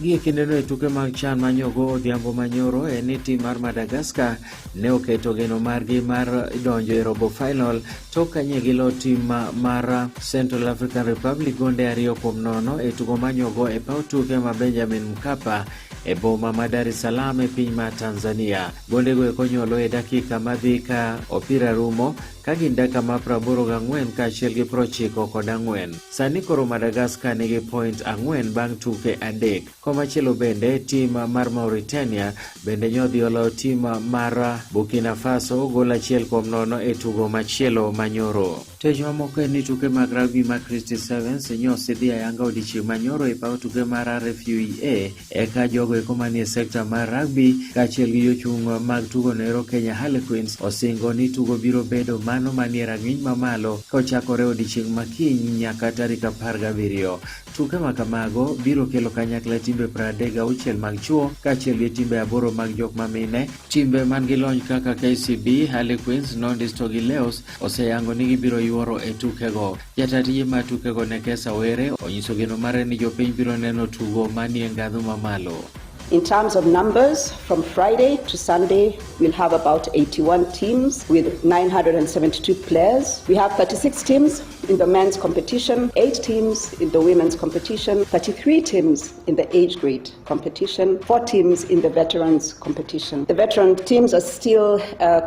Gie kindeno e tuke mag CHAN manyogo odhiambo manyoro en ni tim mar Madagascar ne oketo geno margi mar donjo e robo final tok ka nye gilo tim mar Central African Republic gonde 2-0 e tugo manyogo e paw tuke ma Benjamin Mkapa e boma ma Dar es Salaam e piny ma Tanzania. Gondego eko nyolo e dakika madhi ka opira rumo ka gin dakika ma 84 kaachiel gi 94. Sani koro Madagascar nigi point 4 bang' tuke 3. Komachielo bende tim mar Mauritania bende nyodhi oloyo tim mar Burkina Faso gol 1-0 e tugo machielo manyoro. Tech mamoko en ni tuke mag rugby mag Christie Sevens nyosidhi ayanga odiechieng' manyoro e paw tuke mar RFUEA eka jogo eko manie sekta mar rugby kaachiel gi jochung' mag tugo noero Kenya Harlequins osingo ni tugo biro bedo mano manie rang'iny mamalo kochakore odiechieng' makiny nyaka tarik 17. Tuke ma kamago biro kelo kanyakla timbe 36 mag chuo kaachiel gi timbe 8 mag jok mamine. Timbe man gi lony kaka KCB, Harlequins, Nondis to gi Leos oseyango ni gibiro yuoro e tukego. Jata tije mar tukego Nekesa Were onyiso geno mare ni jopiny biro neno tugo manie ngadhu mamalo. In terms of numbers, from Friday to Sunday, we'll have about 81 teams with 972 players. We have 36 teams in the men's competition, 8 teams in the women's competition, 33 teams in the age grade competition, 4 teams in the veterans competition. The veteran teams are still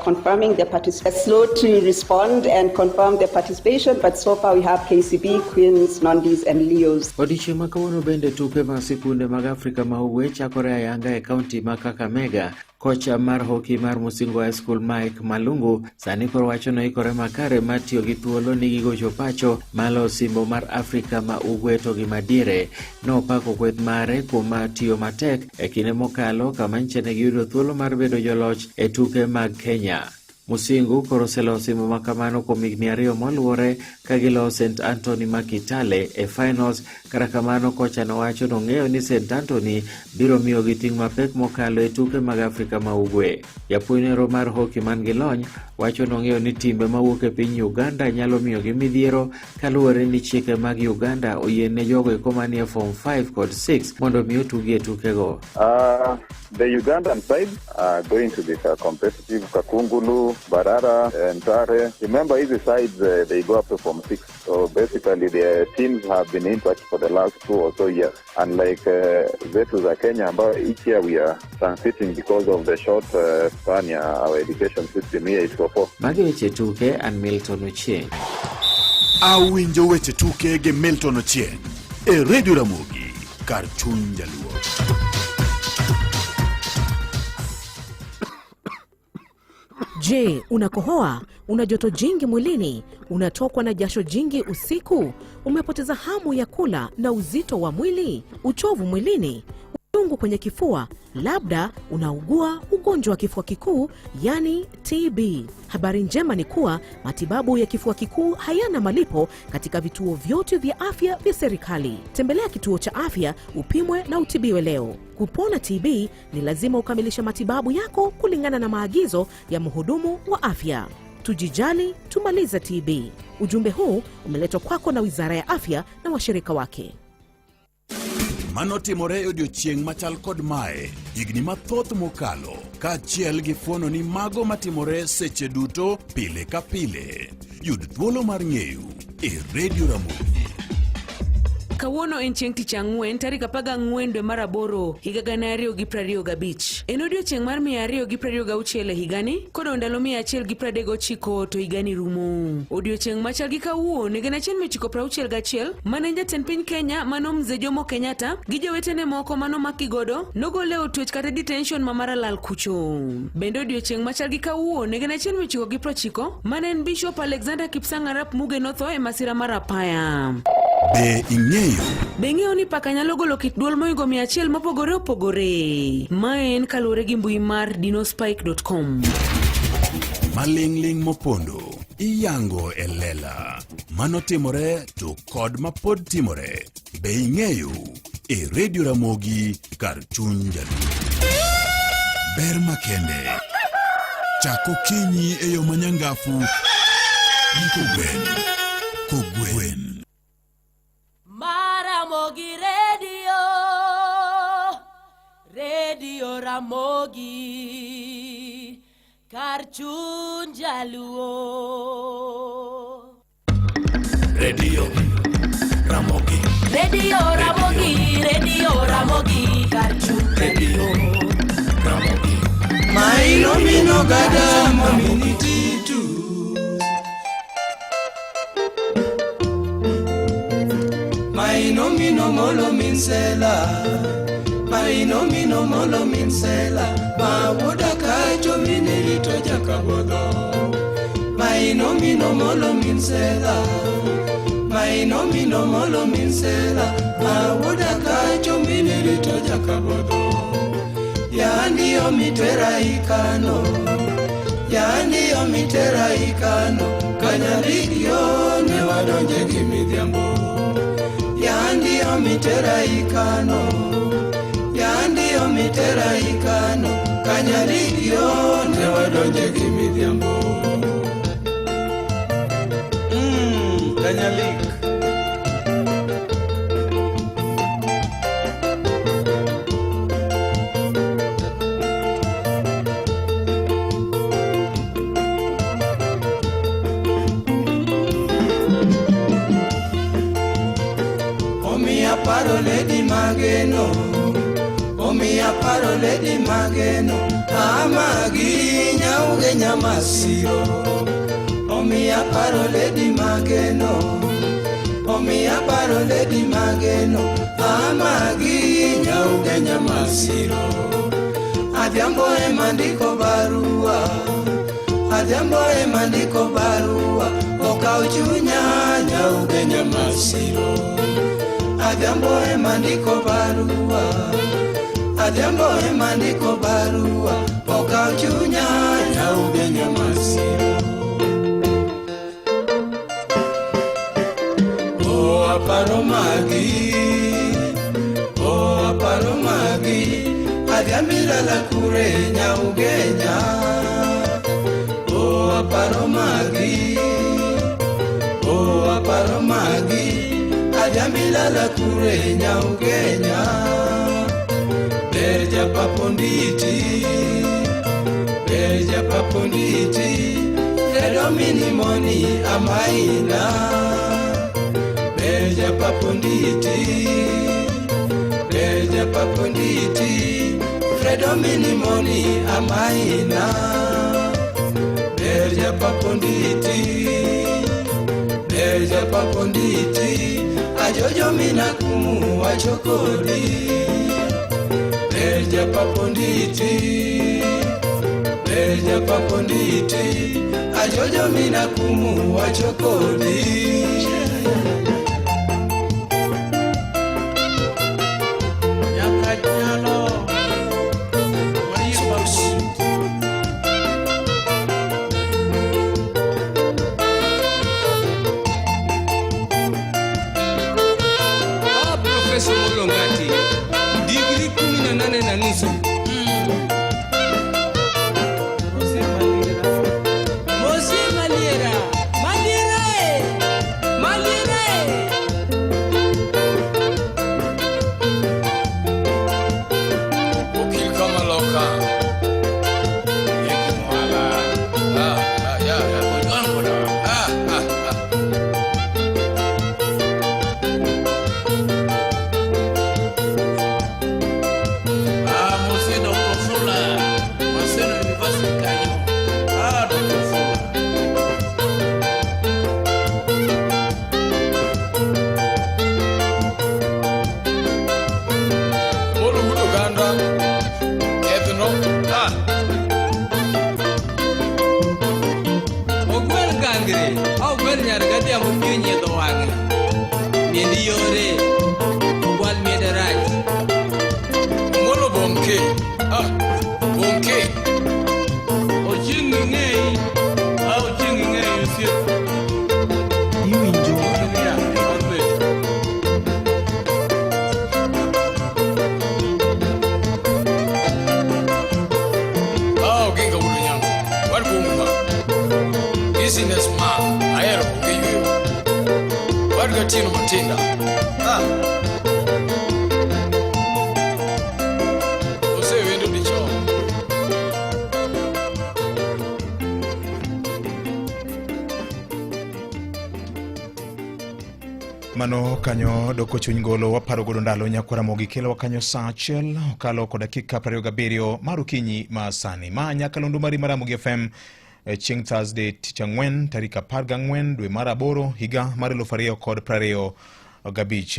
confirming their participation, slow to respond and confirm their participation, but so far we have KCB, Queens, Nondis and Leos. Odiechieng' ma kawuono bende tuke mag sikunde mag Afrika ma Ugwe chakore ayanga e kaunti ma Kakamega. Kocha mar hockey mar Musingu High School Mike Malungu sani koro wacho ni oikore makare mar tiyo gi thuolo ni gigocho pacho malo osimbo mar Afrika ma Ugwe to gi madiere. Nopako kweth mare kuom tiyo matek e kinde mokalo kama nyicha ne giyudo thuolo mar bedo joloch e tuke mag Kenya. Musingu koro oseloyo osimbo ma kamano kuom higni 2 moluwore ka giloyo St Anthony ma Kitale e finals. Kata kamano kocha nowacho nong'eyo ni St Anthony biro miyogi ting' mapek mokalo e tuke mag Afrika ma Ugwe. Japuonj nero mar hockey man gi lony wacho nong'eyo ni timbe mawuok e piny Uganda nyalo miyogi midhiero kaluwore ni chike mag Uganda oyiene jogo eko manie form 5 kod 6 mondo mi otugi e tukego. The Ugandan side are going to be competitive. Kakungulu, Barara, and Tare. Remember, these sides, they go up to form 6. So basically, their teams have been intact for the last 2 or so years. Unlike zetu za Kenya, ambao each year we are transiting because of the short span ya our education system here is for 4. Magi weche tuke, an Milton Ochieng. Awinjo weche tuke gi Milton Ochieng e Radio Ramogi kar chuny Jaluo. Je, unakohoa? Una joto jingi mwilini? Unatokwa na jasho jingi usiku? Umepoteza hamu ya kula na uzito wa mwili? Uchovu mwilini? Uchungu kwenye kifua? Labda unaugua ugonjwa wa kifua kikuu, yani TB. Habari njema ni kuwa matibabu ya kifua kikuu hayana malipo katika vituo vyote vya afya vya serikali. Tembelea kituo cha afya upimwe na utibiwe leo. Kupona TB ni lazima ukamilishe matibabu yako kulingana na maagizo ya mhudumu wa afya. Tujijali, tumalize TB. Ujumbe huu umeletwa kwako na Wizara ya Afya na washirika wake. Mano timore e odiechieng' machal kod mae higni mathoth mokalo, kaachiel gi fuono ni mago matimore seche duto pile ka pile. Yud thuolo mar ng'eyo e Radio Ramogi. Kawuono en chieng' tich ang'wen tarik 14 dwe mar 8 higa 2025. En odiechieng' mar 226 e higani, kodong' ndalo 139 to higani rumo. Odiechieng' machal gi kawuono higa 1961 mane jatend piny Kenya mano Mzee Jomo Kenyatta gi jowetene moko mano maki godo nogole e twech kata detention ma Maralal kucho. Bende odiechieng' machal gi kawuono higa 1990 mane en Bishop Alexander Kipsang Arap Muge notho e masira mar apaya. Be ing'eyo? Be ing'eyo ni paka nyalo golo kit duol moingo 100 mopogore opogore? Mae en kaluwore gi mbui mar dinospike.com. Maling'ling' mopondo iyango e lela. Mano timore to kod mapod timore. Be ing'eyo? E Radio Ramogi kar chuny Jaluo. Ber makende. Chako kinyi e yo manyangafu gi kogwen. Kogwen. Maramogi Radio. Radio Ramogi kar chuny jaluo. Radio Ramogi. Radio Ramogi, Radio Ramogi kar chuny Radio Ramogi. Mailo mino gada momini titu. Maino mino molo minsela. Maino mino molo minsela. Mawuoda kacho minirito jakabodho. Maino mino molo minsela. Maino mino molo minsela. Mawuoda kacho minirito jakabodho. Yandi omitera ikano. Yandi omitera ikano. Kanyarigio ne wadonje gi midhiambo. Yandi omitera ikano. Yandi omitera ikano. Kanyarigio ne wadonje gi midhiambo. Kanyalik. Omiya paro lady mageno. Omiya paro lady mageno. Amagi nyauge nyamasiro. Omiya paro lady mageno. Omiya paro lady mageno. Amagi nyauge nyamasiro. Adhiambo ema ndiko barua. Adhiambo ema ndiko barua. Okaw chunya nyauge nyamasiro. Adhiambo ema ndiko barua. Adhiambo ema ndiko barua. Okaw chunya nyauge nyamasiro. Oh, aparo magi. Oh, aparo magi. Adhiambo ilala kure nyaugenya. Oh, aparo magi. Oh, aparo magi. Adhiambo ilala kure nyaugenya. Ber japaponditi. Ber japaponditi. Redo minimoni amaina. Ber japaponditi. Ber japaponditi. Fredo minimoni amaina. Ber japaponditi. Ber japaponditi. Ajojo mina kumu wachokodi. Ber japaponditi. Ber japaponditi. Ajojo mina kumu wachokodi. Nyakanyalo Maria Barkonditi. Ah, Profesa Molongati, digri 18.5. Jose Maliera. Mose Maliera, Maliera, eh! Maliera, eh! Okil kamaloka. Yeki mwala. Ah, ah, ya, ya, ojwango na. Ah, ah, ah. Ah, Mose Dr. Fula. Maseno University Kanyo. Ah, Dr. Fula. Molo wuod oganda kethno. Ah. Ogwel gangre, ogwel nyar gadhiambo piny onyiedho wang'e. Miendi yore, ogwal miende rach. Molo bonke. Ah, bonke. Ochieng' ing'eyi. Ah, Ochieng' ing'eyi osiep. Iwinjo Ya, Albert. Ah, Oginga wuod Onyango. Wan kuom ma. Business man. Ahero onge yweyo. Wan gatieno Matinda. Ah. Osewendo. Mano kanyo doko chuny golo waparo godo ndalo nyakwara mogi kelowa kanyo saa achiel okalo kod dakika 27 mar okinyi ma sani. Ma nyakalondo mari mar Ramogi FM chieng' Thursday tich ang'wen tarik 14 dwe mar aboro higa mar 2025.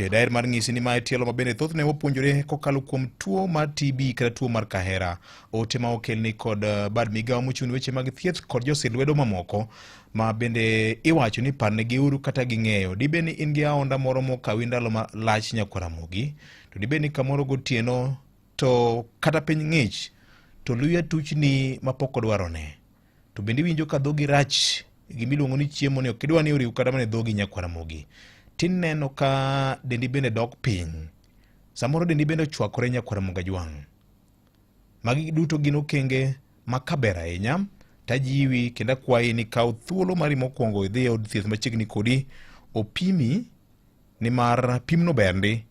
Daher mar ng'isi ni mae tielo ma bende thothne wapuonjore kokalo kuom tuo mar TB kata tuo mar kahera. Ote ma okelni kod bad migawo mochung' ne weche mag thieth kod josir lwedo mamoko ma bende iwacho ni parnegiuru kata ging'eyo. Dibed ni in gi aonda moro mokawi ndalo malach nyakwar Ramogi, to dibed ni kamoro gotieno to kata piny ng'ich to luya tuchni mapok odwarone. To bende iwinjo ka dhogi rach, gimiluongo ni chiemo ni ok idwa ni oriw kata mana e dhogi nyakwar Ramogi. Tineno ka dendi bende dok piny. Samoro dendi bende ochwakore nyakwar Ramogi Ajwang'. Magi duto gin okenge ma kaber ahinya tajiwi kendo akwayi ni kaw thuolo mari mokwongo idhi e od thieth machiegni kodi opimi nimar pimno ber ndi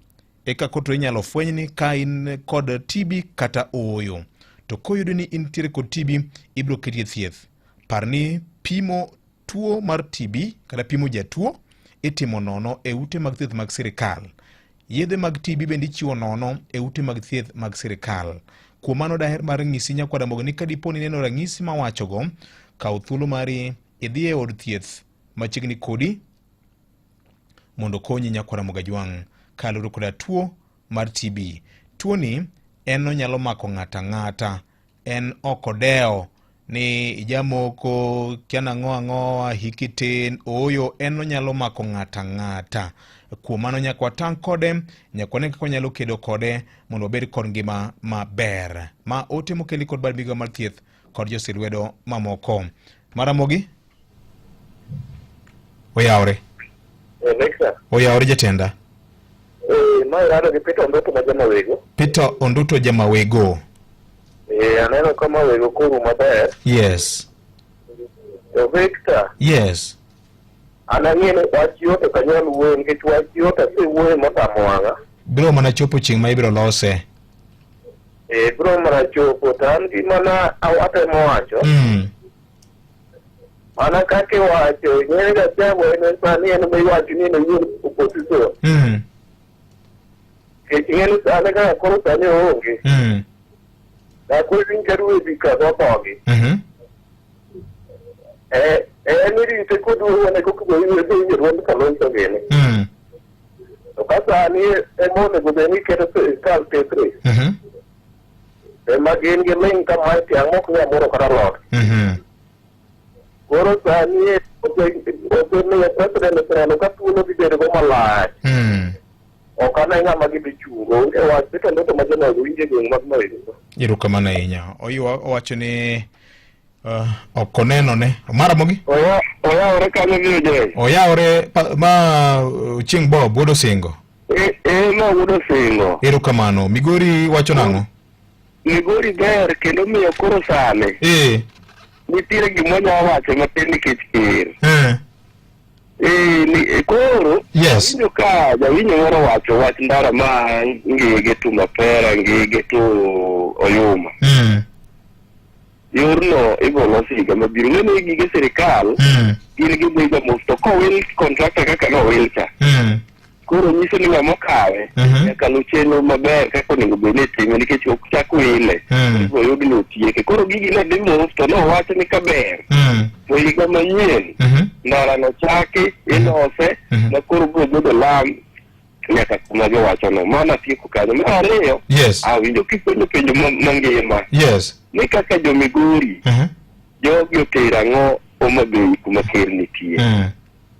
eka koto inyalo fweny ni ka in kod TB kata ooyo. To koyudi ni intiere kod TB ibiro keti e thieth. Par ni pimo tuo mar TB kata pimo jatuo itimo nono e ute mag thieth mag sirikal. Yedhe mag TB bende ichiwo nono e ute mag thieth mag sirikal. Kuom mano daher mar ng'isi nyakwar Ramogi ni ka dipo ni ineno ranyisi mawachogo, kaw thuolo mari idhi e od thieth machiegni kodi mondo okonyi nyakwar Ramogi Ajwang' kaluwore koda tuo mar TB. Tuoni en onyalo mako ng'ato ang'ata en ok odewo ni ijamoko kia nang'o ang'owa hiki tin ooyo en onyalo mako ng'ata ng'ata kuom mano nyaka watang' kode nyaka wane kaka wanyalo kedo kode mondo wabed kod ngima maber ma ote mokeli kod bad migawo mar thieth kod josir lwedo mamoko maramogi Oyawre. Alexa. Oyawre jatenda. Eh, ma irado gi Peter Onduto ma Jamawego. Peter Onduto Jamawego. Eh, aneno ka Mawego koru maber. Yes. To Victor. Yes. An ang'e ni wach yot ok anyal wuoyo nikech wach yot asewuoyo motamo wang'a. Biro mana chopo chieng' ma ibiro lose. Eh, biro mana chopo to an gima na atemo wacho. Mana kaka iwacho, ing'eyo Gachagua en sani en ema iwacho ni en owuon opposition. Nikech ing'e ni sani kaka koro sani oonge. Dak wawinj ka ruedhi ka go dhogi. Eh, en irite koduogo ne koka winjo duond Kalonzo gini. To ka sani ema onego bed ni iketo sirkal tekre. Ema gin giling' ka mae tiang' mok nyal moro kata alot. Koro sani osemiyo president oseneno ka thuolo dhi bedo go malach. Ok ane ng'ama gidhi chungo. Onge wach Peter Ndoto ma jonego winjo e gweng' mag Mawego. Erokamano ahinya. Oywa owacho ni ok oneno ne. Omara mogi? Oyawore kanyo VOJ. Oyawore ma Chieng' Bob wuod Osingo. Eh, ma wuod Osingo. Erokamano. Migori wacho nang'o? Migori ber kendo miyo koro sani. Nitiere gima wanyalo wacho matin nikech ker. Eh, ni, koro Yes. awinjo ka jawinjo moro wacho wach ndara ma Ngege to Mapera, Ngege to Oyuma. Yorno ibo los higa mabiro. Ng'e ni gige sirikal gin gidhiga mos to kowil contractor kaka nowil cha. Koro nyiso ni ng'ama okawe nyaka luw chenro maber kaka onego bed ni itime nikech ok chak wile. Ibiro yud ni otieke. Koro gigi ne dhi mos to nowacho ni kaber to higa manyien ndara no chaki ilose ma koro biro bedo lam nyaka kuma giwachono. Mano atieko kanyo. Mar ariyo, awinjo kipenjo penjo mangima ni kaka jo Migori jogi otero ang'o Homa Bay kuma ker nitie.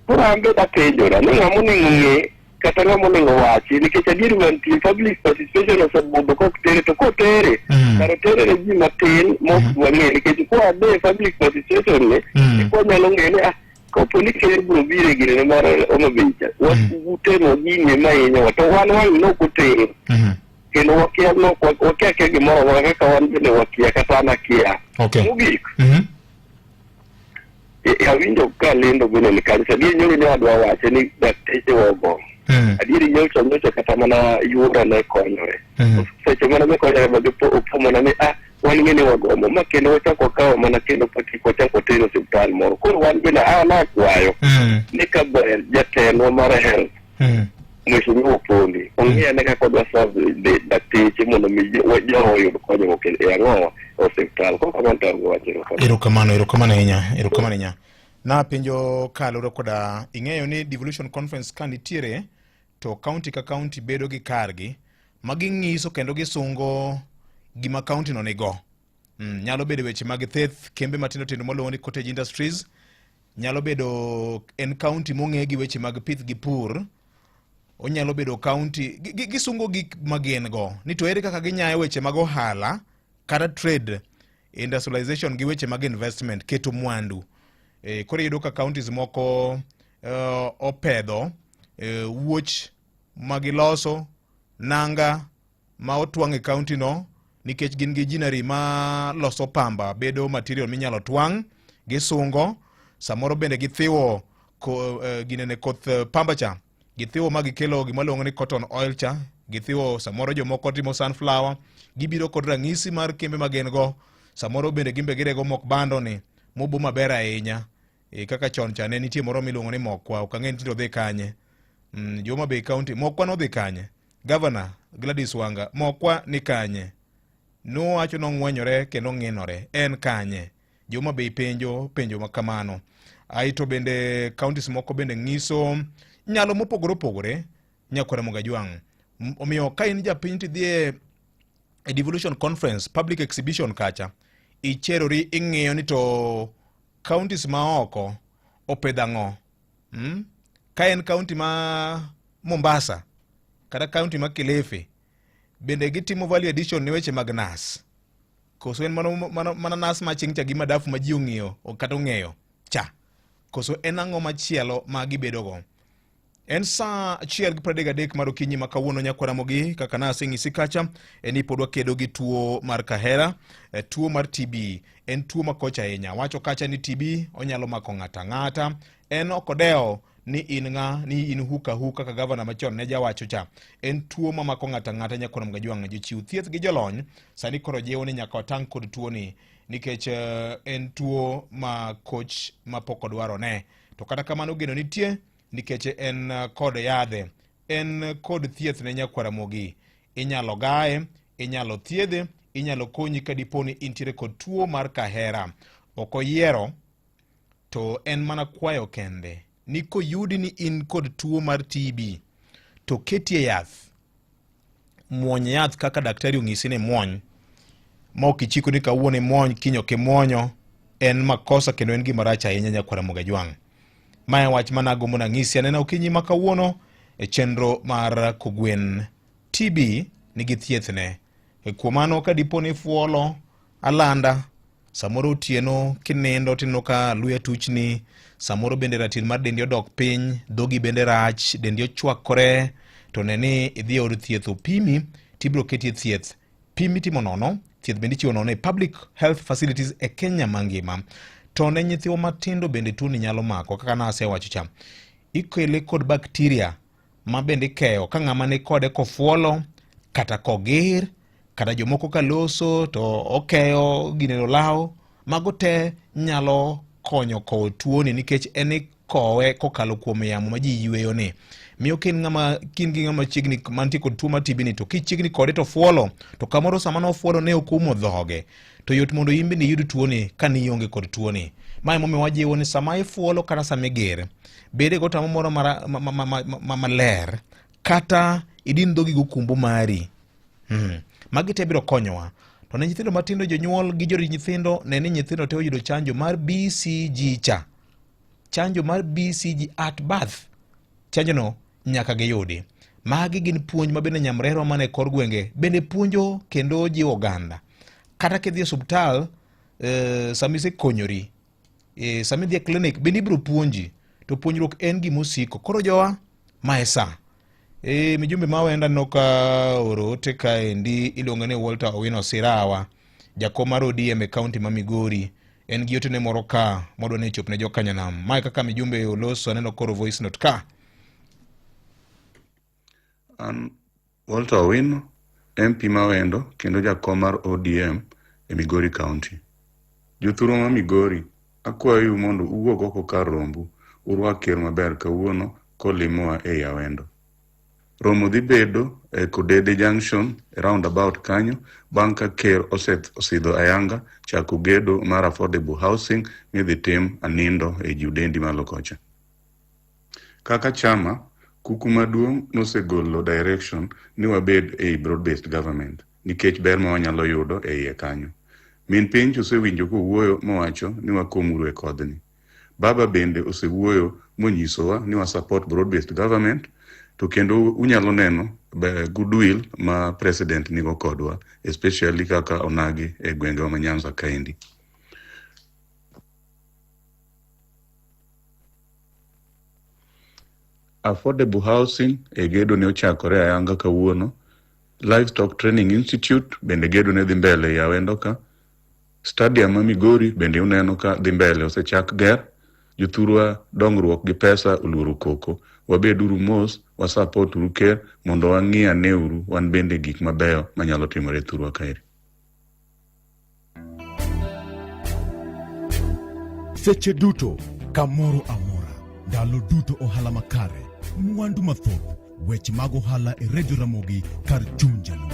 Koro an bende apenjora ni ng'ama onego ng'e kata ng'ama onego wachi nikech adieri mantie public participation osebudho kok tere to kotere kar otere ne ji matin mok dwa ng'e nikech kwa de public participation ni kwanyalo ng'e ni ah kapo ni ker biro biro e ginene mar Homa Bay cha utemo gini ema hinyowa to wan wang' nok oter kendo wakia nok wakia kia gimoro amora kaka wan bende wakia kata an akia mogik awinjo ka lendo bende ni kanisa adier nyoro ne adwa wache ni dakteche ogo adier nyocha nyocha kata mana yuora ne konyore seche mana ne konyore ma jopo opo mana ni ah wan ng'e ni wagomo ma kendo wachako wakawo mana kendo patik wachako watero osiptal moro koro wan bende an akwayo ni ka ber jatendwa mar health. Mheshimiwa Opondi ong'e ane kaka odwa serve dakteche mondo mi jowa oyud konyruok e ang'owa e osiptal. Kok kamano to an gi wach erokamano. Erokamano, erokamano ahinya, erokamano ahinya. Napenjo kaluwore koda ing'eyo ni devolution conference ka nitiere to county ka county bedo gi kargi ma ging'iso kendo gisungo gima county no nigo. Nyalo bedo weche mag theth, kembe matindo tindo moluongo ni cottage industries, nyalo bedo en county mong'e gi weche mag pith gi pur, onyalo bedo county gisungo gik ma gin go ni to ere kaka ginyayo weche mag ohala kata trade industrialization gi weche mag investment keto mwandu. Koro iyudo ka counties moko opedho wuoch ma giloso nanga ma otwang' e county no nikech gin gi ginnery ma loso pamba bedo material minyalo twang' gisungo samoro bende githiwo ginene koth pamba cha githiwo ma gikelo gima luongo ni cotton oil cha githiwo samoro jomoko timo sunflower gibiro kod ranyisi mar kembe ma gin go samoro bende gimbe girego mok bando ni mobo maber ahinya kaka chon cha ne nitie moro miluongo ni mokwa ok ang'e ni tinde odhi kanye jo Homa Bay County mokwa nodhi kanye Governor Gladys Wanga mokwa ni kanye nowacho nong'wenyore kendo ng'inore en kanye jo Homa Bay penjo penjo ma kamano aeto bende counties moko bende ng'iso nyalo mopogore opogore nyakwara Mogajwang' omiyo ka in japiny tidhi e devolution conference public exhibition kacha icherori ing'iyo ni to counties ma oko opedho ang'o Ka en county ma Mombasa kata county ma Kilifi bende gitimo value addition ne weche mag nas koso en mana nas ma ching' cha gi madafu ma ji ong'iyo kata ong'eyo cha koso en ang'o machielo ma gibedogo En saa 1:33 mar okinyi ma kawuono nyakwara Ramogi kaka naseng'isi kacha en ni pod wakedo gi tuo mar kahera tuo mar TB en tuo makoch ahinya wacho kacha ni TB onyalo mako ng'ata ang'ata en ok odewo ni in ng'a ni in huka hu kaka gavana machon ne jawacho cha en tuo mamako ng'ata ang'ata nyakwara Mogajwang' jochiw thieth gi jolony sani koro jiwo ni nyaka watang' kod tuoni nikech en tuo ma koch mapok odwarone to kata kamano geno nitie nikech en kod yadhe en kod thieth ne nyakwar Ramogi inyalo gaye inyalo thiedhe inyalo konyi ka dipo ni intiere kod tuo mar kahera ok oyiero to en mana kwayo kende ni koyudi ni in kod tuo mar TB to ketie yath muony yath kaka daktari onyisi ni muony ma ok ichiko ni kawuono imuony kiny ok imuonyo en makosa kendo en gima rach ahinya nyakwar Ramogi Ajwang'. Mae wach mana agombo nang'isi anena okinyi ma kawuono e chenro mar Kogwen. TB nigi thiethne. E kuom mano ka dipo ni ifuolo alanda samoro otieno kinindo tineno ka luya tuchni samoro bende ratil mar dendi odok piny dhogi bende rach dendi ochwakore to ne ni idhi e od thieth opimi tibiro keti e thieth pim itimo nono thieth bende ichiwo nono e public health facilities e Kenya mangima to ne nyithiwa matindo bende tuoni nyalo mako kaka nasewacho cha ikele kod bakteria ma bende ikeyo ka ng'ama ni kode kofuolo kata kogir kata jomoko ka loso to okeyo gineno law mago te nyalo konyo kowo tuoni nikech en ikowe kokalo kuom yamo ma ji yweyo ni miyo ka in ng'ama kin gi ng'ama chiegni mantie kod tuo mar TB ni to kichiegni kode to fuolo to kamoro sama nofuolo ne ok oumo dhoge to yot mondo in bende iyud tuoni ka nionge kod tuoni ma emomiyo wajiwo ni sama ifuolo kata sama iger bed go tamo moro maler kata idin dhogi gokumbo mari Magi te biro konyowa to ne nyithindo matindo jonyuol gi jorit nyithindo ne ni nyithindo te oyudo chanjo mar BCG cha chanjo mar BCG at birth chanjono nyaka giyudi magi gin puonj ma bende nyamrerwa mana e kor gwenge bende puonjo kendo jiwo oganda kata kidhi e osuptal sama isekonyori sama idhi e klinik bende ibiro puonji to puonjruok en gima osiko koro jowa ma e sa mijumbe ma wenda aneno ka oro ote kaendi iluonge ni Walter Owino Sirawa jakom mar ODM e kaunti ma Migori en gi otene moro ka modwa ni ochop ne jokanyanam mae kaka mijumbe oloso aneno koro voice note ka An Walter Owino, MP ma Wendo kendo jakom mar ODM e Migori County. Jothurwa ma Migori, akwayou mondo uwuog oko kar rombu, urwak ker maber kawuono kolimowa ei Awendo. Romo dhi bedo e Kodede Junction e roundabout kanyo bang' ka ker osidho ayanga chako gedo mar affordable housing midhi tim Anindo e Judendi malo kocha. Kaka chama, kuku maduong' nosegolo direction ni wabed ei broad based government nikech ber ma wanyalo yudo e iye kanyo. Min piny osewinjo kowuoyo mowacho ni wakomuru e kodhni. Baba bende osewuoyo monyisowa ni wa support broad based government to kendo unyalo neno goodwill ma president nigo kodwa especially kaka onagi e gwengewa ma Nyanza kaendi. Affordable housing e gedo ne ochakore ayanga kawuono. Livestock Training Institute bende gedo ne dhi mbele e Awendo ka. Stadium ma Migori bende uneno ka dhi mbele osechak ger. Jothurwa dongruok gi pesa oluoro koko. Wabeduru mos, wa support uru ker mondo wang'i ane uru wan bende gik mabeyo manyalo timore e thurwa kaeri. Seche duto, kamoro amora, ndalo duto ohala makare, mwandu mathoth, weche mag ohala e Radio Ramogi kar chuny Jaluo.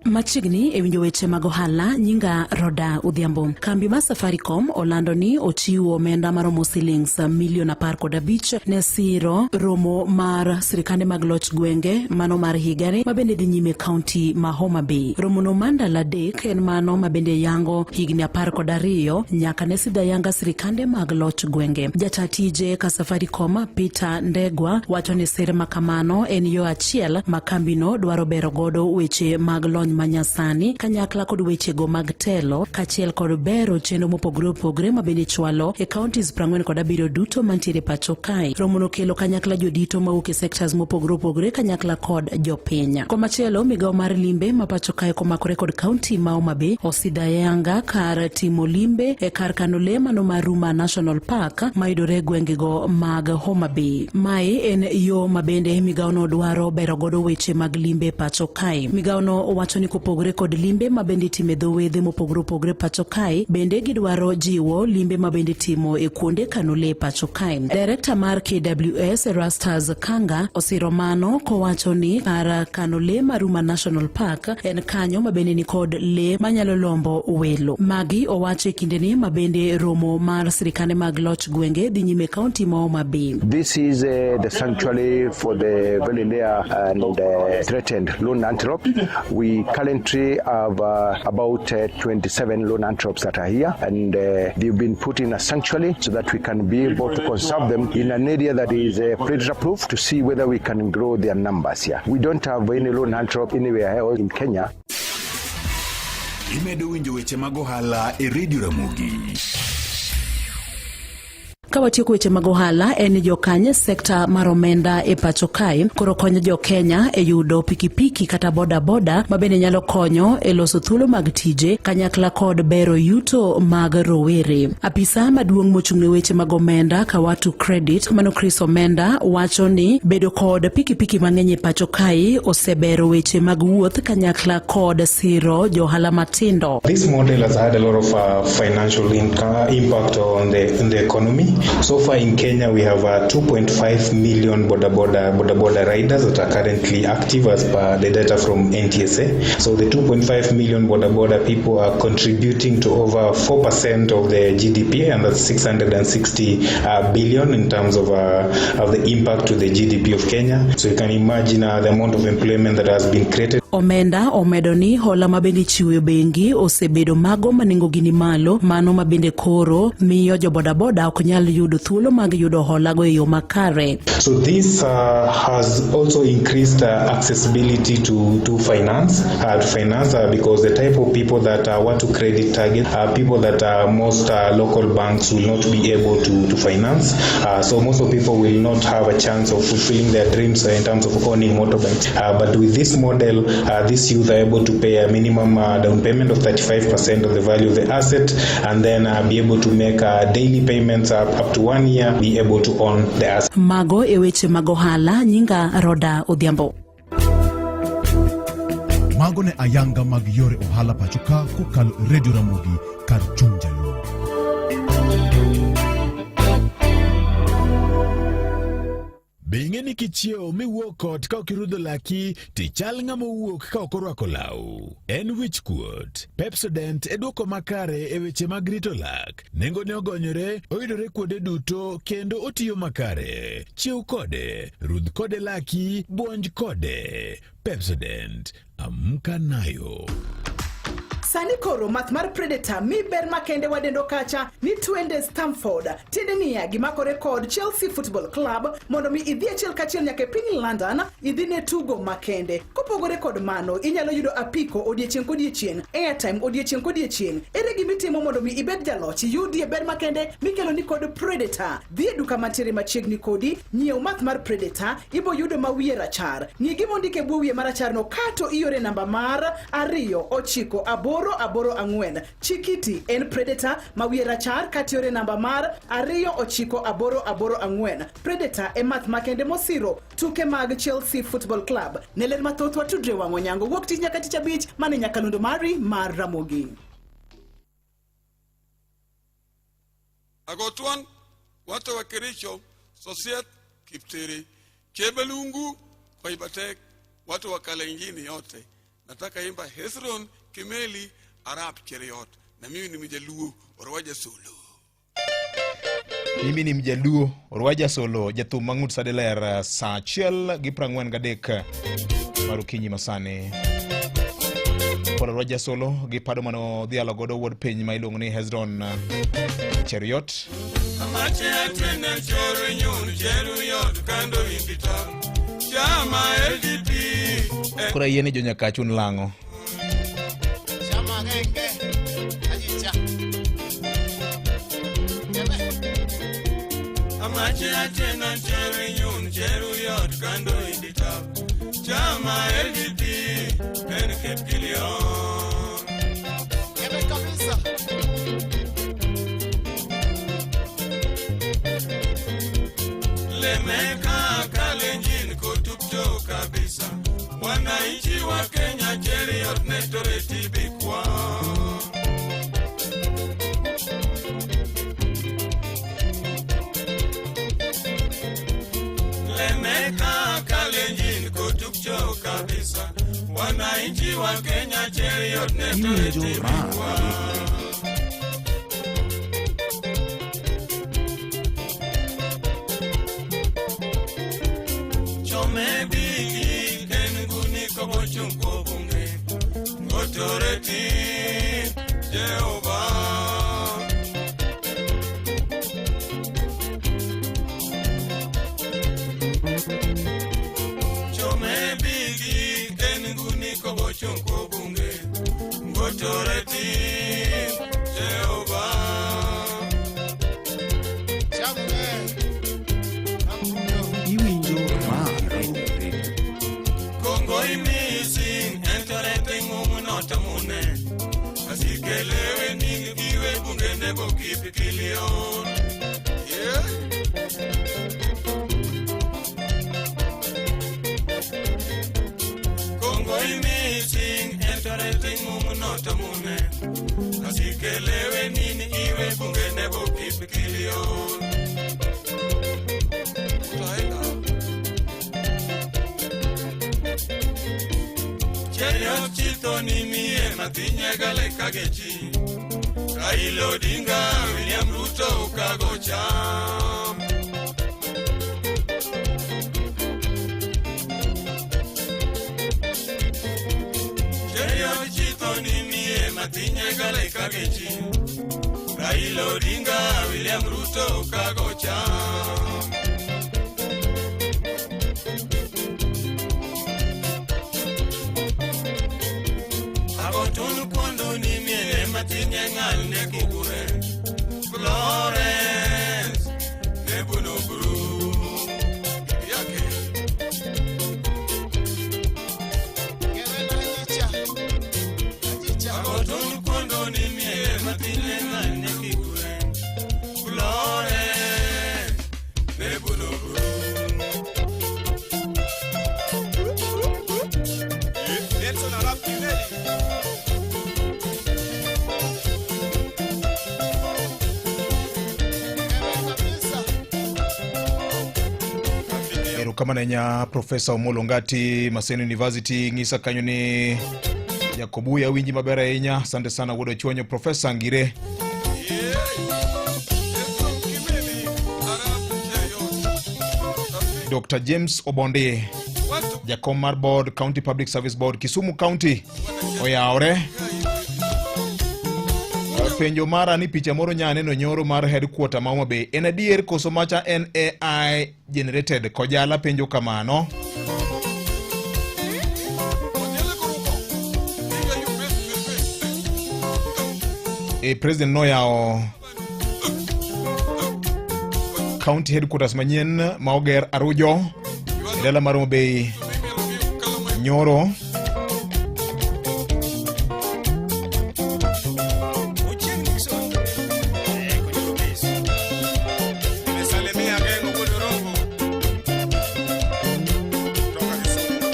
Machiegni e winjo weche mag ohala, nyinga Roda Odhiambo. Kambi mar Safaricom olando ni ochiwo omenda maromo silings milion 15 ne siro romo mar sirikande mag loch gwenge mano mar higani ma bende dhi nyime kaunti ma Homa Bay. Romono mar ndalo 3 en mano ma bende yango higni 12 nyaka ne sidh ayanga sirikande mag loch gwenge. Jata tije ka Safaricom Peter Ndegwa wacho ni sir ma kamano en yo achiel ma kambino dwaro bero godo weche mag lony manyasani kanyakla kod wechego mag telo kaachiel kod bero chenro mopogore opogore ma bende ichwalo e counties 47 duto mantiere pacho kae. Romono kelo kanyakla jodito mawuok e sectors mopogore opogore kanyakla kod jopiny. Komachielo, migawo mar limbe ma pacho kae komakore kod kaunti ma Homa Bay osidho ayanga kar timo limbe e kar kano lee mano mar Ruma National Park mayudore e gwengego mag Homa Bay. Mae en yo ma bende migawono dwaro bero godo weche mag limbe pacho kae. Migawono wacho ni kopogore kod limbe ma bende itimo e dho wedhe mopogore opogore pacho kae, bende gidwaro jiwo limbe ma bende itimo e kuonde kano lee pacho kae. Director mar KWS Erastus Kanga osiro mano kowacho ni kar kano lee mar Ruma National Park en kanyo ma bende nikod lee manyalo lombo welo. Magi owacho e kindeni ma bende romo mar sirikande mag loch gwenge dhi nyime e kaunti ma Homa Bay. This is the sanctuary for the very rare and threatened lone antelope. We currently have about 27 lone antelopes that are here, and they've been put in a sanctuary so that we can be able to conserve them in an area that is predator proof to see whether we can grow their numbers here. We don't have any lone antelope anywhere else in Kenya. Imedo winjo weche mag ohala e Radio Ramogi. Ka watieko weche mag ohala en ni jokany sekta mar omenda e pacho kae koro konyo jo Kenya e yudo pikipiki kata boda boda ma bende nyalo konyo e loso thuolo mag tije kanyakla kod bero yuto mag rowere. Apisa maduong' mochung' ne weche mag omenda ka Watu Credit mano Chris Omenda wacho ni bedo kod pikipiki mang'eny e pacho kae osebero weche mag wuoth kanyakla kod siro johala matindo. This model has had a lot of financial impact on the economy. So far in Kenya, we have 2.5 million boda boda riders that are currently active as per the data from NTSA. So the 2.5 million boda boda people are contributing to over 4% of the GDP, and that's 660 billion in terms of the impact to the GDP of Kenya. So you can imagine the amount of employment that has been created. Omenda omedo ni hola ma bende ichiwo e bengi osebedo mago ma nengogi ni malo, mano ma bende koro miyo jo bodaboda ok nyal yudo thuolo mag yudo holago e yo makare. So this has also increased accessibility to finance, because the type of people that Watu Credit target are people that most local banks will not be able to finance. So most of people will not have a chance of fulfilling their dreams in terms of owning motorbikes. But with this model, these youth are able to pay a minimum down payment of 35% of the value of the asset, and then be able to make daily payments up to 1 year, be able to own the asset. Mago e weche mag ohala, nyinga Roda Odhiambo. Mago ne ayanga mag yore ohala pacho ka kokalo e Radio Ramogi kar chuny Jaluo. Be ing'e ni Ing'e ni kichiewo miwuok ot ka ok irudho laki, tichal ng'ama owuok ka ok orwako law. En wich kuot. Pepsodent e duoko makare e weche mag rito lak. Nengone ogonyore, oyudore kuonde duto kendo otiyo makare. Chiew kode, rudh kode laki, buonj kode. Pepsodent, amka nayo. Sani koro math mar Predator mi ber makende wadendo kacha ni twende Stamford. Tiende niya gimakore kod Chelsea Football Club mondo mi idhi achiel kachiel nyaka e piny London idhi ne tugo makende. Kopogore kod mano, inyalo yudo apiko odiechieng' kodiechieng', airtime odiechieng' kodiechieng'. Ere gimitimo mondo mi ibed jaloch iyudie ber makende mikelo ni kod Predator? Dhi e duka mantiere machiegni kodi, nyiew math mar Predator, ibo yudo ma wiye rachar. Ng'i gima ondik e bwo wiye maracharno kato iore namba mar 29884. Chikiti en Predator ma wiye rachar kato iore namba mar 29884. Predator e math makende mosiro tuke mag Chelsea Football Club. Ne ler mathoth watudre wang' Onyango wuok tich nyaka tich abich mane nyakalondo mari mar Ramogi. Agotwan, watu wa Kericho, Sosiet, Kiptiri, Chebelungu, Koibatek, watu wa Kalenjini yote. Nataka imba Hezron Kimeli Arap Cheruiyot. Na mimi ni Mjaluo, Orwaja Solo. Mimi ni Mjaluo, Orwaja Solo, jathum mang'ut sade ler saa achiel gi prang'wen gadek mar okinyi masani. Paul Orwaja Solo gi pado mane odhialo godo wuod piny ma iluongo ni Hezron Cheruiyot. Amache atene choro nyun Cheruiyot kando indita. Chama LDP. Koro ayie ni jonyakachu nlang'o. Chama genge ajicha. Amache atene choro nyun Cheruiyot kando indita. Chama LDP en Kipkilion. Kebe kabisa. Lemeka Kalenjin kotupcho kabisa. Wananchi wa Kenya Cheruiyot ne toreti bikwa. Lemeka Kalenjin kotupcho kabisa. Wananchi wa Kenya Cheruiyot ne toreti bikwa. Authority, Jehovah. Chome bigi kenguni kobochunko bunge. Authority, Jehovah. Iwinjo ma Kongo imisi entorete ngumu notamune. Asikelewe ningiwe bunge nebo kipikilion. Yeah. Kongo imisi entorete ngumu notamune. Asikelewe nini iwe bunge nebo kipikilion. Cheruiyot chito ni mie matinye gale kagechi. Raila Odinga, William Ruto ukagocha. Cheruiyot chito ni mie matinye gale kagechi. Raila Odinga, William Ruto ukagocha. Matinye Florence Nebunoburu yake. Agotun kondo ni mie matinye ngal ne kigure Florence Nebunoburu. Nelson Arap Kimeli. Erokamano ahinya Profesa Omolo Ngati, Maseno University, ng'isa kanyo ni Jakobuya winji maber ahinya. Asante sana wuod Ochuonyo, Profesa Ngire. Dr. James Obondi, jakom mar board County Public Service Board Kisumu County oyawre. Penjo mara ni picha moro nya neno nyoro mar headquarter ma Homa Bay en adier koso macha en AI generated? Kojala penjo kamano. E president noyawo county headquarters manyien ma oger Arujo e dala mar Homa Bay nyoro. Nimesalimia Gengo Godorongo toka Kisumu.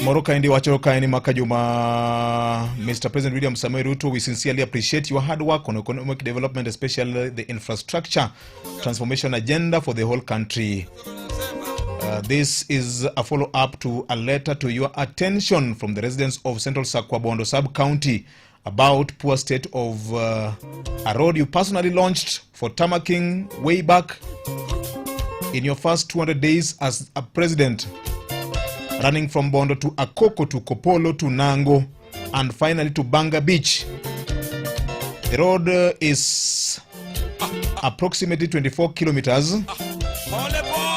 Moro kaendi wacho kaendi maka juma Mr. President William Samoei Ruto, we sincerely appreciate your hard work on economic development, especially the infrastructure transformation agenda for the whole country. This is a follow-up to a letter to your attention from the residents of Central Sakwa Bondo sub-county about poor state of a road you personally launched for tarmacking way back in your first 200 days as a president, running from Bondo to Akoko to Kopolo to Nango and finally to Banga Beach. The road is approximately 24 kilometers. Pole pole.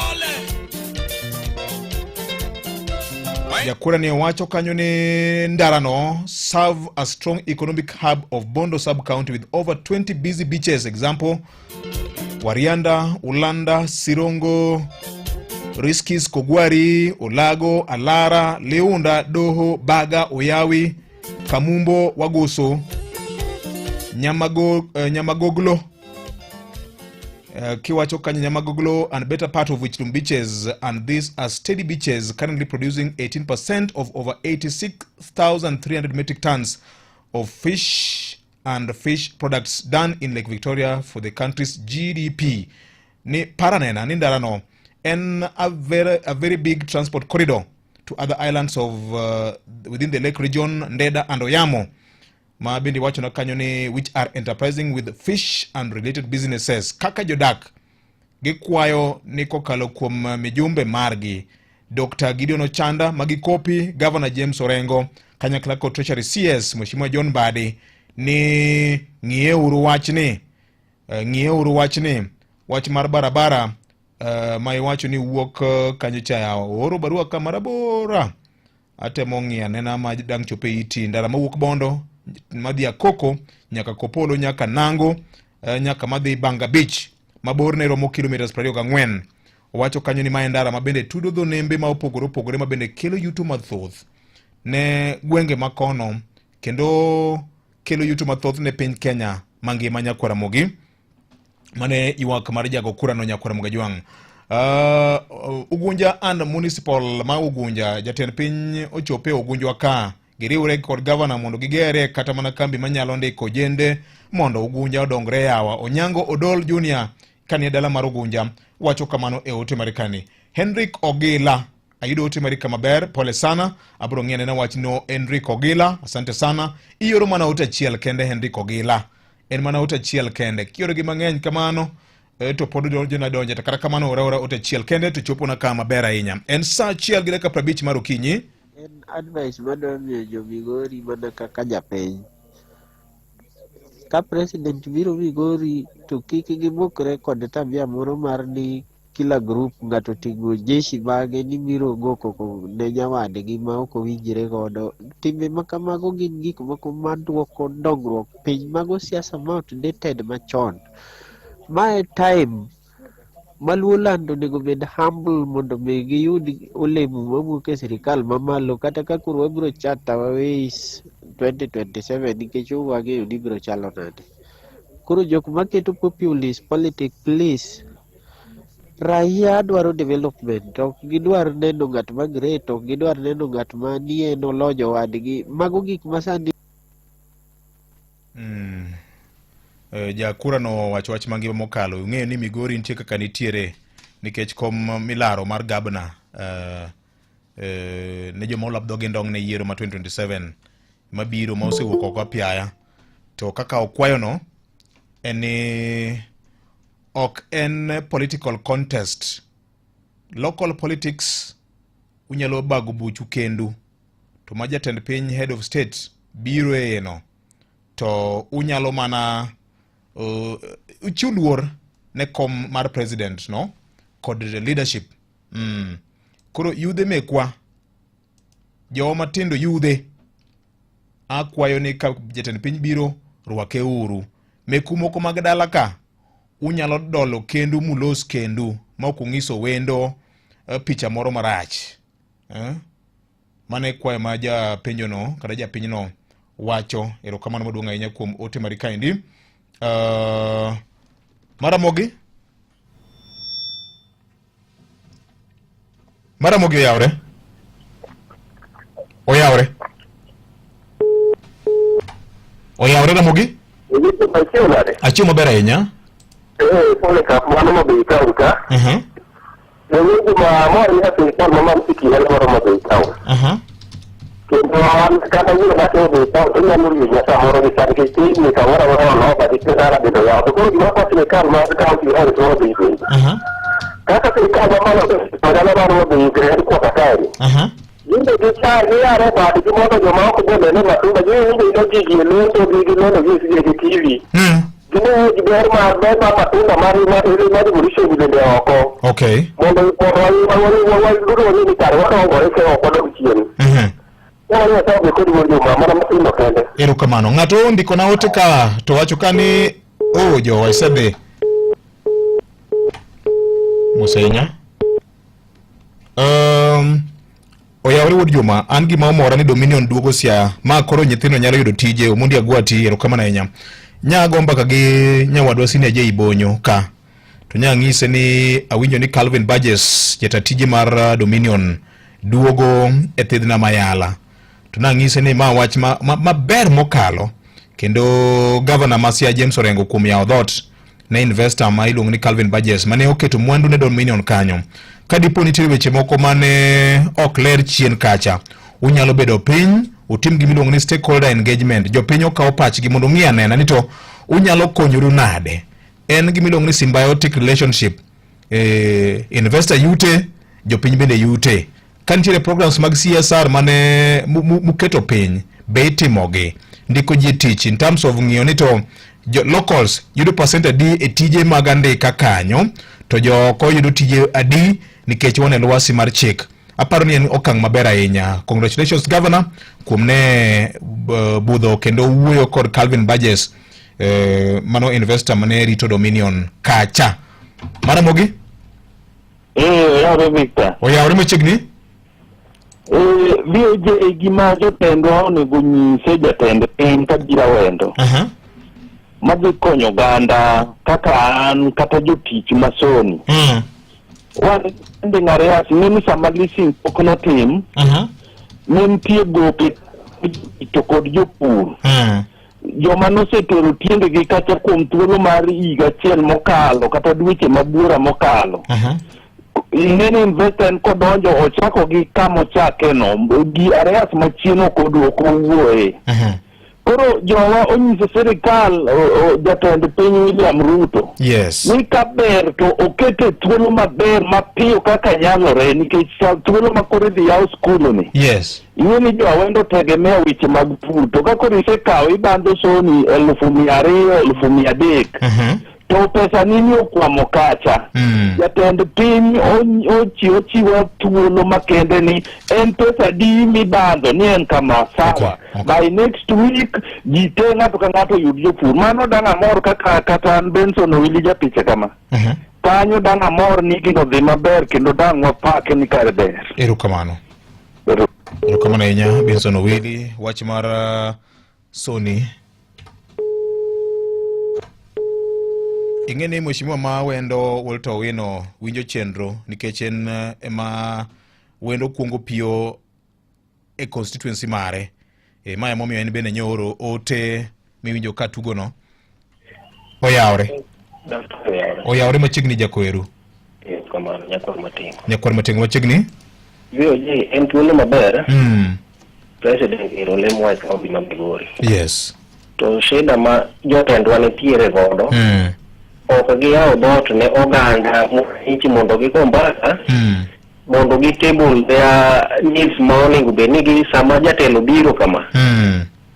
Jakura ni owacho kanyo ni ndarano serve a strong economic hub of Bondo sub-county with over 20 busy beaches. Example, Warianda, Ulanda, Sirongo, Riskis, Kogwari, Olago, Alara, Leunda, Doho, Baga, Oyawi, Kamumbo, Wagoso, Nyamagoglo, kiwacho kanyo Nyamagoglo and better part of Wichlum beaches, and these are steady beaches currently producing 18% of over 86,300 metric tons of fish and fish products done in Lake Victoria for the country's GDP. Ni paranena ni ndarano en a very big transport corridor to other islands of within the lake region, Ndeda and Oyamo, ma bende wachona kanyo ni which are enterprising with fish and related businesses. Kaka jodak gikwayo ni kokalo kuom mijumbe margi Dr. Gideon Ochanda Magikopi, Governor James Orengo kanyakla kod Treasury CS Mheshimiwa John Mbadi ni ng'iyeuru wachni, ng'iyeuru wachni, wach mar barabara ma iwacho ni wuok kanyo cha yawa. Ooro barua ka marabora, atemo ng'iyo anena ma dang' chope iti ndara mawuok Bondo madhi Akoko nyaka Kopolo nyaka Nango, nyaka madhi Banga Beach maborne romo kilometers 24. Owacho kanyo ni mae ndara mabende tudo dho nembe ma opogore opogore mabende kelo yuto mathoth ne gwenge makono kendo kelo yuto mathoth ne piny Kenya mangima. Nyakwar Ramogi, mane ywak mar jago kura no Nyakwar Ramogi Ajwang'. Ugunja and Municipal ma Ugunja, jatend piny ochope Ugunjwa ka giriwre kod gavana mondo gigere kata mana kambi manyalo ndiko jende mondo Ugunja odongre yawa. Onyango Odol Junior kanie dala mar Ugunja wacho kamano e ote Marekani. Henrik Ogila, ayudo ote Marika maber, pole sana, abiro ng'iyo anena wachno. Henrik Ogila, asante sana. Ioro mana ote achiel kende Henrik Ogila, en mana ote achiel kende. Kioro gi mang'eny kamano to pod donjo donja, to kata kamano ora ora ote achiel kende to chopona ka maber ahinya. En saa 1:50 mar okinyi. En advice madwa miyo jo Migori mana kaka japiny. Ka president biro Migori to kik gimukre kod tabia moro mar ni kila group ng'ato oting'o jeshi mage ni biro go koko ne nyawadgi ma ok owinjre godo. Timbe ma kamago gin gik moko maduoko dongruok piny. Mago siasa ma outdated machon. Mae time ma Luoland onego bed humble mondo mi giyud olemo mawuok e sirikal mamalo, kata ka koro wabiro chat our ways 2027 nikech wang'eyo ni biro chalo nade. Koro jok maketo populist politic, please, raia dwaro development, ok gidwar neno ng'at ma great, ok gidwar neno ng'at ma nie nolojo wadgi. Mago gik ma sani. Jakura no wacho wach mangima mokalo. Ung'eyo ni Migori nitie kaka nitiere nikech kom milaro mar gabna ne joma olap dhogi ndong' ne yiero ma 2027 mabiro ma osewuok oko apiaya. To kaka okwayono en ni ok en political contest. Local politics unyalo bago buchu kendu to ma jatend piny head of state biro e no to unyalo mana uchiw luor ne kom mar president no kod leadership. Koro yudhe mekwa jowa matindo yudhe akwayo ni ka jatend piny biro rwake uru meku moko mag dala ka unyalo dolo kendu mulos kendu ma ok ung'iso wendo picha moro marach. Mano e kwayo ma japenjono kata japinyno wacho. Erokamano maduong' ahinya kuom ote mari kaendi. Maramogi Maramogi oyawre oyawre oyawre Ramogi. Achiew maber ahinya. Pole ka mano mabe town ka. Jowinjo ma mor ni sirkal ma mar city en moro mabe town. Kendo an kata wuoyo ma timo be town inyalo winjo samoro gi sani nikech tijni kamoro amora oloka gi sirkal bende oyawo. To koro gima kwa sirkal mar county health moro be Kaka sirkal ma malo oganda mar Homa Bay headquarter kae. Gin be gicha giyaro badgi mondo joma ok be nene matunda giwinjo ino gigi e loso gi gineno gi e TV. Gine ber mar ber mar matunda mar mar mar revolution bende oko. Mondo mondo wayudo ni kare wadongore ke ok wadog chien. Koro Nyasaye obed kod wuod Juma mana matindo kende. Erokamano. Ng'ato ondikona ote ka to wacho ka ni oh jowa isedhi. Mos ahinya. Oyawre wuod Juma, an gima omora ni Dominion duogo Siaya. Ma koro nyithindo nyalo yudo tije. Omondi Agwati, erokamano ahinya. Nya go mbaka gi nyawadwa Senior J Bonyo ka. To nya ng'ise ni awinjo ni Calvin Burgess jata tije mar Dominion duogo e thidhna Mayala. To nang'ise ni ma wach maber mokalo kendo gavana ma Siaya James Orengo kuom yawo dhoot ne investor ma iluongo ni Calvin Burgess mane oketo mwandu ne Dominion kanyo. Ka dipo nitie weche moko mane ok ler chien kacha, unyalo bedo piny utim gima iluongo ni stakeholder engagement. Jopiny okawo pachgi mondo ung'i anena ni to unyalo konyoru nade. En gima iluongo ni symbiotic relationship. Investor yute, jopiny bende yute. Ka nitiere programs mag CSR mane muketo piny, be itimogi? Ndiko ji e tich in terms of ng'iyo ni to jo locals yudo percent adi e tije mag andika kanyo, to jooko yudo tije adi nikech wan e lwasi mar chik. Aparo ni en okang' maber ahinya. Congratulations Governor kuom ne budho kendo wuoyo kod Calvin Burgess, mano investor mane rito Dominion kacha. Maramogi? Oyawre Victor. Oyawre machiegni? VOJ gima jotendwa onego nyise jatend piny ka biro Awendo. Madhi konyo oganda kaka an kata jotich masoni. Wan pending arrears ing'e ni sama leasing pok notim, ne nitie gope to kod jopur. Joma nosetero tiendegi kacha kuom thuolo mar higa achiel mokalo kata dweche mabuora mokalo. Ing'e ni investor en kodonjo ochako gi kama ochake no, gi arrears machien ok ok owuoye. Koro jowa onyiso sirikal jatend piny William Ruto ni ka ber to okete thuolo maber mapiyo kaka nyalore nikech thuolo ma koro idhi yaw skul ni. Ing'e ni jo Awendo tegemea weche mag pur to ka koro isekawo ibando soni 200,000 300,000 to pesa ni ni okwamo kacha. Jatend piny ochiwo thuolo makende ni en pesa di mibando ni en kama sawa. By next week ji te ng'ato ka ng'ato oyud jopur. Mano dang' amor kaka kata an Benson Owili japicha kama. Kanyo dang' amor ni gino dhi maber kendo dang' wapake ni kare ber. Erokamano. Erokamano ahinya Benson Owili. Wach mar Sony. Ing'e ni mheshimiwa ma wendo Walter Owino winjo chenro nikech en ema wendo kuongo piyo e constituency mare. Ma emomiyo en bende nyooro ote miwinjo ka tugono. Oyawre. Oyawre. Oyawre machiegni jakoeru. Kamano, nyakwar matin. Nyakwar matin machiegni. VOJ en thuolo maber. President ero lemo e kaunti ma Migori. Yes. To shida ma jotendwa nitiere godo ok giyawo dhoot ne oganda mwananchi mondo gigo mbaka mondo gi table their needs ma onego bed ni gi sama jatelo biro kama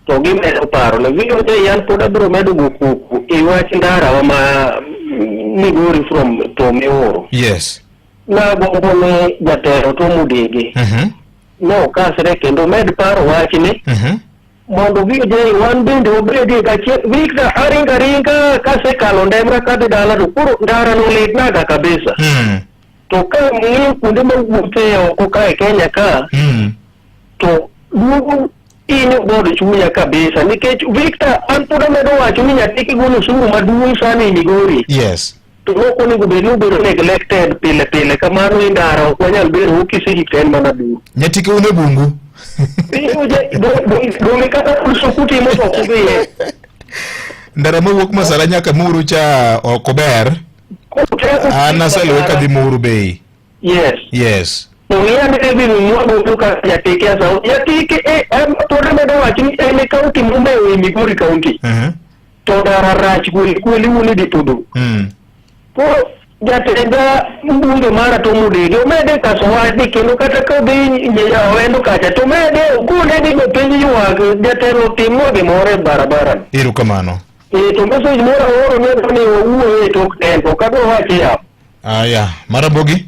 to gimedo paro ne VOJ an pod abiro medo go koko e wach ndarawa ma Migori from to Miuru. Yes. Nagombo ne jatelo Tom Odege ne okasre kendo med paro wachni mondo VOJ wan bende wabedie gachiel. Victor aringa ringa kasekalo Ndemra kadhi dala to koro ndara no litnaga kabisa. To ka ng'iyo kuonde mawuothe oko ka e Kenya ka to duogo hinyo dhood chunya kabisa nikech Victor an pod amedo wacho ni nyathi kigolo osuru maduong' sana e Migori. Yes. To ok onego bed ni obedo neglected pile pile kamano e ndara ok wanyal bedo Kisii to en mana buru. Nyatike un e bungu. Donge kata uso kutimo to ok udhiye. Ndara mawuok Masara nyaka Muru cha ok ober. An aseluwe kadhi Muru Bay. Yes. Yes. Ong'iyane revenue mwagolo ka Nyatike asa. Nyatike e em pod amedo wacho ni en e kaunti momewo e Migori kaunti. To ndara rach kweli kweli wuon idhi podho. Koro jatenda mbunge mara Tom Odege omede kaso wachni kendo kata ka odhi Awendo kacha to omede okone ni jopiny ywak jatelo timnwa gimoro e barabara no. Erokamano. Eh, to message moro aoro ne dwa ni wawuoye e tok tent ok adwa wache yawo. Aya, Maramogi.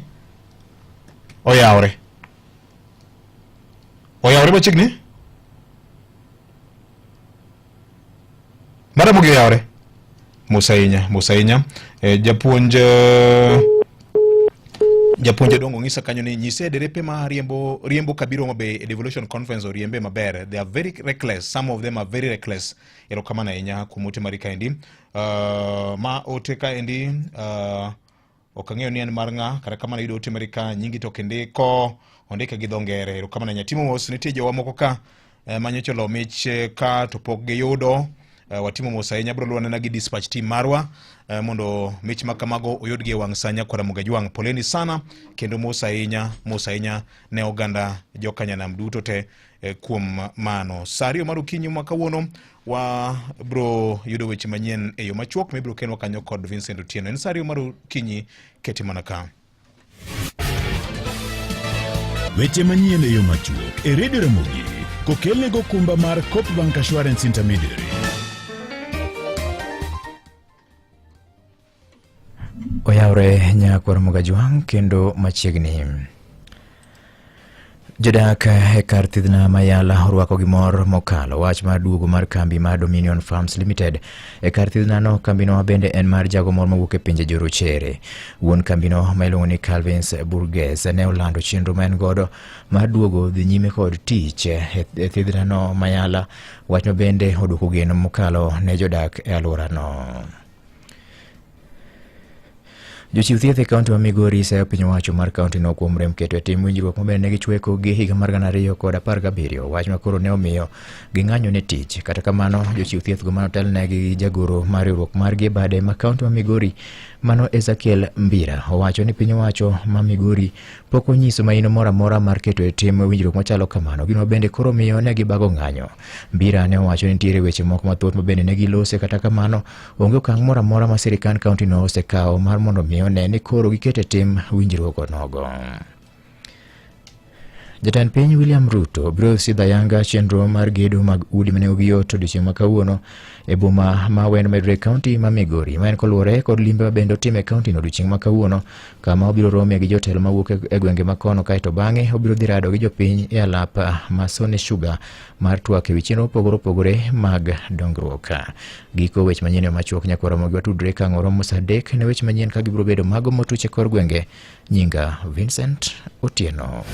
Oyawre. Oyawre machiegni. Maramogi oyawre. Mos ahinya, mos ahinya. E, japuonj eh, japuonj Odongo ng'isa kanyo ni nyise derepe ma riembo riembo kabiro Homa Bay e devolution conference oriembe maber. They are very reckless. Some of them are very reckless. Erokamano ahinya kuom ote mari kaendi. Ma ote kaendi ok ang'eyo ni en mar ng'a, kata kamano ayudo ote mari ka nyingi to ok indiko, ondike gi dho ngere. Erokamano ahinya. Timo mos, nitie jowa moko ka ma nyocha olo mich ka to pok giyudo. Watimo mos ahinya, abiro luwo anena gi dispatch team marwa mondo mich ma kamago oyudgi e wang' sa nyakwara Mugajwang'. Poleni sana kendo mos ahinya, mos ahinya ne oganda jokanyanam duto te kuom mano. Sa 2 mar okinyi ma kawuono wabro yudo weche manyien e yo machuok mibro kenwa kanyo kod Vincent Otieno. En sa 2 mar okinyi, keti mana ka. Weche manyien e yo machuok e Radio Ramogi kokelni gokumba mar Coop Bank Assurance Intermediary. Oyawre nyakwar Mugajwang' kendo machiegni. Jodak e kar thidhna ma Yala orwako gi mor mokalo wach mar duogo mar kambi mar Dominion Farms Limited e kar thidhnano. Kambino bende en mar jago moro mawuok e pinje jorochere. Wuon kambino ma iluongo ni Calvins Burgess ne olando chenro ma en godo mar duogo dhi nyime kod tich e thidhnano ma Yala, wach ma bende oduoko geno mokalo ne jodak e alworano. Jochiw thieth e kaunti ma Migori seyo piny owacho mar kaunti no kuom rem keto e tim winjruok maber ne gichweko gi higa mar 2017, wach ma koro ne omiyo ging'anyo ne tich. Kata kamano, jochiw thieth go manotelnegi gi jagoro mar riwruok margi e bade ma kaunti ma Migori mano Ezekiel Mbira owacho ni piny owacho ma Migori pok onyiso maino moro amora mar keto e tim winjruok machalo kamano, gino bende koro miyo ne gibago ng'anyo. Mbira ne owacho ni nitiere weche moko mathoth ma bende ne gilose, kata kamano onge okang' moro amora ma sirikand kaunti no osekawo mar mondo mi one ni koro giketo e tim winjruok onogo. Jatend piny William Ruto biro sidho ayanga chenro mar gedo mag udi ma nengogi yot odiochieng' ma kawuono e boma ma Awendo mayudore e kaunti ma Migori. Ma en koluwore kod limbe ma bende otimo e kaunti no odiochieng' ma kawuono kama obiro rome gi jotelo mawuok e gwenge ma kono kaeto bang'e obiro dhi rado gi jopiny e alap ma Sony Sugar mar twak e wi chenro mopogore opogore mag dongruok. Giko weche manyien e machuok nyaka waromo gi watudre ka ang' oromo sa 3 ne weche manyien ka gibiro bedo mago motuch e kor gwenge. Nyinga Vincent Otieno.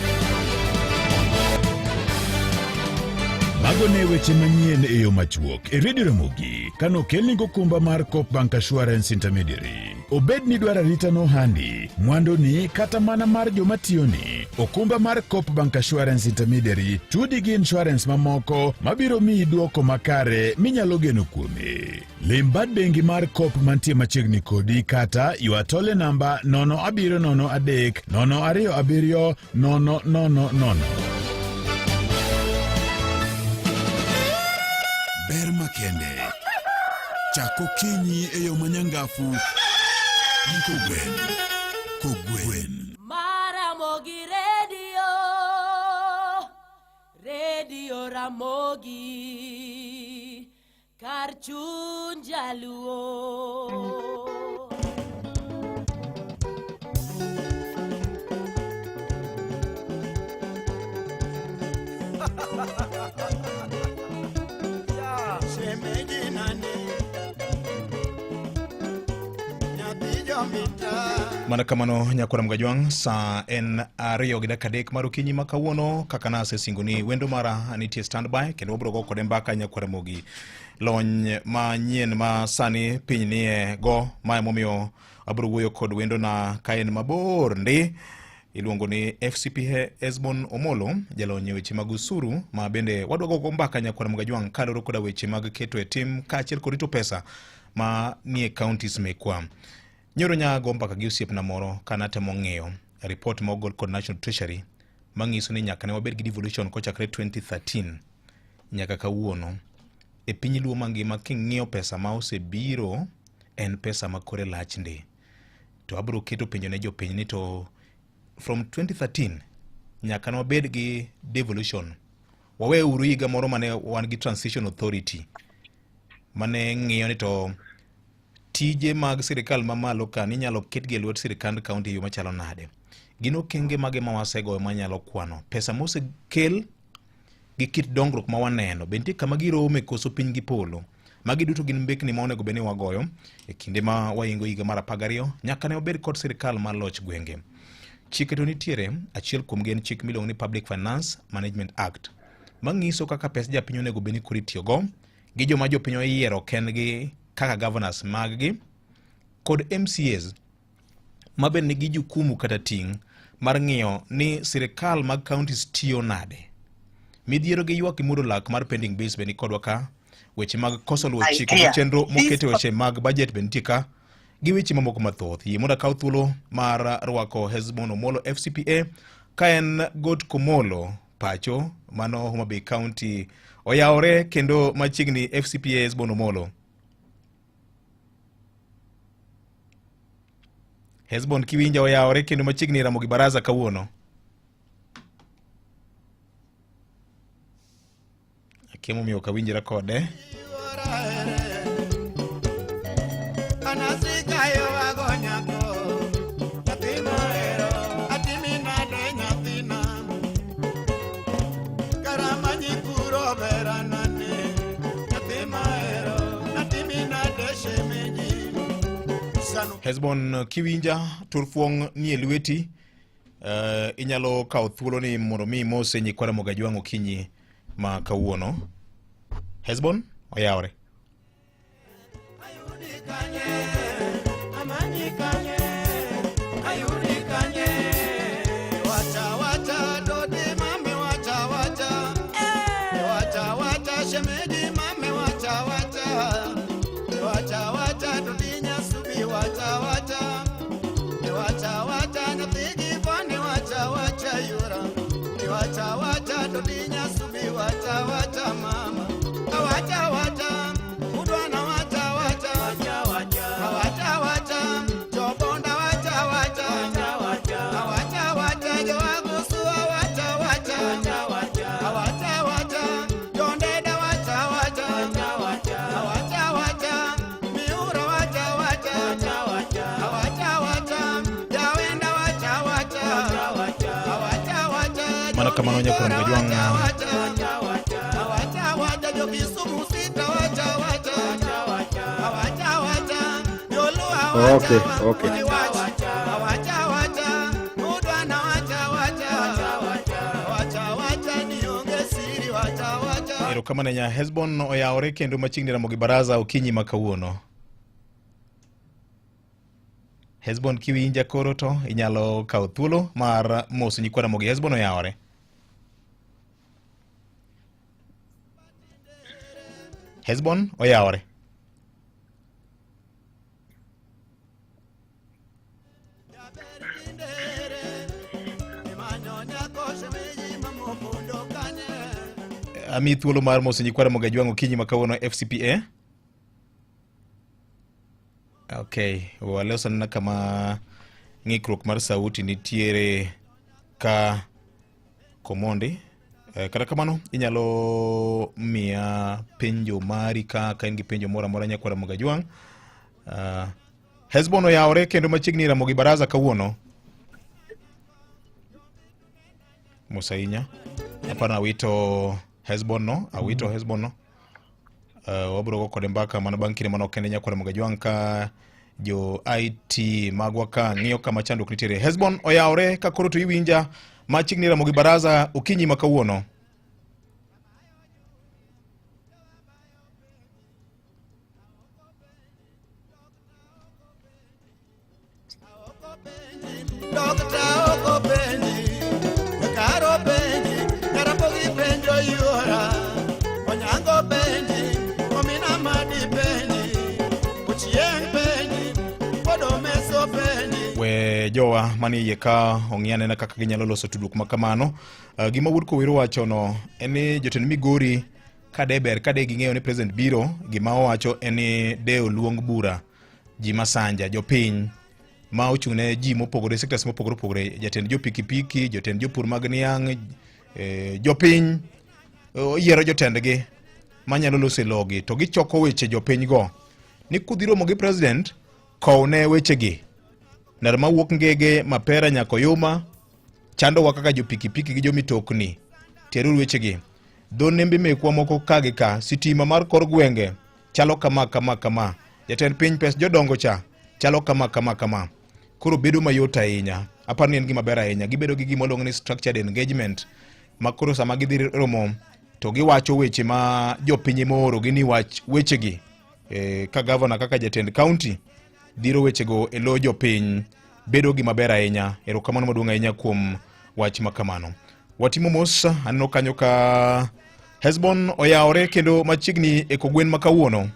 Mago ne weche manyien e yo machuok e Radio Ramogi kanokelni gokumba mar Coop Bank Assurance Intermediary. Obed ni idwaro arita ne ohandi, mwanduni kata mana mar joma tiyoni, okumba mar Coop Bank Assurance Intermediary tudi gi insurance mamoko mabiro miyi dwoko makare minyalo geno kuome. Lim bad bengi mar Coop mantie machiegni kodi kata ywa tole namba 0703 027 000. Ber makende. Chak okinyi e yo manyangafu gi kogwen. Kogwen. Maramogi Radio, Radio Ramogi, kar chuny jaluo. Shemeji nani? Nyathi jomita. Mana kamano nyakwara Mgajwang', sa en 2 gi dakika 3 mar okinyi ma kawuono kaka nasesingo ni wendo mara nitie standby kendo wabiro go kode mbaka nyakwara Mogi. Lony manyien ma sani piny nie go ma emomiyo abiro wuoyo kod wendo na ka en mabor ndi iluongo ni FCPA Esbon Omolo, jalony e weche mag osuru ma bende wadwa go mbaka nyakwara Mgajwang' kaluwore koda weche mag keto e tim kaachiel kod rito pesa ma nie counties mekwa. Nyoro nya go mbaka gi osiepna moro ka natemo ng'iyo report ma ogol kod National Treasury manyiso ni nyaka ne wabed gi devolution kochakore 2013 nyaka kawuono e piny Luo mangima king'iyo pesa ma osebiro en pesa ma kore lach ndi. To abiro keto penjo ne jopiny ni to from 2013 nyaka ne wabed gi devolution wawe uru higa moro mane wan gi transition authority mane ng'iyo ni to tije mag sirikal mamalo ka ninyalo ketgi e lwet sirikand county e yo machalo nade. Gin okenge mage ma wasegoyo manyalo kwano pesa mosekel gi kit dongruok ma waneno be nitie kama girome koso piny gi polo. Magi duto gin mbekni ma onego bed ni wagoyo e kinde ma waingo higa mar 12 nyaka ne wabed kod sirikal mar loch gwenge. Chike to nitiere, achiel kuomgi en chik miluongo ni Public Finance Management Act manyiso kaka pes japiny onego bed ni koro itiyogo gi joma jopiny oyiero kendgi kaka governors maggi kod MCAs ma bende nigi jukumu kata ting' mar ng'iyo ni sirikal mag counties tiyo nade. Midhiero gi ywak gi muodo lak mar pending bills be nikodwa ka, weche mag koso luwo chike gi chenro mokete weche mag budget be nitie ka gi weche mamoko mathoth. Yie mondo akaw thuolo mar rwako Hesbon Omolo FCPA ka en Got Komolo pacho mano Homa Bay County oyawore kendo machiegni FCPA Hesbon Omolo. Hesbon kiwinja oyawore kendo machiegni Ramogi Baraza kawuono. Akia momiyo ok awinjra kode. Hesbon kiwinja turfuong' nie lweti inyalo kawo thuolo ni mondo mi imose nyikwa Ramogi Ajwang' okinyi ma kawuono. Hesbon oyawre. Mana kamano nyakwar Mgajwang' Okay. Erokamano nya Hesbon oyawore kendo machiegni Ramogi Baraza okinyi ma kawuono. Hesbon kiwinja koro to inyalo kawo thuolo mar moso nyikwa Ramogi. Hesbon oyawore. Hesbon oyawore. Ami thuolo mar moso nyikwa Ramogi Ajwang' okinyi ma kawuono FCPA. Okay, waloso anena kama ng'ikruok mar sauti nitiere ka Komondi. Kata kamano inyalo miya penjo mari ka in gi penjo moro amora nyakwar Ramogi Ajwang'. Hesbon oyawore kendo machiegni Ramogi Baraza kawuono. Mos ahinya. Aparo awito Hesbon no, awito Hesbon no. Wabiro go kode mbaka mana bang' kinde manok kende nyakwar Ramogi Ajwang' ka jo IT magwa ka ng'iyo kama chandruok nitiere. Hesbon oyawore ka koro to iwinja machiegni Ramogi Baraza okinyi ma kawuono. We jowa manie iye ka ong'i anena kaka ginyalo loso tudruok ma kamano. Gima wuod Kowiro wachono en ni jotend Migori ka de ber ka de ging'eyo ni president biro, gima owacho en ni de oluong bura ji masanja, jopiny ma ochung' ne ji mopogore, sectors mopogore opogore, jatend jo pikipiki, jotend jopur mag niang', jopiny oyiero jotendgi manyalo loso e logi to gichoko weche jopiny go ni kudhi romo gi president kowne wechegi. Ndalo mawuok Ngege, Mapera nyaka Oyuma chandowa kaka jo pikipiki gi jo mitokni. Teruru wechegi. Dho nembe mekwa moko ka gi ka, sitima mar kor gwenge chalo kama kama kama. Jatend piny pes jodongo cha chalo kama kama kama. Koro bedo mayot ahinya. Aparo ni en gima ber ahinya. Gibedo gi gima iluongo ni structured engagement ma koro sama gidhi romo to giwacho weche ma jopiny ema oorogi ni wach wechegi. Ka gavana kaka jatend county dhiro wechego e lo jopiny bedo gima ber ahinya. Erokamano maduong' ahinya kuom wach ma kamano. Watimo mos, aneno kanyo ka Hesbon oyawore kendo machiegni e kogwen ma kawuono.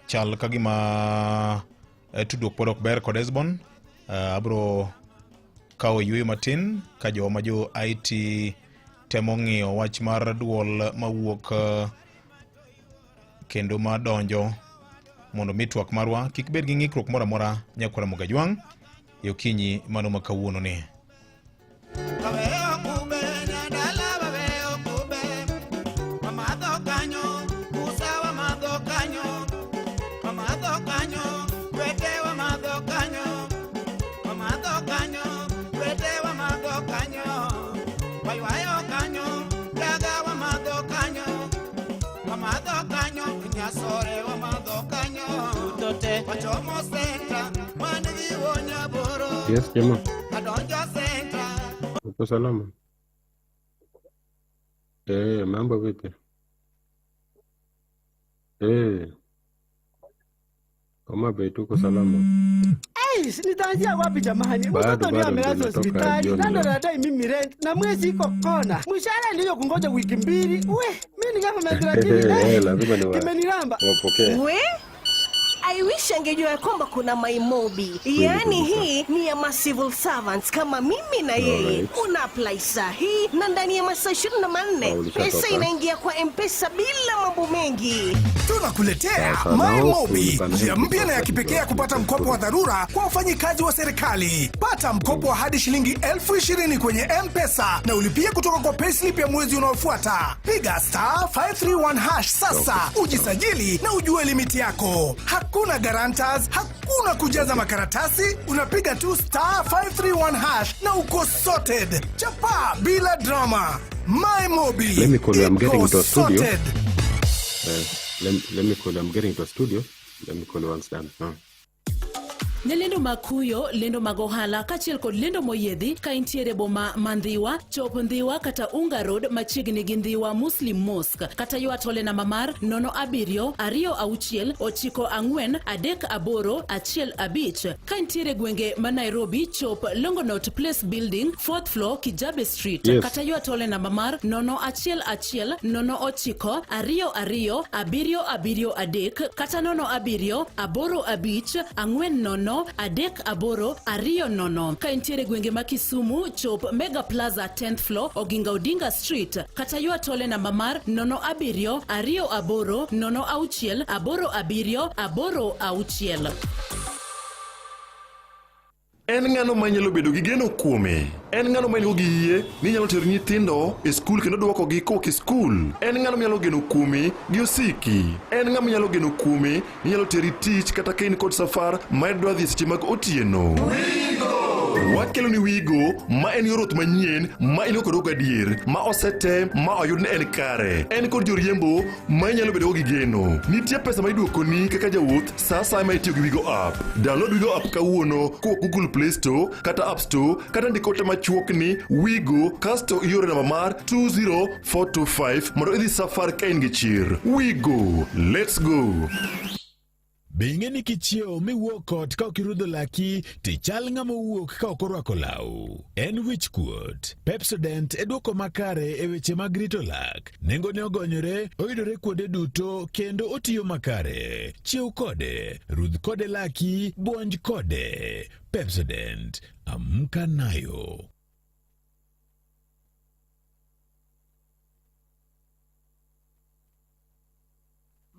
Chal ka gima tudruok pod ok ber kod Hesbon. Abro kawo yueyo matin ka jowa ma jo IT temo ng'iyo wach mar duol mawuok kendo madonjo mondo mi twak marwa kik bed gi ng'ikruok moro amora nyakwar Ramogi Ajwang' e okinyi mano ma kawuono ni. Yes, jamaa. Uko salama? Mambo vipi? Homa Bay tuko salama. Hey, nitaanzia wapi jamani? Bado, Mtoto ndio bado amelazwa ndio natoka hospitali, jioni na ndio leo. anadai mimi rent, na mwezi iko kona. Mshahara ndio kungoja wiki mbili. We, mimi ni government lakini, Lazima ni kimeniramba. wapokee. We? I wish angejua ya kwamba kuna MyMobi. Kweli Yaani kabisa. hii ni ya ma civil servants kama mimi na yeye. Una apply saa hii na ndani ya masaa 24 Au ulishatoka? pesa inaingia kwa M-Pesa bila mambo mengi. Tunakuletea Sasa nao MyMobi, kulipa njia na mpya na ya M-Pesa kipekee ya kupata mkopo wa dharura kwa wafanyikazi wa serikali. Pata mkopo wa hadi shilingi 20,000 kwenye M-Pesa na ulipie kutoka kwa payslip ya mwezi unaofuata. Piga star 531 hash sasa, ujisajili na ujue limiti yako. Hakuna guarantors, hakuna kujaza makaratasi, unapiga tu star 531 hash na uko sorted. Chapa bila drama. MyMobi. Let me call you. I'm getting Iko into a studio. sorted. Let me call you. I'm getting to a studio. Let me call you once done. Ne lendo mag kuyo, lendo mag ohala kaachiel kod lendo moyiedhi ka intiere e boma ma Ndhiwa, chop Ndhiwa kata Unga Road machiegni gi Ndhiwa Muslim Mosque kata ywa tole namba mar 07 26 94 38 15. Ka intiere e gwenge ma Nairobi, chop Longonot Place Building, 4th floor, Kijabe Street kata ywa tole namba mar 0 1 1 0 9 2 2 7 7 3 kata 0 7 8 5 4 0 3 8 2 0. Ka intiere gwenge ma Kisumu, chop Mega Plaza 10th floor, Oginga Odinga Street kata ywa tole namba mar 0 7 2 8 0 6 8 7 8 6. En ng'ano ma inyalo bedo gi geno kuome? En ng'ano ma in-go gi yie ni inyalo tero nyithindo e skul kendo duokogi kowuok e skul? En ng'ano minyalo geno kuome gi osiki? En ng'a minyalo geno kuome ni nyalo teri tich kata ka in kod safar ma idwa dhi e seche mag otieno? Wakelo ni Wigo ma en yor wuoth manyien ma in go kod gadier ma osetem ma oyud ni en kare. En kod joriembo ma inyalo bedogo gi geno. Nitie pesa ma iduokoni kaka jawuoth sa asaya ma itiyo gi Wigo app. Download Wigo app kawuono kowuok Google Play Store kata App Store kata ndik ote machuok ni Wigo kasto ioro e namba mar 20425 mondo idhi safar ka in gi chir. Wigo, let's go! Be ing'e ni kichiewo miwuok ot ka ok irudho laki tichal ng'ama owuok ka ok orwako law? En wich kuot. Pepsodent e duoko makare e weche mag rito lak. Nengone ogonyore, oyudore kuonde duto kendo otiyo makare. Chiew kode, rudh kode laki, buonj kode. Pepsodent, amka nayo.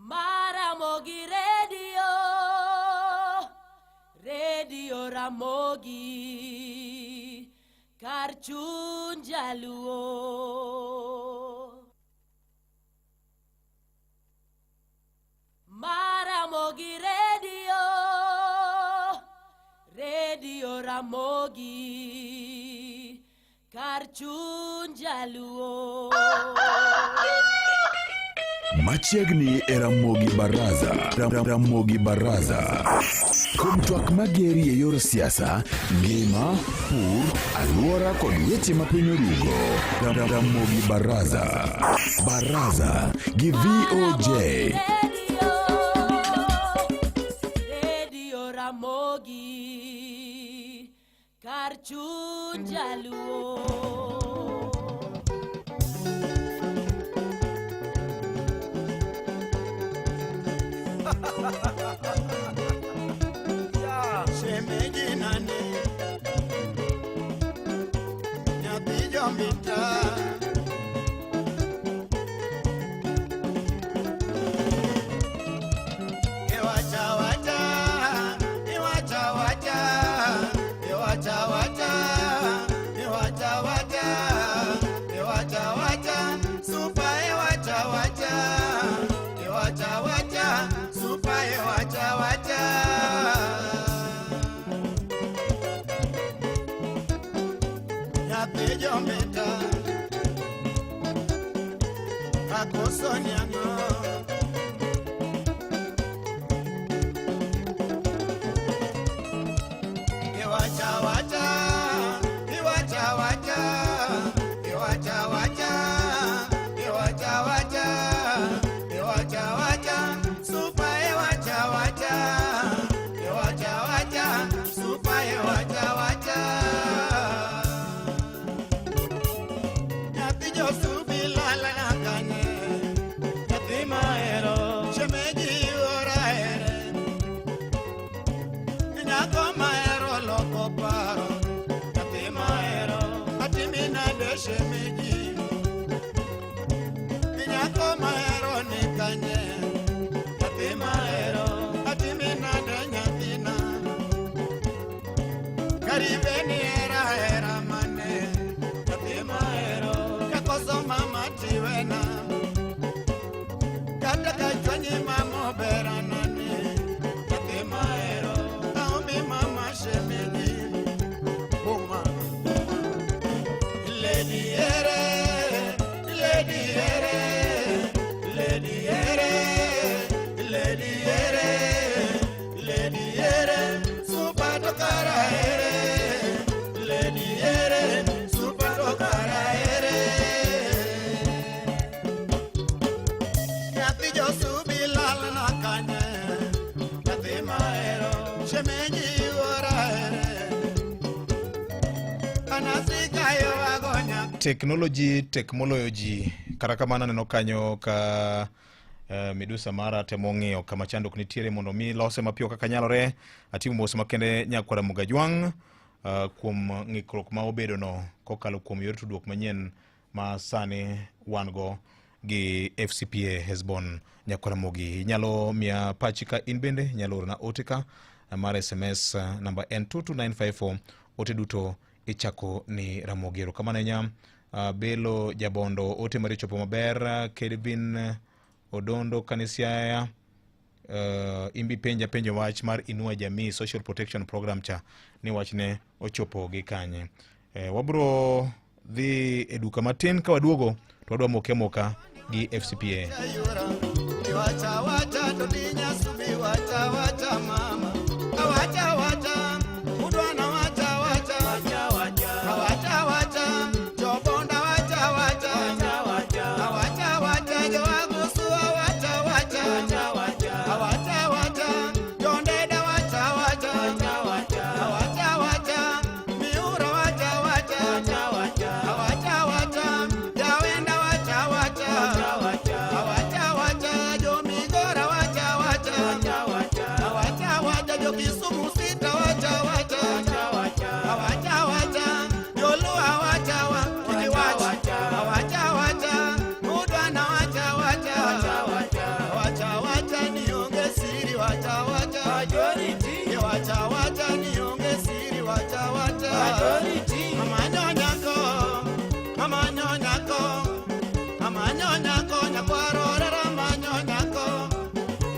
Maramogi Radio, Radio Ramogi, kar chuny jaluo. Maramogi Radio, Radio Ramogi, kar chuny jaluo. Machiegni e Ramogi Baraza. Ramogi Baraza. Kuom twak mageri e yor siasa, ngima, pur, alwora kod weche ma piny orugo. Ramogi Baraza. Baraza gi VOJ. Radio Ramogi, kar chuny jaluo. Shemeji nani? Nyathi jomita. Iwacha wacha, iwacha wacha, iwacha wacha, iwacha wacha, iwacha wacha, super iwacha wacha, iwacha wacha, super iwacha wacha. Nyathi jomita, akoso nyang'o. Iwacha wacha, iwacha wacha, iwacha wacha, iwacha wacha, iwacha wacha, super iwacha wacha, iwacha wacha, super iwacha wacha. Nyathi josubi lala kanye, nyathi mahero, shemeji ora here. Nyako mahero loko paro, nyathi mahero, atimi nade shemeji. Nyako mahero ni kanye, nyathi mahero, atimi nade nyathina. Karibe ni hera hera mane, nyathi mahero, kakoso mama tiwena. Kata ka chwanyi mama obera nani, nyathi mahero, aombi mama shemeji. Boma. Lady ere, lady ere, lady ere, lady ere, lady ere, super kara ere Lady ere Super to kara ere Nyathi josubi lalna kanye Nyathi mahero Shemeji yuora ere Anasikayo agonya Teknoloji tek moloyo ji. Kata kamano aneno kanyo ka midusa mara temo ng'iyo kama chandruok nitiere mondo mi lose mapiyo kaka nyalore. Atimo mos makende nyakwara Mugajwang' kuom ng'ikruok ma obedono kokalo kuom yor tudruok manyien ma sani wan go gi FCPA Hesbon nyakwara Mogi. Inyalo miya pachi ka in bende inyalo orona ote ka mar SMS namba en 22954 ote duto ichako ni Ramogi. Erokamano ahinya Belo Jabondo, ote mari ochopo maber. Kelvin Odondo Kanisiaya, imbi penja penjo wach mar Inua Jamii Social Protection Program cha ni wachne ochopo gi kanye. Wabro dhi e duka matin ka waduogo to wadwa moke moka gi FCPA. Wacha wacha to dinya subi wacha wacha mama wacha wacha udwana wacha wacha wacha wacha jobonda wacha wacha wacha wacha jowagusua wacha wacha wacha wacha jondeda wacha wacha wacha wacha miura wacha wacha wacha wacha jawenda wacha wacha wacha wacha jomigora wacha wacha wacha wacha jokisumu sita wacha wacha wacha wacha jolua wacha wacha wacha wacha mudwana wacha wacha wacha wacha nionge siri wacha wacha wacha wacha nionge siri wacha wacha mama nyonyako mama nyonyako mama nyonyako nyakwarorera mama nyonyako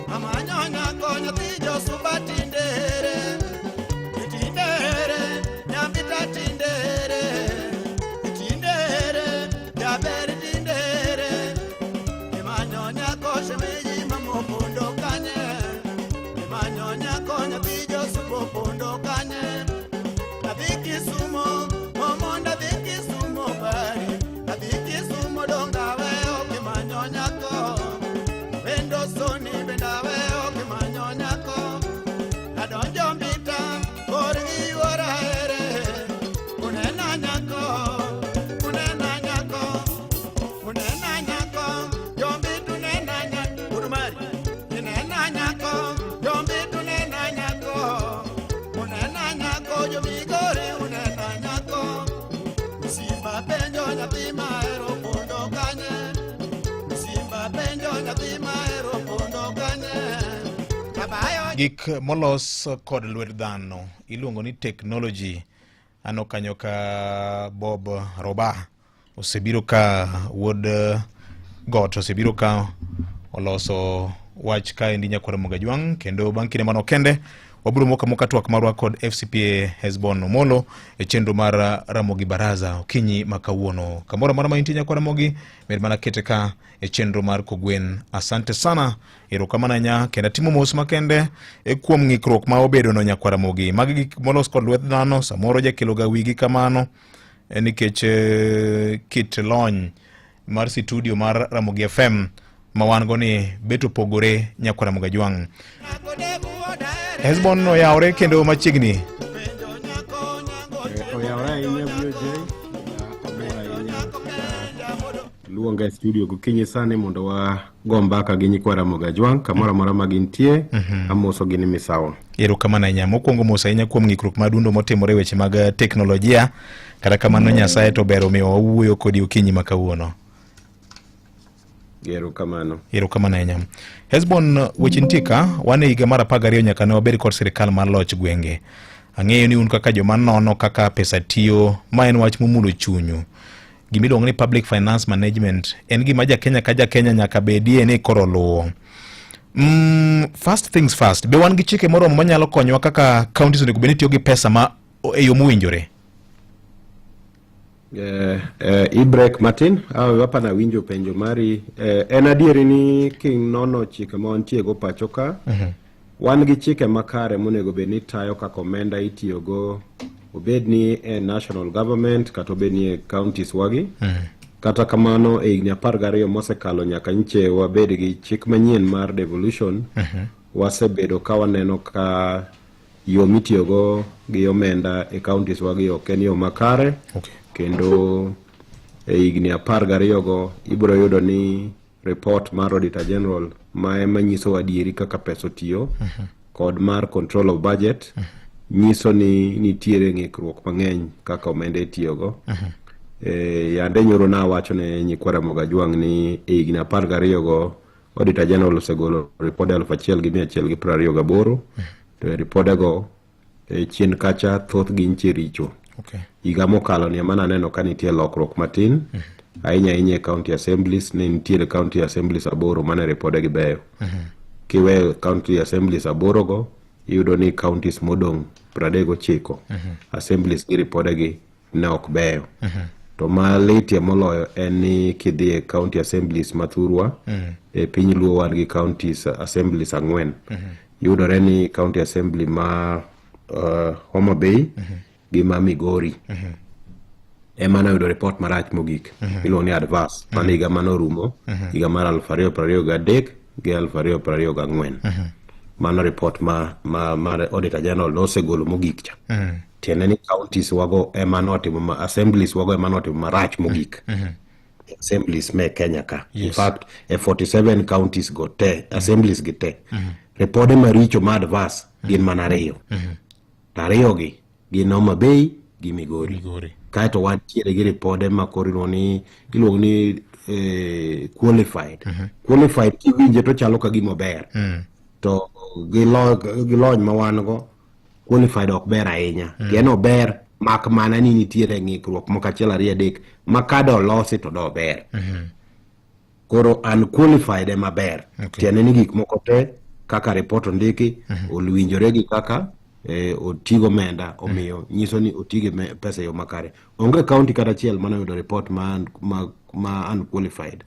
mama nyonyako nyathi josuba tindere tindere nyambita tindere tindere jaber tindere imanyonyako shemeji mamopondo kanye imanyonyako nyathi josuba opondo kanye adhi Kisumo momonda adhi Kisumo bari adhi Kisumo donga weyo kimanyonyako wendo soni benda weyo kimanyonyako adonjo mbita korgi yuora ere unena nyako unena nyako unena nyako jombi tunena nyako urumari unena nyako jombi tunena nyako unena nyako jomigore unena nyako Simba penjo nyathi mahero pondo kanye Simba penjo nyathi mahero pondo kanye Abayo Gik molos kod lwet dhano iluongo ni technology. Aneno kanyo ka Bob Roba osebiro ka wuod got osebiro ka oloso wach kaendi nyakwar Mugajwang' kendo bang' kinde mano kende wabiro moko amoka twak marwa kod FCPA Hesbon Omolo e chenro mar Ramogi Baraza okinyi ma kawuono. Kamoro amora ma intie nyakwar Ramogi, med mana kete ka e chenro mar Kogwen. Asante sana, erokamano ahinya kendo atimo mos makende e kuom ng'ikruok ma obedono nyakwar Ramogi. Magi gik molos kod lwet dhano, samoro jakeloga wigi kamano nikech kit lony mar situdio mar Ramogi FM ma wan go ni bet opogore nyakwar Ramogi Ajwang'. Hesbon oyawore kendo machiegni. Oyawore ahinya VOJ, amor ahinya luonga e studio gokinyi sani mondo wago mbaka gi nyikwa Ramogi Ajwang' kamoro amora ma gintie. Amosogi ni misawa. Erokamano ahinya. Mokwongo mos ahinya kuom ng'ikruok mar dundo motimore e weche mag teknolojia. Kata kamano Nyasaye to ber omiyo wawuoyo kodi okinyi ma kawuono. Erokamano. Erokamano ahinya. Hesbon, weche nitie ka, wan e higa mar 12 nyaka ne wabed kod sirikal mar loch gwenge. Ang'eyo ni un kaka joma nono kaka pesa tiyo, ma en wach momulo chunyu. Gima iluongo ni public finance management en gima ja Kenya ka ja Kenya nyaka bedie ni koro luwo. First things first, be wan gi chike moromo manyalo konyowa kaka counties onego bed ni tiyo gi pesa ma e yo mowinjore? I-break matin apana winjo penjo mari. En adieri ni kinono chike ma wantie go pacho ka, Wan gi chike makare monego bed ni tayo kaka omenda itiyogo, obed ni e national government kata obed ni e counties wagi. Kata kamano e higni 12 mosekalo nyaka nche wabed gi chik manyien mar devolution, wasebedo ka waneno ka yo mitiyogo gi omenda e counties wagi ok en yo makare. Kendo e higni 12 go ibiro yudo ni report mar Auditor General ma ema nyiso adieri kaka pesa otiyo kod mar control of budget nyiso ni nitiere ng'ikruok mang'eny kaka omenda itiyogo. Yande nyoro nawacho ne nyikwa Ramogi Ajwang' ni e higni 12 go Auditor General osegolo ripode 1128 to e ripodego e chien kacha thothgi nche richo. Higa mokalo ni ema naneno ka nitie lokruok matin ahinya ahinya e county assemblies. Ne nitiere county assemblies 8 mane ripodegi beyo. Kiweyo county assemblies 8 go, iyudo ni counties modong' 39 assemblies gi ripodegi ne ok beyo. To malitie moloyo en ni kidhi e county assemblies mathurwa e piny Luo wan gi counties assemblies 4. Yudore ni county assembly ma Homa Bay gi ma Migori ema noyudo report marach mogik iluongo ni adverse mano higa mane orumo higa mar 2023 gi 2024. Mano report ma Auditor General nosegolo mogik cha. Tiende ni counties wago ema notimo ma assemblies wago ema notimo marach mogik. Assemblies me Kenya ka. In fact, e 47 counties go te, assemblies gi te, ripode maricho ma adverse gin mana 2. To 2 gi gin Homa Bay gi Migori. Kaeto wantiere gi ripode ma koro iluongo ni qualified. Qualified kiwinje to chalo ka gima ber. To gi lony ma wan go, qualified ok ber ahinya. Tiende ober mak mana ni nitiere ng'ikruok moko 1 2 3 ma kada olosi to do ber. Koro unqualified ema ber. Tiende ni gik moko te kaka report ondiki owinjore gi kaka oti gi omenda, omiyo nyiso ni oti gi pesa e yo makare. Onge county kata achiel mane oyudo report ma unqualified.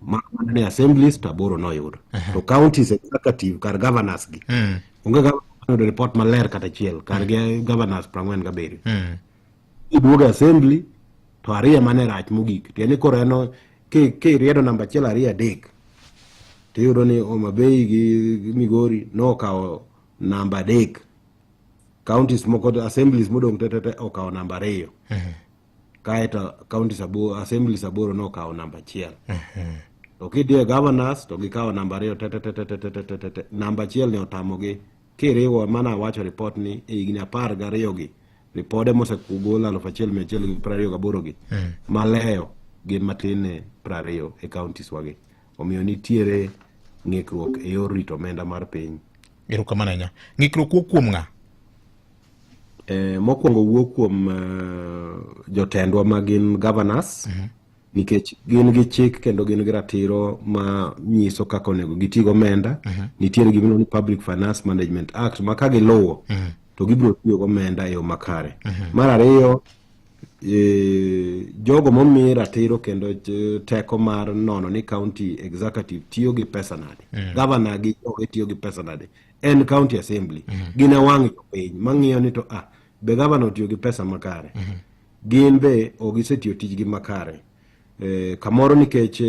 Ma ni assemblies to 8 noyudo. To counties executive kar governors gi. Onge governor oyudo report maler kata achiel kar gi governors 47. Iduogo assembly to 2 mane rach mogik. Tiende ni koro en kiriedo namba 1 2 3 tiyudo ni Homa Bay gi Migori nokawo namba 3. Counties moko assemblies modong' te te okawo namba 2. Kaeto counties assemblies 8 nokawo namba 1. To kidhi e governors to gikawo namba 2 te te te te te te te te. Namba 1 ne otamogi. Kiriwo mana awacho report ni e higni 12 gi ripode mosegol 1128 gi maleyo gin matin ne 20 e counties wagi. Omiyo nitiere ng'ikruok e yor rito omenda mar piny. Erokamano ahinya. Ng'ikruok wuok kuom ng'a? Mokwongo wuok kuom jotendwa ma gin governors. Nikech gin gi chik kendo gin gi ratiro ma nyiso kaka onego giti gi omenda. Nitiere gima iluongo ni Public Finance Management Act ma ka giluwo to gibiro tiyo gi omenda e yo makare. Mar ariyo, jogo momi ratiro kendo teko mar nono ni county executive tiyo gi pesa nade. Governor gi joge tiyo gi pesa nade. En county assembly. Gin e wang' jopiny mang'iyo ni to be governor otiyo gi pesa makare. Gin be ok gisetiyo tijgi makare. Kamoro nikech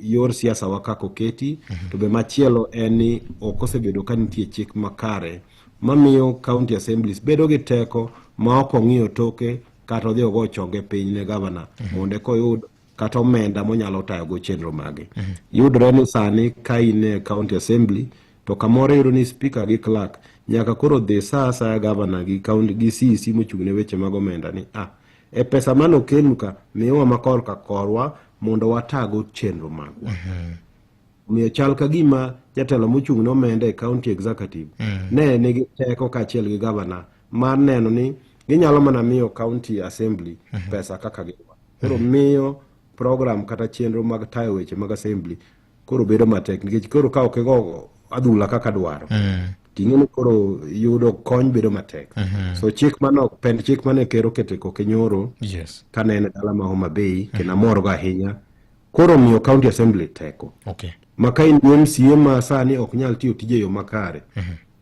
yor siasa wa kaka oketi, to be machielo en ni ok osebedo ka nitie chik makare mamiyo county assemblies bedo gi teko ma ok ong'iyo toke kata odhi ogo chonge piny ne governor mondo eka oyud kata omenda monyalo tayogo chenro mage. Yudore ni sani ka in e county assembly to kamoro iyudo ni speaker gi clerk nyaka koro dhi sa asaya governor gi county gi CEC mochung' ne weche mag omenda ni e pesa mane okelnu ka miwa ma korka korwa mondo watago chenro magwa. Omiyo chal ka gima jatelo mochung' ne omenda e county executive ne nigi teko kaachiel gi governor mar neno ni ginyalo mana miyo county assembly pesa kaka gidwaro. Koro miyo program kata chenro mag tayo weche mag assembly koro bedo matek nikech koro ka ok igo adhula kaka dwaro ting'e ni koro yudo kony bedo matek. So chik mano pend chik mane ker oketo e koke nyoro kane en e dala ma Homa Bay kendo amorgo ahinya koro miyo county assembly teko. Ma ka in gi MCA ma sani ok nyal tiyo tije e yo makare,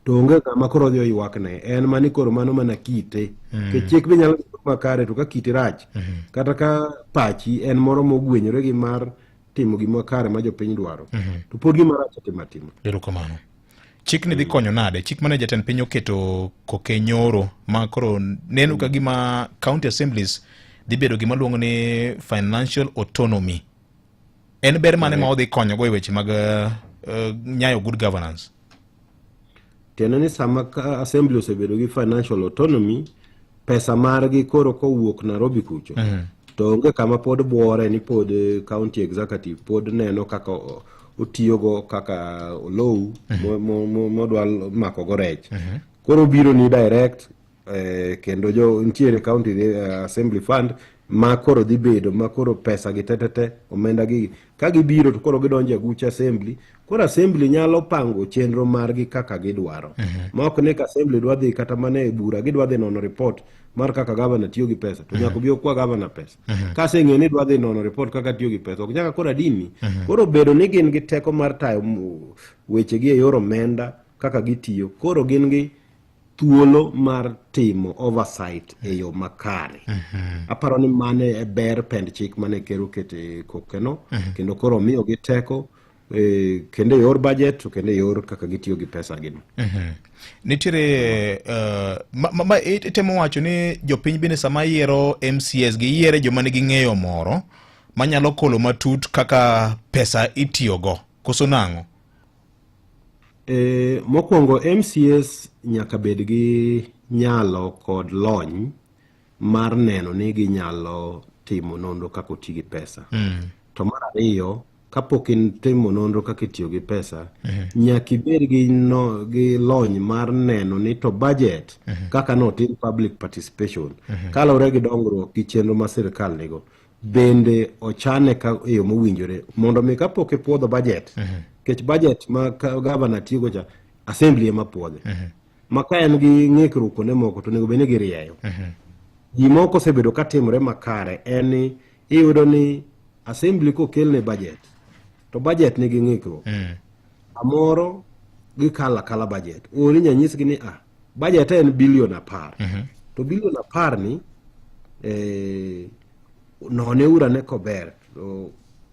to onge ng'ama koro odhi oywakne. En mani koro mano mana kite. Nikech chik be nyalo bedo makare to ka kiti rach, kata ka pachi en moro mogwenyore gi mar timo gima kare ma jopiny dwaro, to pod gima rach otimo atima. Erokamano. Chik ni dhi konyo nade? Chik mane jatend piny oketo koke nyoro ma koro neno ka gima county assemblies dhi bedo gima luongo ni financial autonomy. En ber mane ma odhi konyogo e weche mag nyayo good governance? Tiende ni sama ka assembly osebedo gi financial autonomy, pesa margi koro kowuok Nairobi kucho, to onge kama pod bwore ni pod county executive pod neno kaka otiyogo kaka olou modwa makogo rech. Koro biro ni direct kendo jo nitiere county assembly fund ma koro dhi bedo ma koro pesa gi tetete omenda gi ka gibiro to koro gidonjo e aguch assembly. Koro assembly nyalo pango chenro margi kaka gidwaro, ma ok ni ka assembly dwa dhi kata mana e bura gidwa dhi nono report mar kaka governor tiyo gi pesa to nyaka obi okwa governor pesa. Kaseng'eyo ni dwa dhi nono report kaka tiyo gi pesa ok nyaka koro adini. Koro bedo ni gin gi teko mar tayo wechegi e yor omenda kaka gitiyo, koro gin gi thuolo mar timo oversight e yo makare. Aparo ni mane e ber pend chik mane ker oketo e kokeno, kendo koro omiyogi teko kendo e yor budget to kendo e yor kaka gitiyo gi pesa gino. Nitiere ma itemo wacho ni jopiny bende sama yiero MCAs giyiere joma nigi ng'eyo moro manyalo kolo matut kaka pesa itiyogo, koso nang'o? Mokwongo MCAs nyaka bed gi nyalo kod lony mar neno ni ginyalo timo nonro kaka oti gi pesa. To mar ariyo, kapok itimo nonro kaka itiyo gi pesa, nyaka ibed gi, no, gi lony mar neno ni to budget kaka notim public participation kaluwore gi dongruok gi chenro ma sirkal nigo bende ochane ka e yo mowinjore mondo mi kapok ipuodho budget, nikech budget ma gavana tiyogo cha assembly ema puodhe, ma ka en gi ng'ikruok kuonde moko to onego bed ni girieyo. Gima ok osebedo ka timore makare en ni iyudo ni assembly kokelne budget to budget nigi ng'ikruok samoro gikalo akala budget ori nyanyisgi ni budget en bilion 10 to bilion 10 ni none ura ne kober to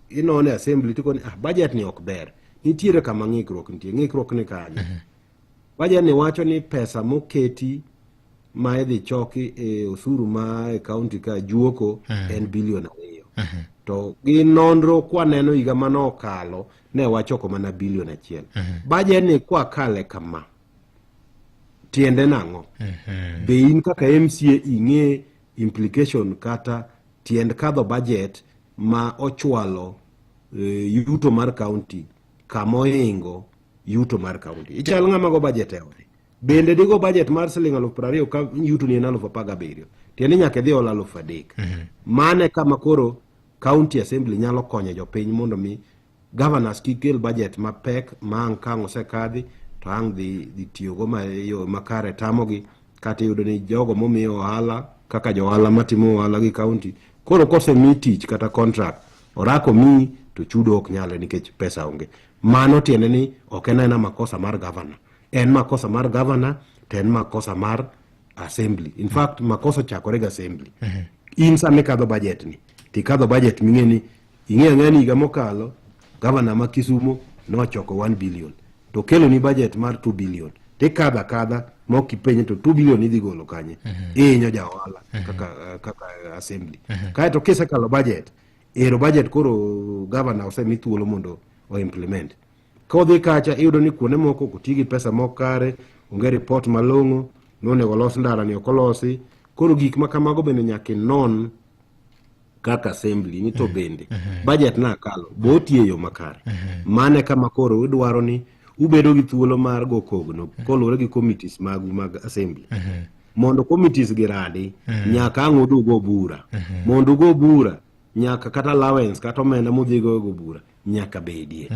inone assembly tikoni budget ni ok ber, nitiere kama ng'ikruok nitie, ng'ikruok ni kanye? Budget ni wacho ni pesa moketi ma idhi choki e osuru ma e county ka juoko en bilion 2, to gi nonro kwaneno higa mane okalo ne wachoko mana bilion 1. Budget ni kwakale kama tiende nang'o? Be in kaka MCA ing'e implication kata tiend kadho budget ma ochwalo yuto mar county kama ohingo yuto mar county? Ichal ng'ama go budget e ode. Bende digo budget mar siling 20,000 ka yuto ni en 17,000? Tiende ni nyaka idhi ol 3,000. Mane kama koro county assembly nyalo konyo jopiny mondo mi governors kik kel budget mapek ma ang' ka ang' osekadhi to ang' dhi tiyogo ma yo makare tamogi, kata iyudo ni jogo momiyo ohala kaka jo ohala matimo ohala gi county koro kosemi tich kata contract orako miyi to chudo ok nyalre nikech pesa onge. Mano tiende ni ok en aena makosa mar governor, en makosa mar governor to en makosa mar assembly. In fact makosa ochakore gi assembly. In sama ikadho budget ni tikadho budget ming'e ni ing'e ang'eya ni higa mokalo governor ma Kisumo nochoko 1 billion to kelo ni budget mar 2 billion tikadho akadha ma ok ipenje to 2 billion idhi golo kanye? Ihinyo ja ohala kaka assembly. Kaeto kisekalo budget, ero budget koro governor osemi thuolo mondo o implement. Kodhi kacha iyudo ni kuonde moko ok oti gi pesa mok kare, onge report malong'o, nonego olos ndara ni ok olosi. Koro gik ma kamago bende nyaka inon kaka assembly ni to bende budget na kalo bo otiyo e yo makare. Mane kama koro idwaro ni ubedo gi thuolo mar go kogno koluwore gi committees magu mag assembly. Mondo committees gi radi, nyaka ang' udhi ugo bura. Mondo ugo bura, nyaka kata allowance kata omenda mudhi go go bura nyaka bedie.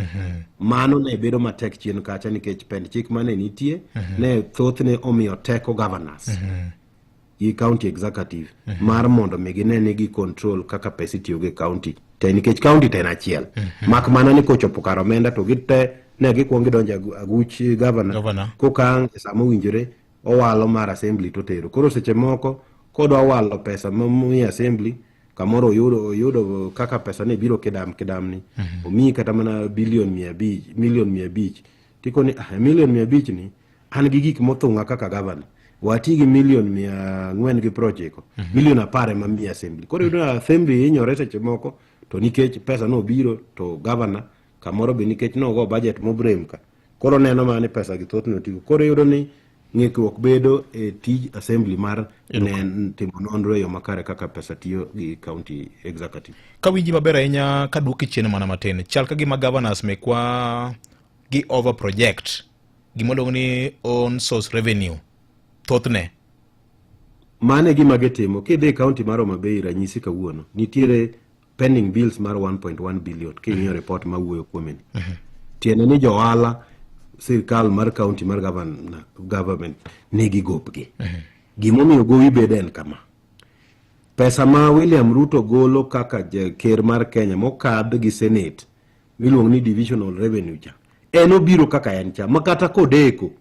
Mano ne bedo matek chien kacha nikech pend chik mane nitie ne thothne omiyo teko governors gi county executive mar mondo mi gine ni gi control kaka pesa itiyogo e county. te nikech county to en achiel mak mana ni kochopo kar omenda to gite ne gikwongo gidonjo aguch governor Governor. koka ang' e sama owinjore owalo mar assembly to otero koro seche moko kodwa walo pesa momi assembly kamoro oyudo kaka pesa ne biro kidam kidamni omiyi kata mana bilion 500 milion 500 tikoni ah, milion 500 ni an gi gik mothung'a kaka gavana wati gi milion 490 milion 10 ema miyi assembly koro iyudo ni assembly hinyore seche moko to nikech pesa nobiro to gavana kamoro be nikech nogo budget mobrem ka koro neno mana ni pesa gi thothne otigo koro iyudo ni ng'ikruok bedo e tij assembly mar timo nonro e yo makare kaka pesa tiyo gi county executive. Kawinji maber ahinya kaduoki chien mana matin, chal ka gima governors mekwa gi over project gima luongo ni own source revenue thothne. Mano e gima gitimo. Kidhi e county mar Homa Bay ranyisi kawuono, nitiere pending bills mar 1.1 billion king'iyo report mawuoyo kuome ni. Tiende ni jo ohala sirkal mar county mar government nigi gopgi. Gimomiyo gowi bedo en kama. Pesa ma William Ruto golo kaka ker mar Kenya mokadh gi Senate miluongo ni divisional revenue cha, en obiro kaka en cha, ma kata kodeko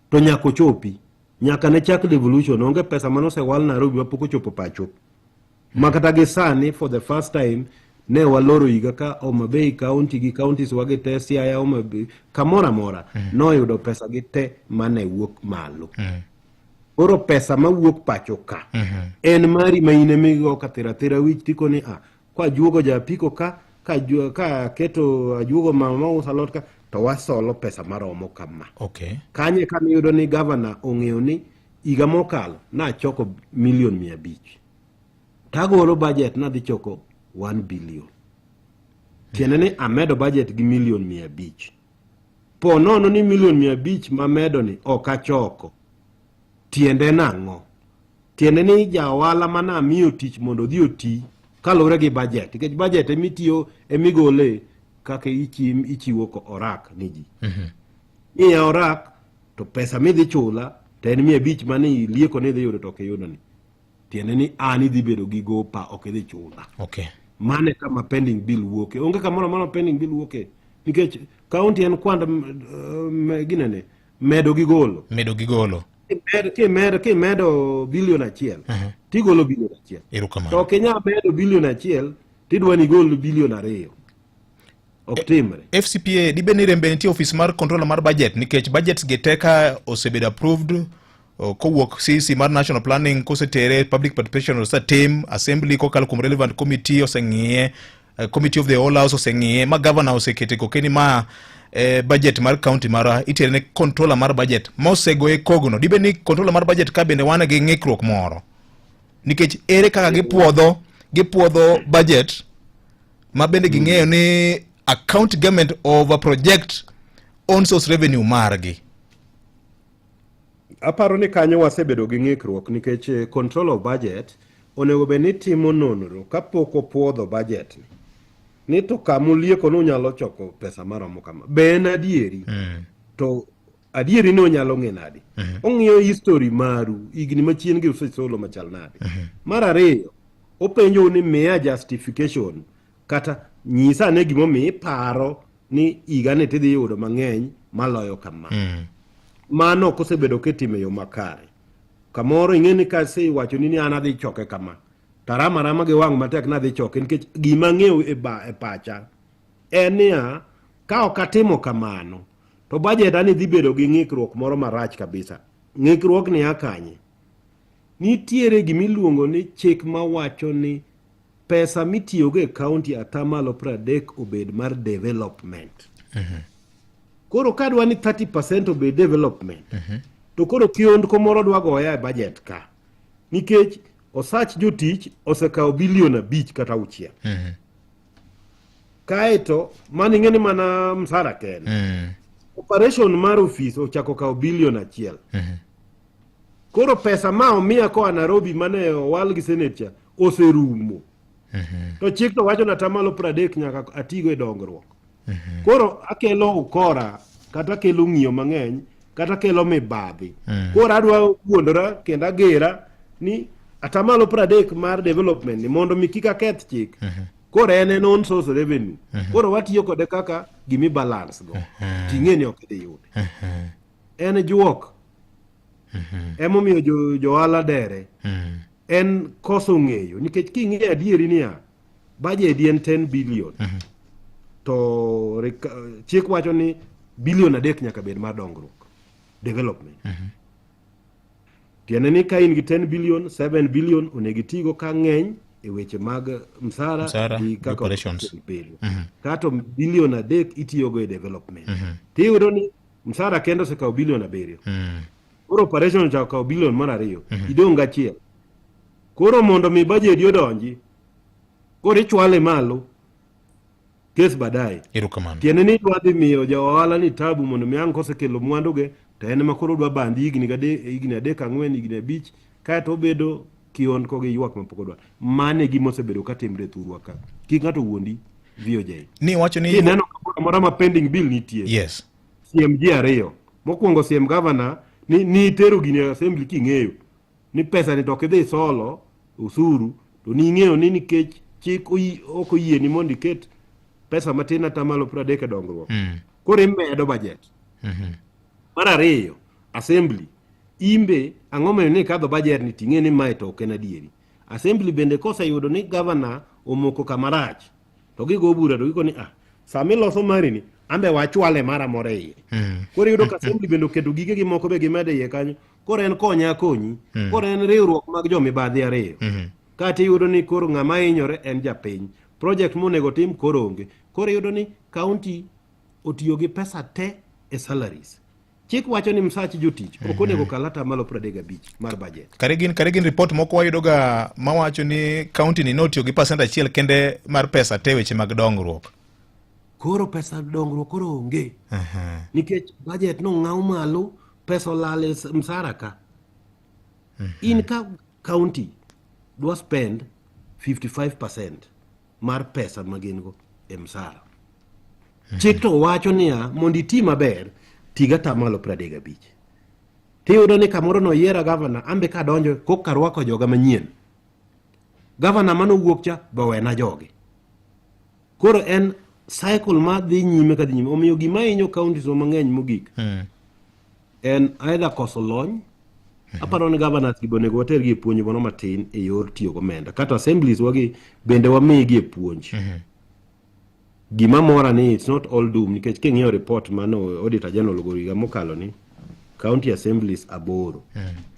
to nyaka ochopi. Nyaka ne chak devolution, onge pesa mane osewal Nairobi mapok ochopo pacho. Ma kata gi sani for the first time ne waloro higa ka Homa Bay County gi counties wagi te, Siaya, Homa Bay, kamoro amora noyudo pesa gi te mane wuok malo. Koro pesa mawuok pacho ka en mari ma in emigo kathira thira wich tiko ni ah, kwa juogo ja apiko ka, ka ka keto ajuogo mama mauso alot ka to wasolo pesa maromo kama. Kanye kama iyudo ni gavana ong'eyo ni higa mokalo nachoko milion 500 tagolo budget nadhi choko 1 billion. Tiende ni amedo budget gi milion 500. Po nono ni milion 500 mamedo ni ok achoko. Tiende nang'o? Tiende ni ja ohala mana amiyo tich mondo odhi oti kaluwore gi budget. Nikech budget emitiyo emigole kaka ichiwo orak ni ji. Miya orak to pesa midhi chula to en 500 mane ilieko ni idhi yudo to ok iyudo ni. Tiende ni an idhi bedo gi gopa ok idhi chula. Mano e kama pending bill wuoke. Onge kamoro amora ma pending bill wuoke. Nikech county en kwand ginene medo gi golo. Medo gi golo. Kimedo bilion 1 tigolo bilion 1. Erokamano. To ok inyal medo bilion 1 tidwa ni igol bilion 2. Ok timre. FCPA dibed ni rembe nitie ofis mar controller mar budget nikech budgets gi te ka osebedo approved kowuok CEC mar National Planning kosetere public participation osetim assembly kokalo kuom relevant committee oseng'iye committee of the whole house oseng'iye ma governor osekete kokeni ma budget mar county mara itere ne controller mar budget mosegoye kogno dibed ni controller mar budget ka bende wan gi ng'ikruok moro nikech ere kaka gipuodho budget ma bende ging'eyo ni a county government over project own source revenue margi. Aparo ni kanyo wasebedo gi ng'ikruok nikech control of budget onego bed ni timo nonro kapok opuodho budget ni. Ni to kama ulieko ni unyalo choko pesa maromo kama. Be en adieri? To adieri ni onyalo ng'e nade? Ong'iyo history maru, higni machien gi usesolo machal nade. Mar ariyo, openjou ni miya justification kata nyisa ane gimomiyo iparo ni higani tidhi yudo mang'eny maloyo kama. Mano ok osebedo kitimo e yo makare. Kamoro ing'e ni kasewachoni ni an adhi choke kama, tarama rama gi wang' matek nadhi choke nikech gima ang'eyo e pacha en niya, ka ok atimo kamano to budget ani dhi bedo gi ng'ikruok moro marach kabisa. Ng'ikruok ni a kanye? Nitiere gimiluongo ni chik mawacho ni pesa mitiyogo e county atamalo 30 obed mar development. Koro kadwa ni 30% obed development, to koro kiondko moro dwa goya e budget ka. Nikech osach jotich osekawo bilion 5 kata 6. Kaeto mano ing'e ni mana msara kende. Operation mar ofis ochako kawo bilion 1. Koro pesa ma omiya koa Nairobi mane owal gi Senate cha oserumo. To chik to wacho ni atamalo 30 nyaka atigo e dongruok. Koro akelo ukora kata akelo ng'iyo mang'eny kata akelo mibadhi. Koro adwa wuondora kendo agera ni atamalo 30 mar development ni mondo mi kik aketh chik. Koro en en own source revenue. Koro watiyo kode kaka gimi balance go. Ting'e ni ok idhi yude. En juok. Emomiyo jo johala dere. En koso ng'eyo nikech king'iyo adieri niya budget en 10 billion. To chik wacho ni bilion 3 nyaka bed mar dongruok. Development. Tiende ni ka in gi 10 billion, 7 billion onego itigo ka ng'eny e weche mag msara Msara, gi kaka operations. bedo. Kato bilion 3 itiyogo e development. Tiyudo ni msara kende osekawo bilion 7. Koro operation ochako kawo bilion mar 2. Idong' gachiel. Koro mondo mi budget odonji, koro ichwale malo kes baadaye. Erokamano. Tiende ni idwa dhi miyo ja ohala ni tabu mondo mi ang' kosekelo mwanduge to en ema koro odwa bandi higni gade higni 3 4 higni 5 kaeto obedo kihondko gi ywak mapok odwa. Mano e gima osebedo ka timre e thurwa ka. Kik ng'ato wuondi VOJ. Ni wacho ni Kineno kamoro amora ma pending bill nitie. Yes. Siem ji ariyo. Mokwongo siem governor ni nitero gini e assembly king'eyo ni pesa ni to ok idhi solo osuru to ning'eyo ni nikech chik ok oyieni mondo iket pesa matin atamalo 30 e dongruok. Koro imedo budget. Mar ariyo, assembly imbe ang'o momiyo ni ikadho budget ni ting'e ni mae to ok en adieri. Assembly bende koseyudo ni governor omoko kama rach to gigo bura to giko ni ah sama iloso mari ni ambe wachwale mara moro e iye. Koro iyudo ka assembly bende oketo gigegi moko be gimedo e iye kanyo. Koro en konya akonyi. Koro en riwruok mag jomibadhi ariyo. Kata iyudo ni koro ng'ama hinyore en japiny. Project monego tim koro onge. Koro iyudo ni county otiyo gi pesa te e salaries. Chik wacho ni msach jotich ok onego kal atamalo 35 mar budget. Kare gin report moko wayudoga mawacho ni county ni notiyo gi percent 1 kende mar pesa te weche mag dongruok. Koro pesa dongruok koro onge. Nikech budget nong'aw malo, pesa olal e msara ka. In ka county dwa spend 55% mar pesa ma gin go e msara. Chik to wacho niya, mondo iti maber, ti gi atamalo 35. Tiyudo ni kamoro noyiera gavana, ambe kadonjo koka arwako joga manyien. Gavana manowuok cha be owena jogi. Koro en cycle ma dhi nyime ka dhi nyime. Omiyo gima hinyo counties wa mang'eny mogik en either koso lony. Aparo ni governors gi onego watergi e puonj moro matin e yor tiyo gomenda. Kata assemblies wagi bende wamigi e puonj. Gima mora ni it's not all doom nikech king'iyo report mano Auditor General ogolo higa mokalo ni county assemblies 8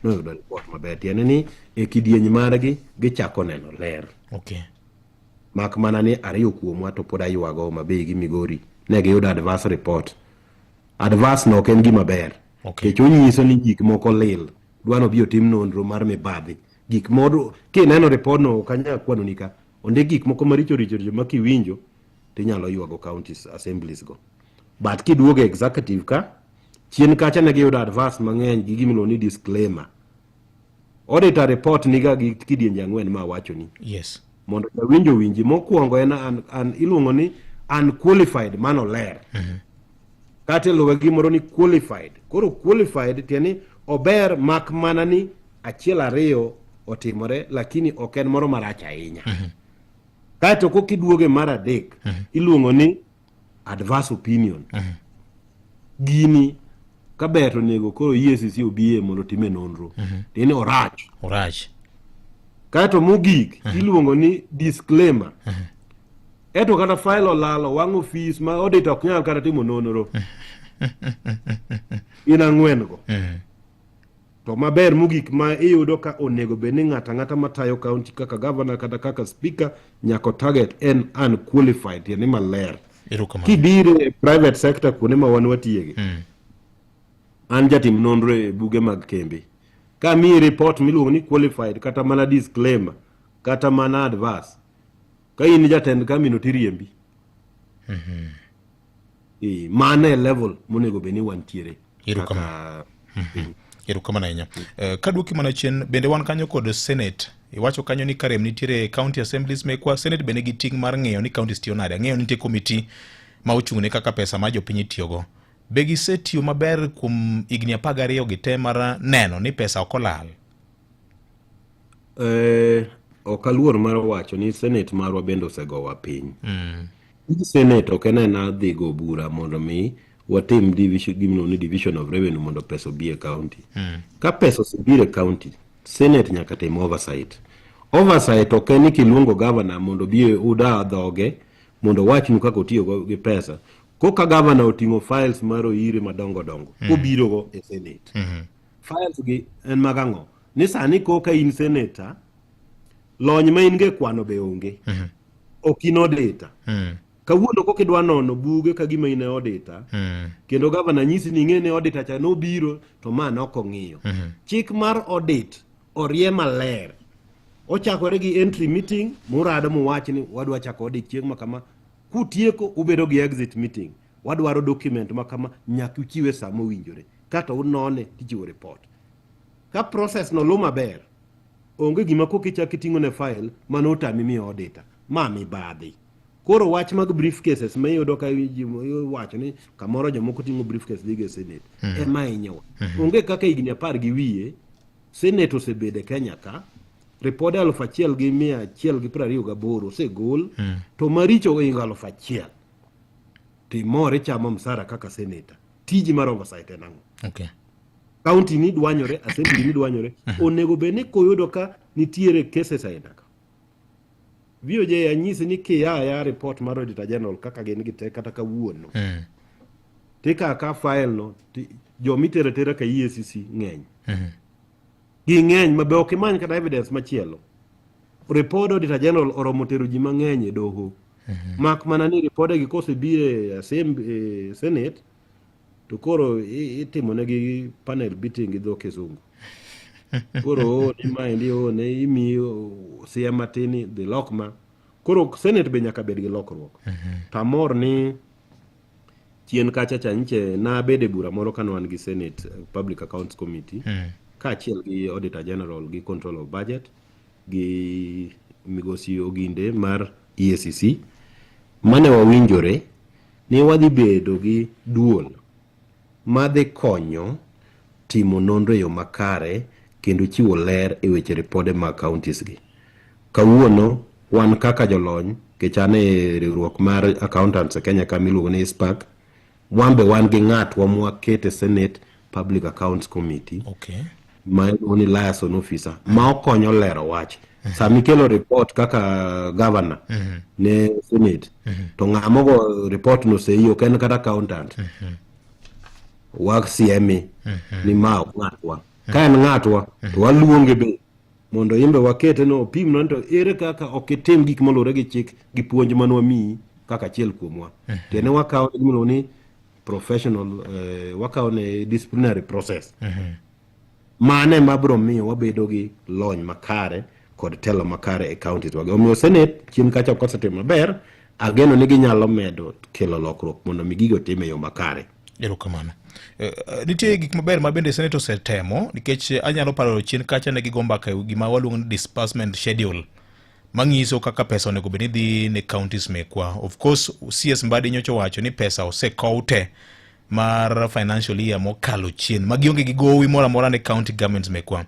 noyudo report maber. Tiende ni e kidieny margi gichako neno ler. Mak mana ni 2 kuomwa to pod aywago Homa Bay gi Migori ne giyudo adverse report. Adverse no ok en gima ber. Nikech onyiso ni gik moko lil. Dwa ni obi otim nonro mar mibadhi. Gik moro kineno report no ok anyal kwanoni ka. Ondik gik moko maricho richo richo ma kiwinjo tinyalo ywago county assemblies go. But kiduogo e executive ka, chien kacha ne giyudo adverse mang'eny gi gimiluongo ni disclaimer. Auditor report niga gi kidienje 4 ma awachoni. Mondo jawinjo owinji. Mokwongo en iluongo ni unqualified, mano ler. Kata iluwe gimoro ni qualified. Koro qualified tiende ni ober mak mana ni 1 2 otimore, lakini ok en moro marach ahinya. Kaeto kokiduoge mar 3, iluongo ni adverse opinion. Gini kaber to onego koro EACC obie mondo otime nonro. Tiende ni orach. Orach. Kaeto mogik iluongo ni disclaimer. Eto kata file olal owang' ofis ma audit ok nyal kata timo nonro. Gin 4 go. To maber mogik ma iyudo ka onego bed ni ng'ato ang'ata matayo county kaka governor kata kaka speaker nyaka target en unqualified, tiende ni maler. Kibiro e private sector kuonde ma wan watiyegi, an jatim nonro e buge mag kembe. Ka miyi report miluongo ni qualified kata mana disclaimer kata mana adverse, ka in jatend kambi no tiriembi. Mano e level monego bed ni wantiere. Kaka Erokamano ahinya. Kaduoki mana chien, bende wan kanyo kod Senate. Iwacho kanyo ni karem nitiere county assemblies mekwa. Senate bende nigi ting' mar ng'iyo ni counties tiyo nade. Ang'eyo ni nitie committee ma ochung' ne kaka pesa ma jopiny itiyogo. Be gisetiyo maber kuom higni 12 gi te mar neno ni pesa ok olal? ok aluor mar wacho ni Senate marwa bende osegowa piny. Tij Senate ok en aena dhi go bura mondo mi watim division, gimiluongo ni division of revenue mondo pesa obi e county. Ka pesa osebiro e county, Senate nyaka tim oversight. Oversight ok en ni kiluongo governor mondo obi uda dhoge mondo owachnu kaka otiyo go- gi pesa. Koka governor oting'o files mar oire madongo dongo, kobiro go e Senate. Files gi en mag ang'o? Ni sani koka in senator, lony ma in go e kwano be onge. Ok in auditor. Kawuono koka idwa nono buge ka gima in e auditor, kendo gavana nyisi ni ing'e ni auditor cha nobiro to ma ne ok ong'iyo. Chik mar audit orie maler. Ochakore gi entry meeting murado muwach ni wadwa chako audit chieng' ma kama. Kutieko ubedo gi exit meeting. Wadwaro document ma kama nyaka uchiwe sa mowinjore. Kato unone tichiwo report. Ka process no lu maber, onge gima koka ichako iting'o ne file mano otami miyo auditor. Ma mibadhi. Koro wach mag briefcases ma iyudo ka ji iwacho ni kamoro jomoko ting'o briefcase dhigo e Senate ema hinyowa. Onge kaka higni apar gi wiye Senate osebedo e Kenya ka, ripode 1128 osegol to maricho oingo 1000. Timor ichamo msara kaka senator. Tiji mar oversight en ang'o? County ni dwanyore, assembly ni dwanyore. Onego bed ni koyudo ka nitiere cases aina ka. VOJ anyisi ni kia ya report mar Auditor General kaka gin gi te kata kawuono. Tika ka file no jomitero atera ka EACC ng'eny. Ging'eny ma be ok imany kata evidence machielo. Report Auditor General oromo tero ji mang'eny e doho. Mak mana ni ripode gi kosebiro e assembly, e Senate to koro itimo negi panel beating gi dho Kizungu. Koro o ni maendi o ne imiyo siya matin ni dhi lok ma. Koro Senate be nyaka bed gi lokruok. To amor ni chien kacha cha nyiche nabedo e bura moro kane wan gi Senate Public Accounts Committee kaachiel gi Auditor General gi Control of Budget gi migosi Oginde mar EACC mane wawinjore ni wadhi bedo gi duol madhi konyo timo nonro e yo makare kendo chiwo ler e weche ripode mag counties gi. Kawuono wan kaka jolony, nikech an e riwruok mar accountants e Kenya ka miluongo ni ICPAK, wan be wan gi ng'atwa mwakete Senate Public Accounts Committee ma iluongo ni liaison officer ma okonyo lero wach. Sama ikelo report kaka governor ne Senate, to ng'ama ogo report no sei ok en kata accountant. Wasieme ni ma ok ng'atwa. Ka en ng'atwa to waluonge be mondo in be wakete no opimnwa ni to ere kaka ok itim gik moluwore gi chik gi puonj mane wamiyi kaka achiel kuomwa. Tiende wakawo ne gimiluongo ni professional, wakawo ne disciplinary process. Mano ema biro miyo wabedo gi lony makare kod telo makare e counties wagi. Omiyo Senate chien kacha ok osetimo maber, ageno ni ginyalo medo kelo lokruok mondo mi gigo otim e yo makare. Erokamano. Nitie gik maber ma bende Senate osetemo nikech anyalo paro chien kacha ne gigo mbaka e gima waluongo ni disbursement schedule manyiso kaka pesa onego bed ni dhi ne counties mekwa. Of course CS Mbadi nyocha owacho ni pesa osekow te mar financial year mokalo chien ma gionge gi gowi moro amora ne county governments mekwa.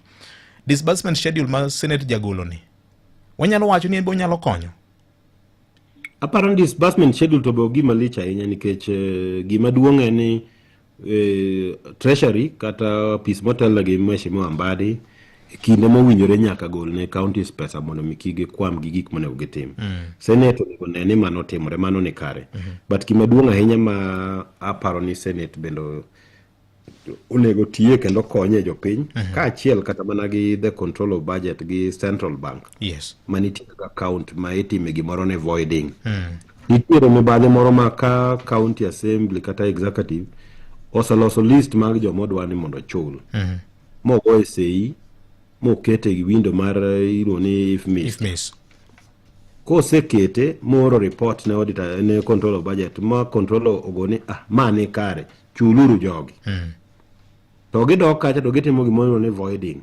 Disbursement schedule ma Senate jagolo ni wanyalo wacho ni en be onyalo konyo. Aparo ni disbursement schedule to be ok gima lich ahinya nikech gima duong' en ni Treasury kata apis motelne gi Mheshimiwa Mbadi e kinde mowinjore nyaka gol ne counties pesa mondo mi kik gikwam gi gik monego gitim. Senate onego ne ni mano otimore, mano ni kare. But gima duong' ahinya ma aparo ni Senate bende onego tiye kendo konye jopiny kaachiel kata mana gi the control of budget gi central bank manitie kaka account ma itime gimoro ni voiding. Nitiere mibadhi moro ma ka county assembly kata executive oseloso list mag joma odwa ni mondo ochul mogoye sei mokete gi window mar iluongo ni IFMIS. IFMIS. Kosekete mooro report ne auditor ne control of budget ma control ogo ni ah ma ni kare chuluru jogi. To gidok kacha to gitimo gimoro ni voiding.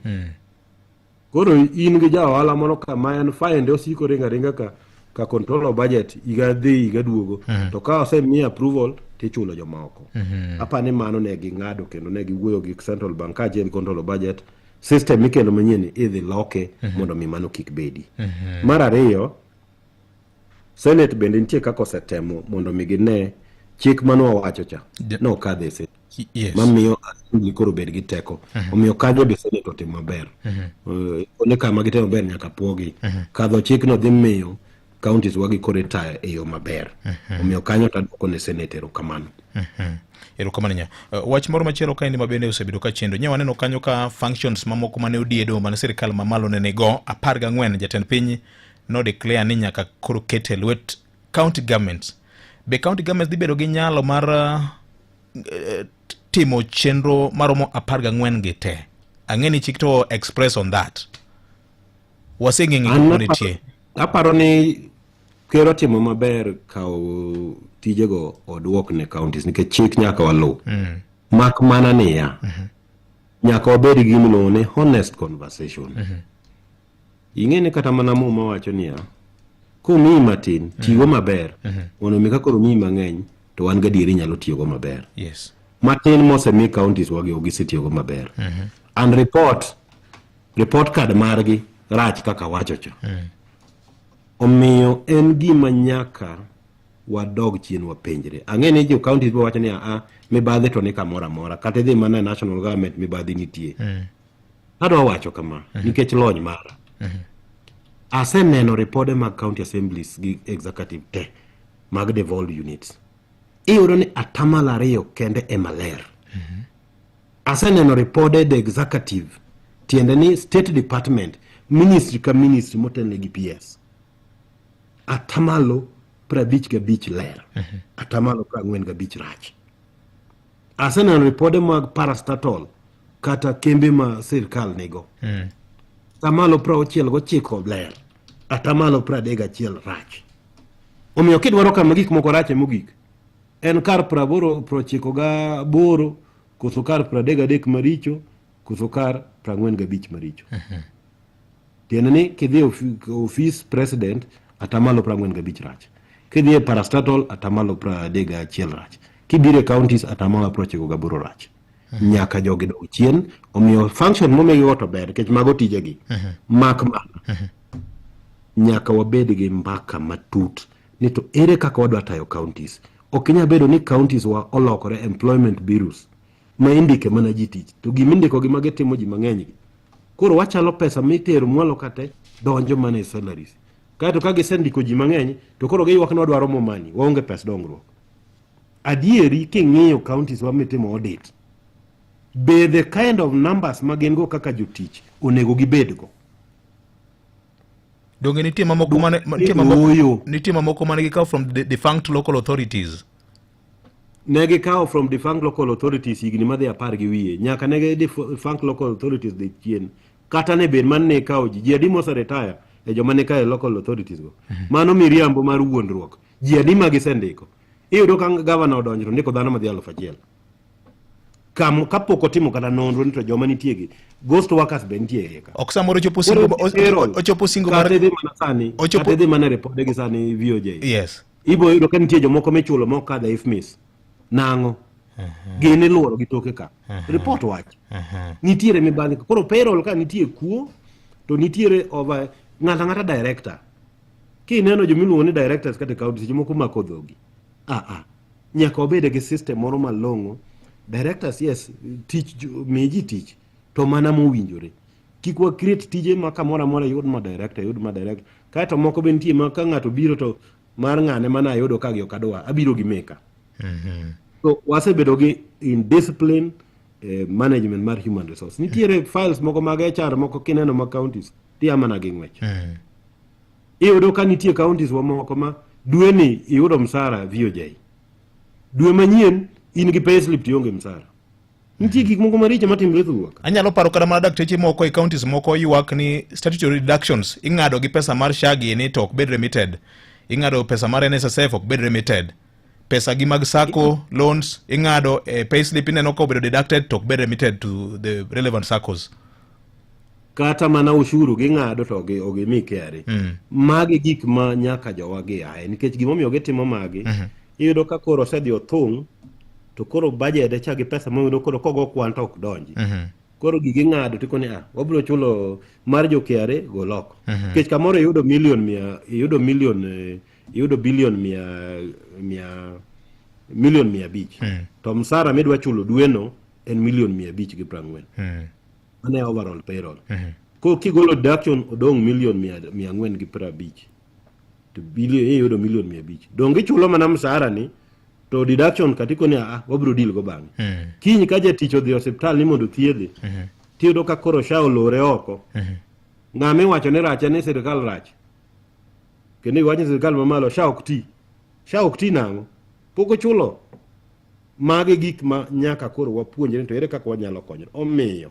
Koro in gi ja ohala moro ka ma en fine osiko ringa ringa ka control of budget higa dhi higa duogo. To ka osemiye approval tichulo jomoko. Apa ni mano ne ging'ado kendo ne giwuoyo gi central bank kaachiel gi control of budget. system mikelo manyien idhi loke mondo mi mano kik bedi. Mar ariyo, Senate bende nitie kaka osetemo mondo mi gine chik mane wawacho cha nokadho e Senate. Mamiyo assembly koro bed gi teko. Omiyo kanyo be Senate otimo maber. Kuonde kama gitimo maber nyaka puogi. Kadho chikno dhi miyo counties wagi koro itayo e yo maber. Omiyo kanyo to aduoko ne Senate erokamano. Erokamano nya. Wach moro machielo kaendi ma bende osebedo ka chendo. Nya waneno kanyo ka functions mamoko mane odiedo mane sirikal mamalo ne nigo 14 jatend piny no declare ni nyaka koro ket e lwet county governments. Be county governments dhi bedo gi nyalo mar timo chenro maromo 14 gi te? Ang'e ni chik to express on that. Waseng'e ng'e An nitie. Aparo ni ker otimo maber kawo tijego oduok ne counties nikech chik nyaka waluw. Mak mana niya, nyaka wabed gi gima iluongo ni honest conversation. Ing'e ni kata mana Muma wacho niya, komiyi matin, tigo maber, mondo mi ka koro omiyi mang'eny, to wan gadieri inyalo tiyogo maber. Matin mosemi counties wagi ok gisetiyogo maber. And report card margi rach kaka wacho cha. Omiyo en gima nyaka wadog chien wapenjre. Ang'e ni jo counties biro wacho ni a mibadhi to ni kamoro amora, kata idhi mana e national government mibadhi nitie. Adwa wacho kama nikech lony mara. Aseneno ripode mag county assemblies gi executive te mag devolved units. Iyudo ni atamalo 2 kende ema ler. Aseneno ripode the executive, tiende ni state department, ministry ka ministry motelne gi PS. Atamalo 55 ler. Atamalo 45 rach. Aseneno ripode mag parastatal kata kembe ma sirkal nigo. Atamalo 69 ler. Atamalo 31 rach. Omiyo kidwaro kama gik moko rache mogik, en kar praboro prochiko gaboro koso kar 33 maricho koso kar 45 maricho. Tiende ni kidhi e ofis president atamalo 45 rach. Kidhi e parastatal atamalo 31 rach. Kibiro e counties atamalo 98 rach. Nyaka jogi dog chien, omiyo function momigigo to ber nikech mago tijegi. Mak mana nyaka wabed gi mbaka matut ni to ere kaka wadwa tayo counties. Ok inyal bedo ni counties wa olokore employment bureaus ma indike mana ji tich to gima indiko gi ma gitimo ji mang'eny gi. Koro wachalo pesa mitero mwalo kate donjo mana e salaries. Kaeto ka gisendiko ji mang'eny to koro giywak ni wadwaro more money, waonge pes dongruok. Adieri king'iyo counties wa mitimo audit, be the kind of numbers ma gin go kaka jotich onego gibedgo? Donge nitie mamoko mane nitie mamoko nitie mamoko mane gikawo from the defunct local authorities. Ne gikawo from defunct local authorities higni madhi 10 gi wiye. Nyaka ne gi defunct local authorities dhi chien. Kata ne bed man ne ikawo ji. Ji adi mose retire e joma ne kae local authorities go. Mano miriambo mar wuondruok. Ji adi ma gisendiko. Iyudo ka gavana odonjo to ndiko dhano madhi 1000. Kam, kapok otimo kata nonro ni to joma nitie gi ghost workers be nitie iye ka. Ok samoro ochopo singo ochopo singo mar kata idhi mana sani ochopo kata idhi mana ripode gi sani VOJ. Yes. Ibo yudo ka nitie jomoko michulo mok kadho e IFMIS. Nang'o? Gin iluoro gi toke ka. Report wach. Nitiere mibadhi. Koro payroll ka nitie kuo to nitiere over ng'ato ang'ata director. Kineno jomiluongo ni directors kata e county seche moko mako dhogi. Nyaka wabed gi system moro malong'o. Directors yes, tich mi ji tich to mana mowinjore. Kik wa create tije ma kamoro amora yud ma director, yud ma director. Kaeto moko be nitie ma ka ng'ato biro to mar ng'ane mana ayudo ka gi ok adwa, abiro gi meka. So wasebedo gi indiscipline management mar human resource. Nitiere files moko mag HR moko kineno ma counties tiya mana gi ng'wech. Iyudo ka nitie counties wa moko ma dwe ni iyudo msara VOJ. Dwe manyien in gi payslip to ionge msara. Nitie gik moko maricho matimre thurwa ka. Anyalo paro kata mana dakteche moko e counties moko ywak ni statutory deductions ing'ado gi pesa mar SHA gini to ok bed remitted. Ing'ado pesa mar NSSF ok bed remitted. Pesa gi mag SACCO loans ing'ado e payslip ineno ka obedo deducted to ok bed remitted to the relevant SACCOs. Kata mana ushuru ging'ado to ok gimi KRA. Magi gik ma nyaka jowa gi aye nikech gimomiyo gitimo magi iyudo ka koro osedhi othung' to koro budget cha gi pesa moyudo koro kogo kwan to ok donji. Koro gigi ng'ado tikoni ah, wabiro chulo mar jo KRA gol oko. Mhm. Nikech kamoro iyudo milion mia, iyudo milion, eh, iyudo bilion mia, mia, milion 500. To msara midwa chulo dweno en milion 540. Mano e overall payroll. Koro kigolo deduction odong' milion 450. To bilion iyudo milion 500. Donge ichulo mana msara ni to deduction katiko ni ah, wabiro deal go bang'e. Kiny ka jatich odhi e osiptal ni mondo othiedhe, tiyudo ka koro SHA olore oko. Ng'ama iwacho ni rach en ni sirkal rach. Kendo iwacho ni sirkal mamalo SHA ok ti. SHA ok ti nang'o? Pok ochulo. Magi gik ma nyaka koro wapuonjre to ere kaka wanyalo konyore. Omiyo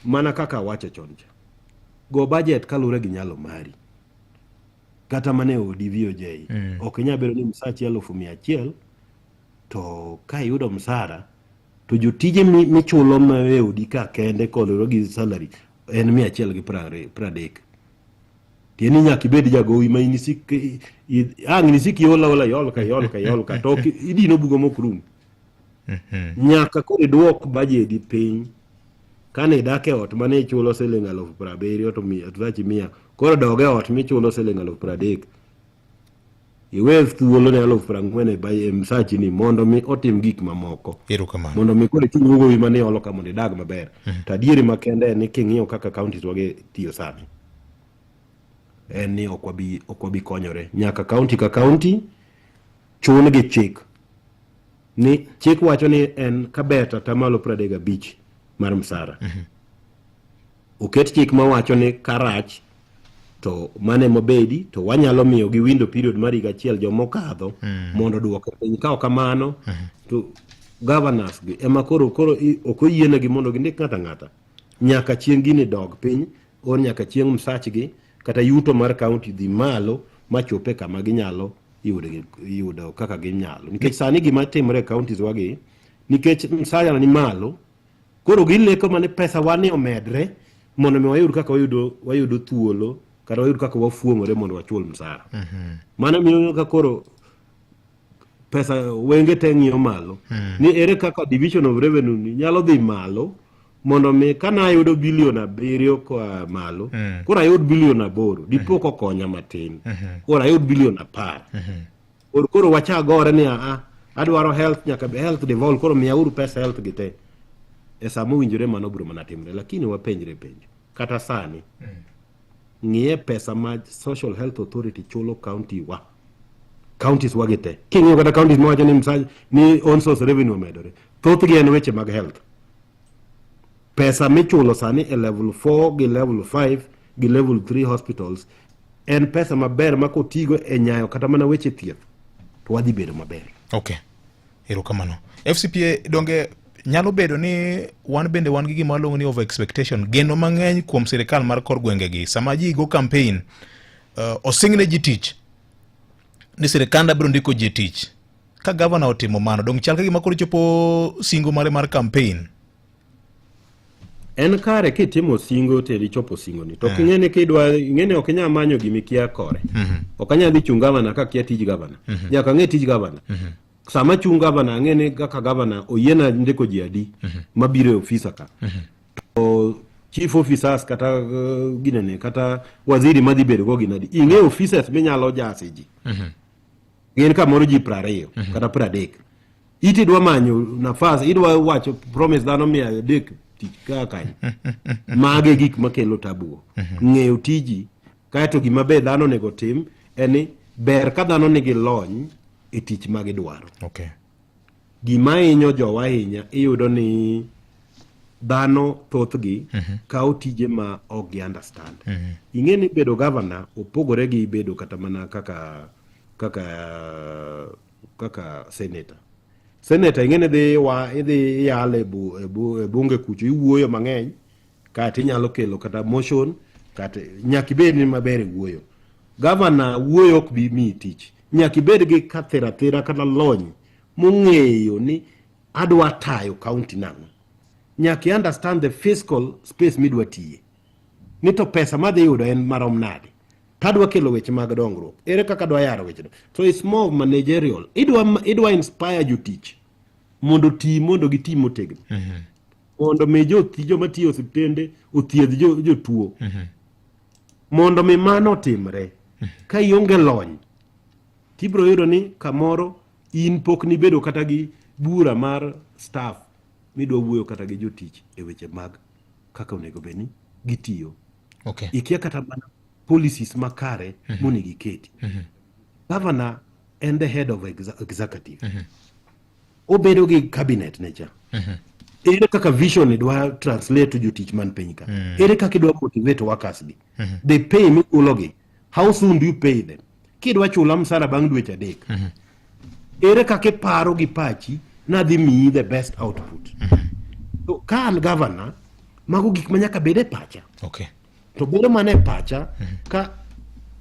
mana kaka awacho chon cha, go budget kaluwore gi nyalo mari. Kata mana e odi VOJ, ok inyal bedo ni msachi 100,000 to ka iyudo msara to jotije michulo ma e odi ka kende koluwore gi salary en 130. Tiende ni nyaka ibed jagowi ma in isik ang' nisik iol aola iol ka iol ka iol ka to ok idino bugo mok rum. Nyaka koro idwok bajedi piny. Kane idak e ot mane ichulo siling 70,000 to msachi 100, koro dog e ot michulo siling 30,000. Iwe thuolo ne 40,000 e msachi ni mondo mi otim gik mamoko. Erokamano. Mondo mi koro ichul gowi mane iolo ka mondo idag maber. To adieri makende en ni king'iyo kaka counties wagi tiyo sani, en ni ok wabi ok wabi konyore. Nyaka county ka county chun gi chik ni chik wacho ni en kaber to atamalo 35 mar msara. Oket chik mawacho ni karach to mane mobedi to wanyalo miyo gi window period mar higa achiel jomokadho mondo oduoke piny. Ka ok kamano to governors gi ema koro koro ok oyienegi mondo gindik ng'ato ang'ata nyaka chieng' gini dog piny or nyaka chieng' msachgi kata yuto mar county dhi malo machope kama ginyalo yudo kaka ginyalo. Nikech sani gima timore e counties wagi, nikech msara ni malo, koro gileko mana ni pesa wa ni omedre mondo mi wayud kaka wayudo thuolo kata wayud kaka wafuong'ore mondo wachul msara. Mano miyo ka koro pesa wenge te ng'iyo malo. Ni ere kaka division of revenue ni nyalo dhi malo mondo mi kana ayudo bilion 7 koa malo, koro ayud bilion 8, dipo kokonya matin, koro ayud bilion 10. Koro, koro wachak gore ni aa, adwaro health nyaka be health devolve, koro miyauru pesa health gi te. E sama owinjore mano biro mana timre, lakini wapenjre penjo. Kata sani, ng'iye pesa ma Social Health Authority chulo county wa. Counties wa gi te. King'iyo kata counties mawacho ni msaj, ni own source revenue omedore. Thothgi en weche mag health. Pesa michulo sani e level 4 gi level 5 gi level 3 hospitals en pesa maber ma kotigo e nyayo kata mana weche thieth to wadhi bedo maber. Okay. Erokamano. FCPA donge nyalo bedo ni wan bende wan gi gima waluongo ni over expectation, geno mang'eny kuom sirikal mar kor gwengegi. Sama ji go campaign, osingne ji tich ni sirikanda biro ndiko ji tich. Ka gavana otimo mano, dong chal ka gima koro chopo singo mare mar campaign. En kare kitimo singo to ichopo singoni. To ing'e ni kidwa, ing'e ni ok inyal manyo gima ikia kore. Ok anyal dhi chung' gavana ka akia tij gavana. Nyaka ang'e tij gavana. Sama chung' gavana ang'e ni kaka gavana oyiena ndiko ji adi mabiro e ofisa ka. To chief officers kata ginene kata waziri madhi bedo go gin adi. Ing'e officers minyalo jase ji. Gin kamoro ji 20 kata 30. Iti idwa manyo nafas, idwa wacho promise dhano 300 tich ka kanyo. Mage gik makelo tabu go. Ng'eyo tiji, kaeto gima be dhano onego tim en ni ber ka dhano nigi lony e tich ma gidwaro. Gima hinyo jowa ahinya, iyudo ni dhano thothgi kawo tije ma ok gi understand. Ing'e ni bedo governor opogore gi bedo kata mana kaka senator. Senator ing'e ni idhi yalo e bunge kucho, iwuoyo mang'eny, kata inyalo kelo kata motion, kata nyaka ibed ni maber e wuoyo. Governor wuoyo ok bi miyi tich. Nyaka ibed gi kathirathira kata lony mong'eyo ni adwa tayo county nang'o. Nyaka i understand the fiscal space midwa tiye. Ni to pesa madhi yudo en marom nade. Tadwa kelo weche mag dongruok. Ere kaka adwa yaro weche do. So it's more of managerial. Idwa inspire jotich mondo ti mondo giti motegno. Mondo mi jothi joma tiyo e osiptende othiedh jotuo. Mondo mi mano otimre, ka ionge lony, tibiro yudo ni kamoro in pok nibedo kata gi bura mar staff midwa wuoyo kata gi jotich e weche mag kaka onego bed ni gitiyo. Ikia kata mana policies makare monego iketi. Governor en the head of executive. Obedo gi cabinet ne cha. Ere kaka vision idwa translate to jotich man piny ka? Ere kaka idwa motivate workers gi? The pay michulogi, how soon do you pay them? Kidwa chula msara bang' dweche 3. Ere kaka iparo gi pachi nadhi miyi the best output? So, ka an governor, mago gik ma nyaka bed e pacha. To bedo mana e pacha ka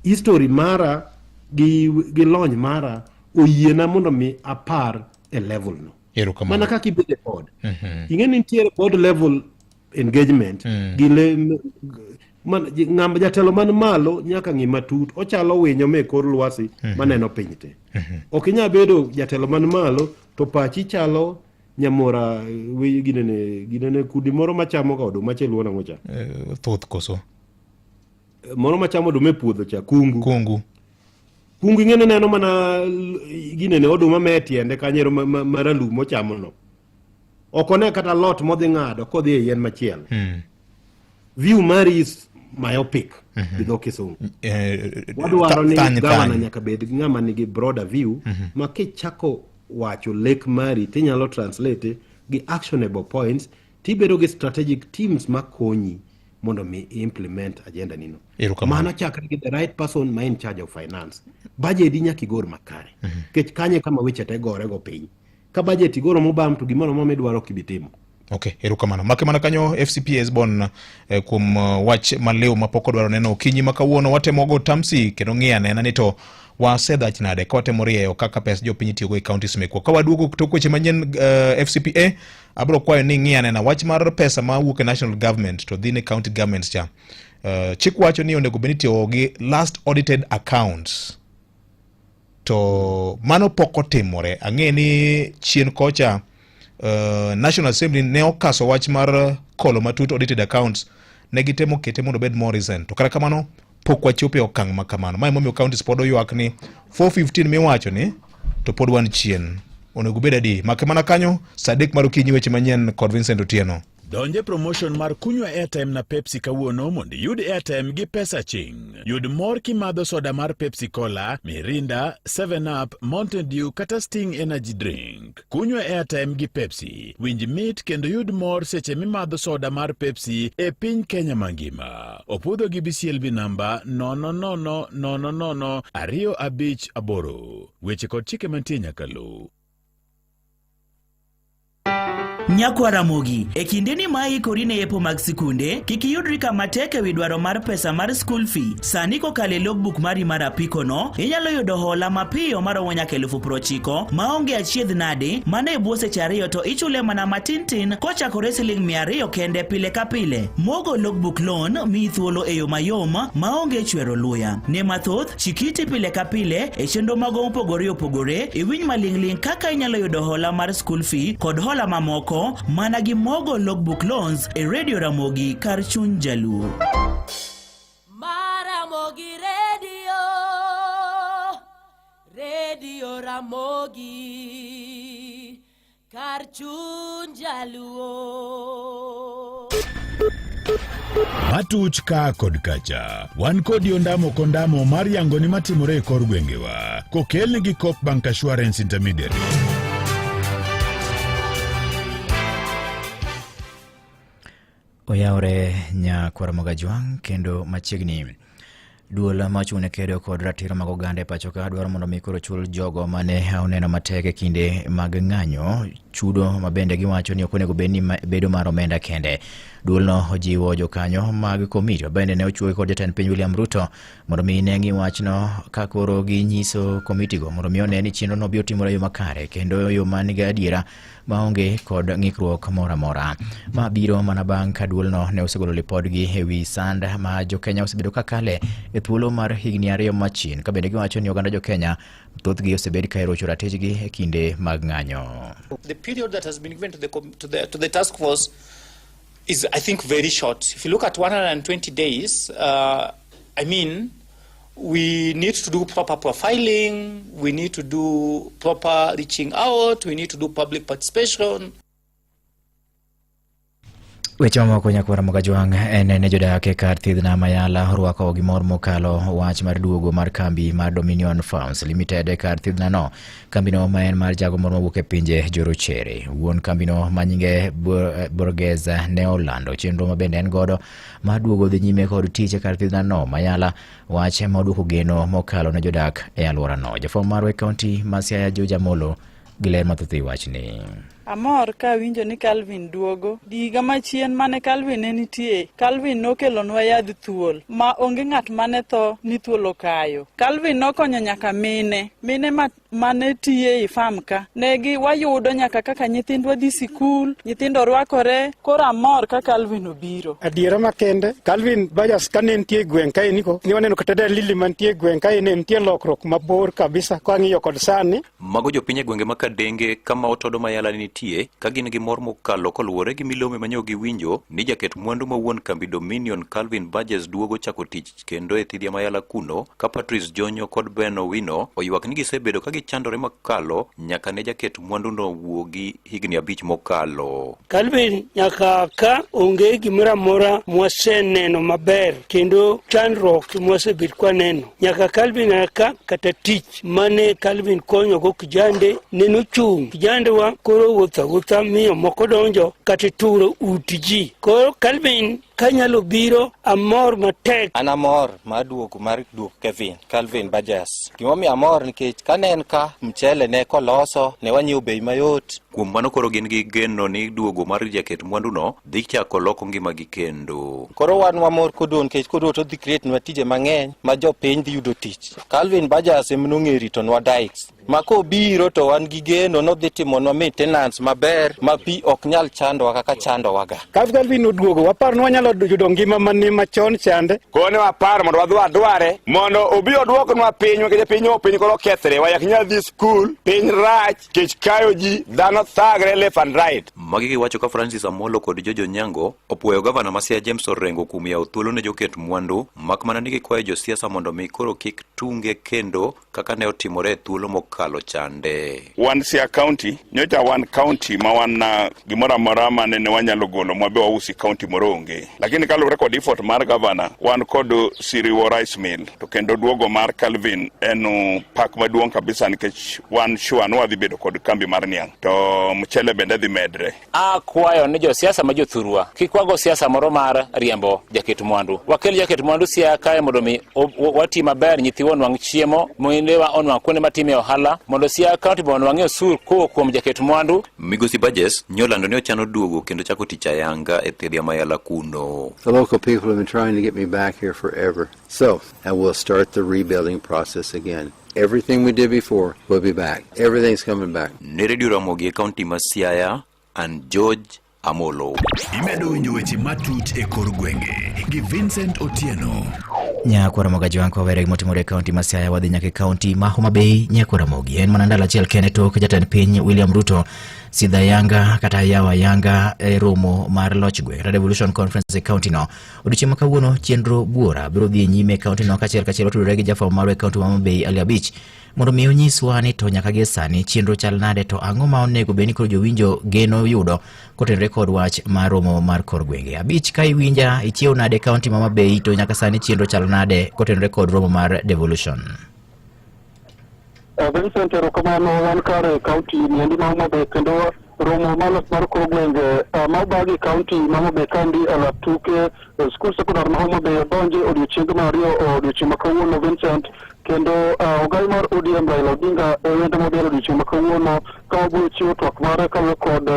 history mara gi lony mara oyiena mondo mi apar e level no. Erokamano. Mana kaka ibedo e board. Ing'e ni nitiere board level engagement gi le, man, ng'ama jatelo man malo nyaka ng'i matut ochalo winyo me kor lwasi maneno piny te. Ok inyal bedo jatelo man malo to pachi chalo nyamora wi ginene ginene kudi moro machamo ga oduma cha iluongo nang'o cha? Thuth koso? Moro machamo oduma e puodho cha, kungu. Kungu. Kungu ing'e ni neno mana ginene oduma me tiende kanyo ma ralum mochamo no. Ok one kata lot modhi ng'ado kodhi e yien machielo. View mari is myopic gi dho kisungu. Wadwaro ni gavana nyaka bed gi ng'ama nigi broader view ma kichako wacho lek mari tinyalo translate gi actionable points tibedo gi strategic teams makonyi mondo mi implement agenda nino. Erokamano. Mano chakre gi the right person ma in charge of finance. Budget nyaka igor makare. Nikech kanye kama weche te gore go piny. Ka budget igoro mobam to gimoro amora midwaro ok ibi timo. Okay, erokamano. Make mana kanyo FCPS bon kuom wach maliw mapok odwaro neno okinyi ma kawuono watemo go tamsi kendo ng'iyo anena ni to wasedhach nade ka watemo rieyo kaka pes jopiny itiyogo e counties mekwa. Ka waduogo tok weche manyien FCPA abiro kwayo ni ng'i anena wach mar pesa ma wuok e national government to dhi ne county governments cha. Chik wacho ni onego bed ni itiyo gi last audited accounts. To mano pok otimore. Ang'e ni chien kocha National Assembly ne okaso wach mar kolo matut audited accounts ne gitemo kete mondo obed more recent. To kata kamano pok wachopo e okang' ma kamano. Ma emomiyo counties pod oywak ni 415 miwacho ni to pod wan chien. Onego bed adi? Make mana kanyo saa 3 mar okinyi weche manyien kod Vincent Otieno. Donj e promotion mar kunywa airtime na Pepsi kawuono mondo iyud airtime gi pesa ching. Yud mor kimadho soda mar Pepsi Cola, Mirinda, 7up, Mountain Dew kata Sting Energy Drink. Kunywa airtime gi Pepsi. Winj mit kendo yud mor seche mimadho soda mar Pepsi e piny Kenya mangima. Opuodho gi BCLB namba 000 00 258. Weche kod chike mantie nyaka luw. Nyakwa Ramogi, e kindeni ma ikori ne yepo mag sikunde, kik iyudri kama tek e wi dwaro mar pesa mar school fee. Sani kokalo e logbook mari mar apiko no, inyalo yudo hola mapiyo maromo nyaka 90,000 maonge achiedh nade, mana e bwo seche 2 to ichule mana matin tin kochakore siling 200 kende pile ka pile. Mogo logbook loan miyi thuolo e yo mayom maonge chwero luya. Ne mathoth, chikiti pile ka pile e chenro mago mopogore opogore, iwinj maling'ling' kaka inyalo yudo hola mar school fee kod hola mamoko mana gi Mogo Logbook Loans e Radio Ramogi kar chuny Jaluo. Maramogi Radio, Radio Ramogi, kar chuny Jaluo. Matuch ka kod kacha. Wan kodi ondamo kondamo mar yango ni matimore e kor gwengewa. Kokelni gi Coop Bank Assurance Intermediary. Oyawre nyakwar Mogajwang' kendo machiegni. Duol ma ochung' ne kedo kod ratiro mag oganda e pacho ka dwaro mondo mi koro chul jogo mane oneno matek e kinde mag ng'anyo chudo ma bende giwacho ni ok onego bed ni bedo mar omenda kende. Duolno ojiwo jokanyo mag komiti ma bende ne ochuogi kod jatend piny William Ruto mondo mi ne ng'i wachno ka koro ginyiso komitigo mondo mi one ni chenrono biro timore e yo makare kendo yo man gi adiera maonge kod ng'ikruok moro amora. Ma biro mana bang' ka duolno ne osegolo lipodgi e wi sand ma jokenya osebedo ka kale e thuolo mar higni 2 machien, ka bende giwacho ni oganda jokenya thothgi osebed ka irocho ratichgi e kinde mag ng'anyo. The period that has been given to the task force is, I think, very short. If you look at 120 days, I mean, we need to do proper profiling, we need to do proper reaching out, we need to do public participation. Weche mamoko nyakwara Mogajwang' en ne jodak e kar thieth ma Mayala orwako gi mor mokalo wach mar duogo mar kambi mar Dominion Farms Limited e kar thieth no. Kambino ma en mar jago moro mawuok e pinje jorochere. Wuon kambino ma nyinge Borges ne olando chenro ma bende en godo mar duogo dhi nyime kod tich e kar thieth no Mayala, wach ma oduoko geno mokalo ne jodak e alworano. Jafwambo marwa e kaunti ma Siaya George Amolo gi ler mathoth e wachni. Amor ka awinjo ni Calvin duogo. Higa machien mane Calvin ne nitie, Calvin nokelonwa yadh thuol ma onge ng'at mane tho ni thuol okayo. Calvin nokonyo nyaka mine, mine ma mane tiye e farm ka. Ne gi wayudo nyaka kaka nyithindwa dhi sikul, nyithindo rwakore, koro amor ka Calvin obiro. Adiera makende, Calvin Burgess kane nitie e gweng' kaeni ko, ne waneno kata dalili mantie e gweng' kaeni nitie lokruok mabor kabisa kang'iyo kod sani. Mago jopiny e gwenge ma Kadenge kama Otodo Mayala nitie ka gin gi mor mokalo koluwore gi milome manyo giwinjo ni jaket mwandu ma wuon kambi Dominion Calvin Burgess duogo chako tich kendo e thidhia Mayala kuno ka Patrice Jonyo kod Ben Owino oywak ni gisebedo ka gichandore mokalo nyaka ne jaket mwanduno wuogi higni 5 mokalo. Calvin nyaka ka onge gimoro amora mwaseneno maber kendo chandruok mwasebet kwaneno nyaka Calvin ka kata tich mane Calvin konyogo kijande neno chung' kijandewa koro wuotho awuotha miyo moko donjo kata turo ut ji koro Calvin kanyalo biro amor matek. An amor mar duogo mar duok Kevin Calvin Burgess. Gimomiyo amor nikech kane en ka mchele ne koloso ne wanyiewo bei mayot. Kuom mano koro gin gi geno ni duogo mar jaket mwanduno dhi chako loko ngimagi kendo. Koro wan wamor koduogo nikech koduogo to odhi create nwa tije mang'eny ma jopiny dhi yudo tich. Calvin Burgess ema nong'e ritonwa dikes. Ma kobiro to wan gi geno nodhi timonwa maintenance maber ma pi ok nyal chandowa kaka chandowaga. Ka Calvin oduogo waparo ni wanyalo yudo ngima mane machon chande. Kone waparo mondo wadhi wadware mondo obi oduoknwa piny nikech piny piny koro okethre wayak nyal dhi skul piny rach kech kayo ji dhano thagre left and right. Magi giwacho ka Francis Amolo kod Jojo Nyango opuoyo gavana ma Siaya James Orengo kuom yawo thuolo ne joket mwandu mak mana ni gikwayo josiasa mondo mi koro kik tunge kendo kaka ne otimore e thuolo mokalo chande. Wan Siaya County, nyocha wan county ma wan na gimoro amora mane ne wanyalo golo mwabe wausi county moro onge. Lakini kaluwore kod effort mar gavana, wan kod Siriwo Rice Mill to kendo duogo mar Calvin en pak maduong' kabisa nikech wan sure ni wadhi bedo kod kambi mar niang' to mchele bende dhi medre. Akwayo ni josiasa ma jothurwa kik wago siasa moro mar riembo jaket mwandu. Wakel jaket mwandu Siaya kae mondo mi wati maber, nyithiwa onwang' chiemo, mindewa onwang' kuonde matime ohala, mondo Siaya County be onwang'ie osuru kowuok kuom jaket mwandu. Migosi Burgess nyolando ni ochano duogo kendo chako tich ayanga e thidhia Mayala kuno. The local people have been trying to get me back here forever. So, and we'll start the rebuilding process again. Everything we did before will be back. Everything's coming back. Ne Radio Ramogi e kaunti ma Siaya, an George Amolo. Imedo winjo weche matut e kor gwenge gi Vincent Otieno. Nyakwar Ramogi Ajwang' kwawere gimotimore e kaunti ma Siaya wadhi nyaka e kaunti ma Homa Bay. Nyakwar Ramogi en mana ndalo achiel kende tok jatend piny William Ruto sidho ayanga kata yawo ayanga e romo mar loch gweng' kata Devolution Conference e kaunti no. Odiochieng' ma kawuono chenro buora biro dhi e nyime e kaunti no kachiel kachiel otudore gi jafwambo marwa e kaunti ma Homa Bay Ali Abich mondo mi onyiswa ni to nyaka gie sani chenro chal nade to ang'o ma onego bed ni koro jowinjo geno yudo kotenore kod wach mar romo mar kor gwenge. Abich ka iwinja ichiew nade e kaunti ma Homa Bay to nyaka sani chenro chal nade kotenore kod romo mar devolution. Vincent, erokamano. Wan kare e kaunti niendi ma Homa Bay kendo romo malos mar kor gwenge ma obagi e kaunti ma Homa Bay kandi e lap tuke skul sekondar ma Homa Bay odonje odiochienge mar ariyo odiochieng' ma kawuono Vincent kendo ogai mar ODM Raila Odinga e wendo modhial odiochieng' ma kawuono ka obiro chiwo twak mare kaluwore kod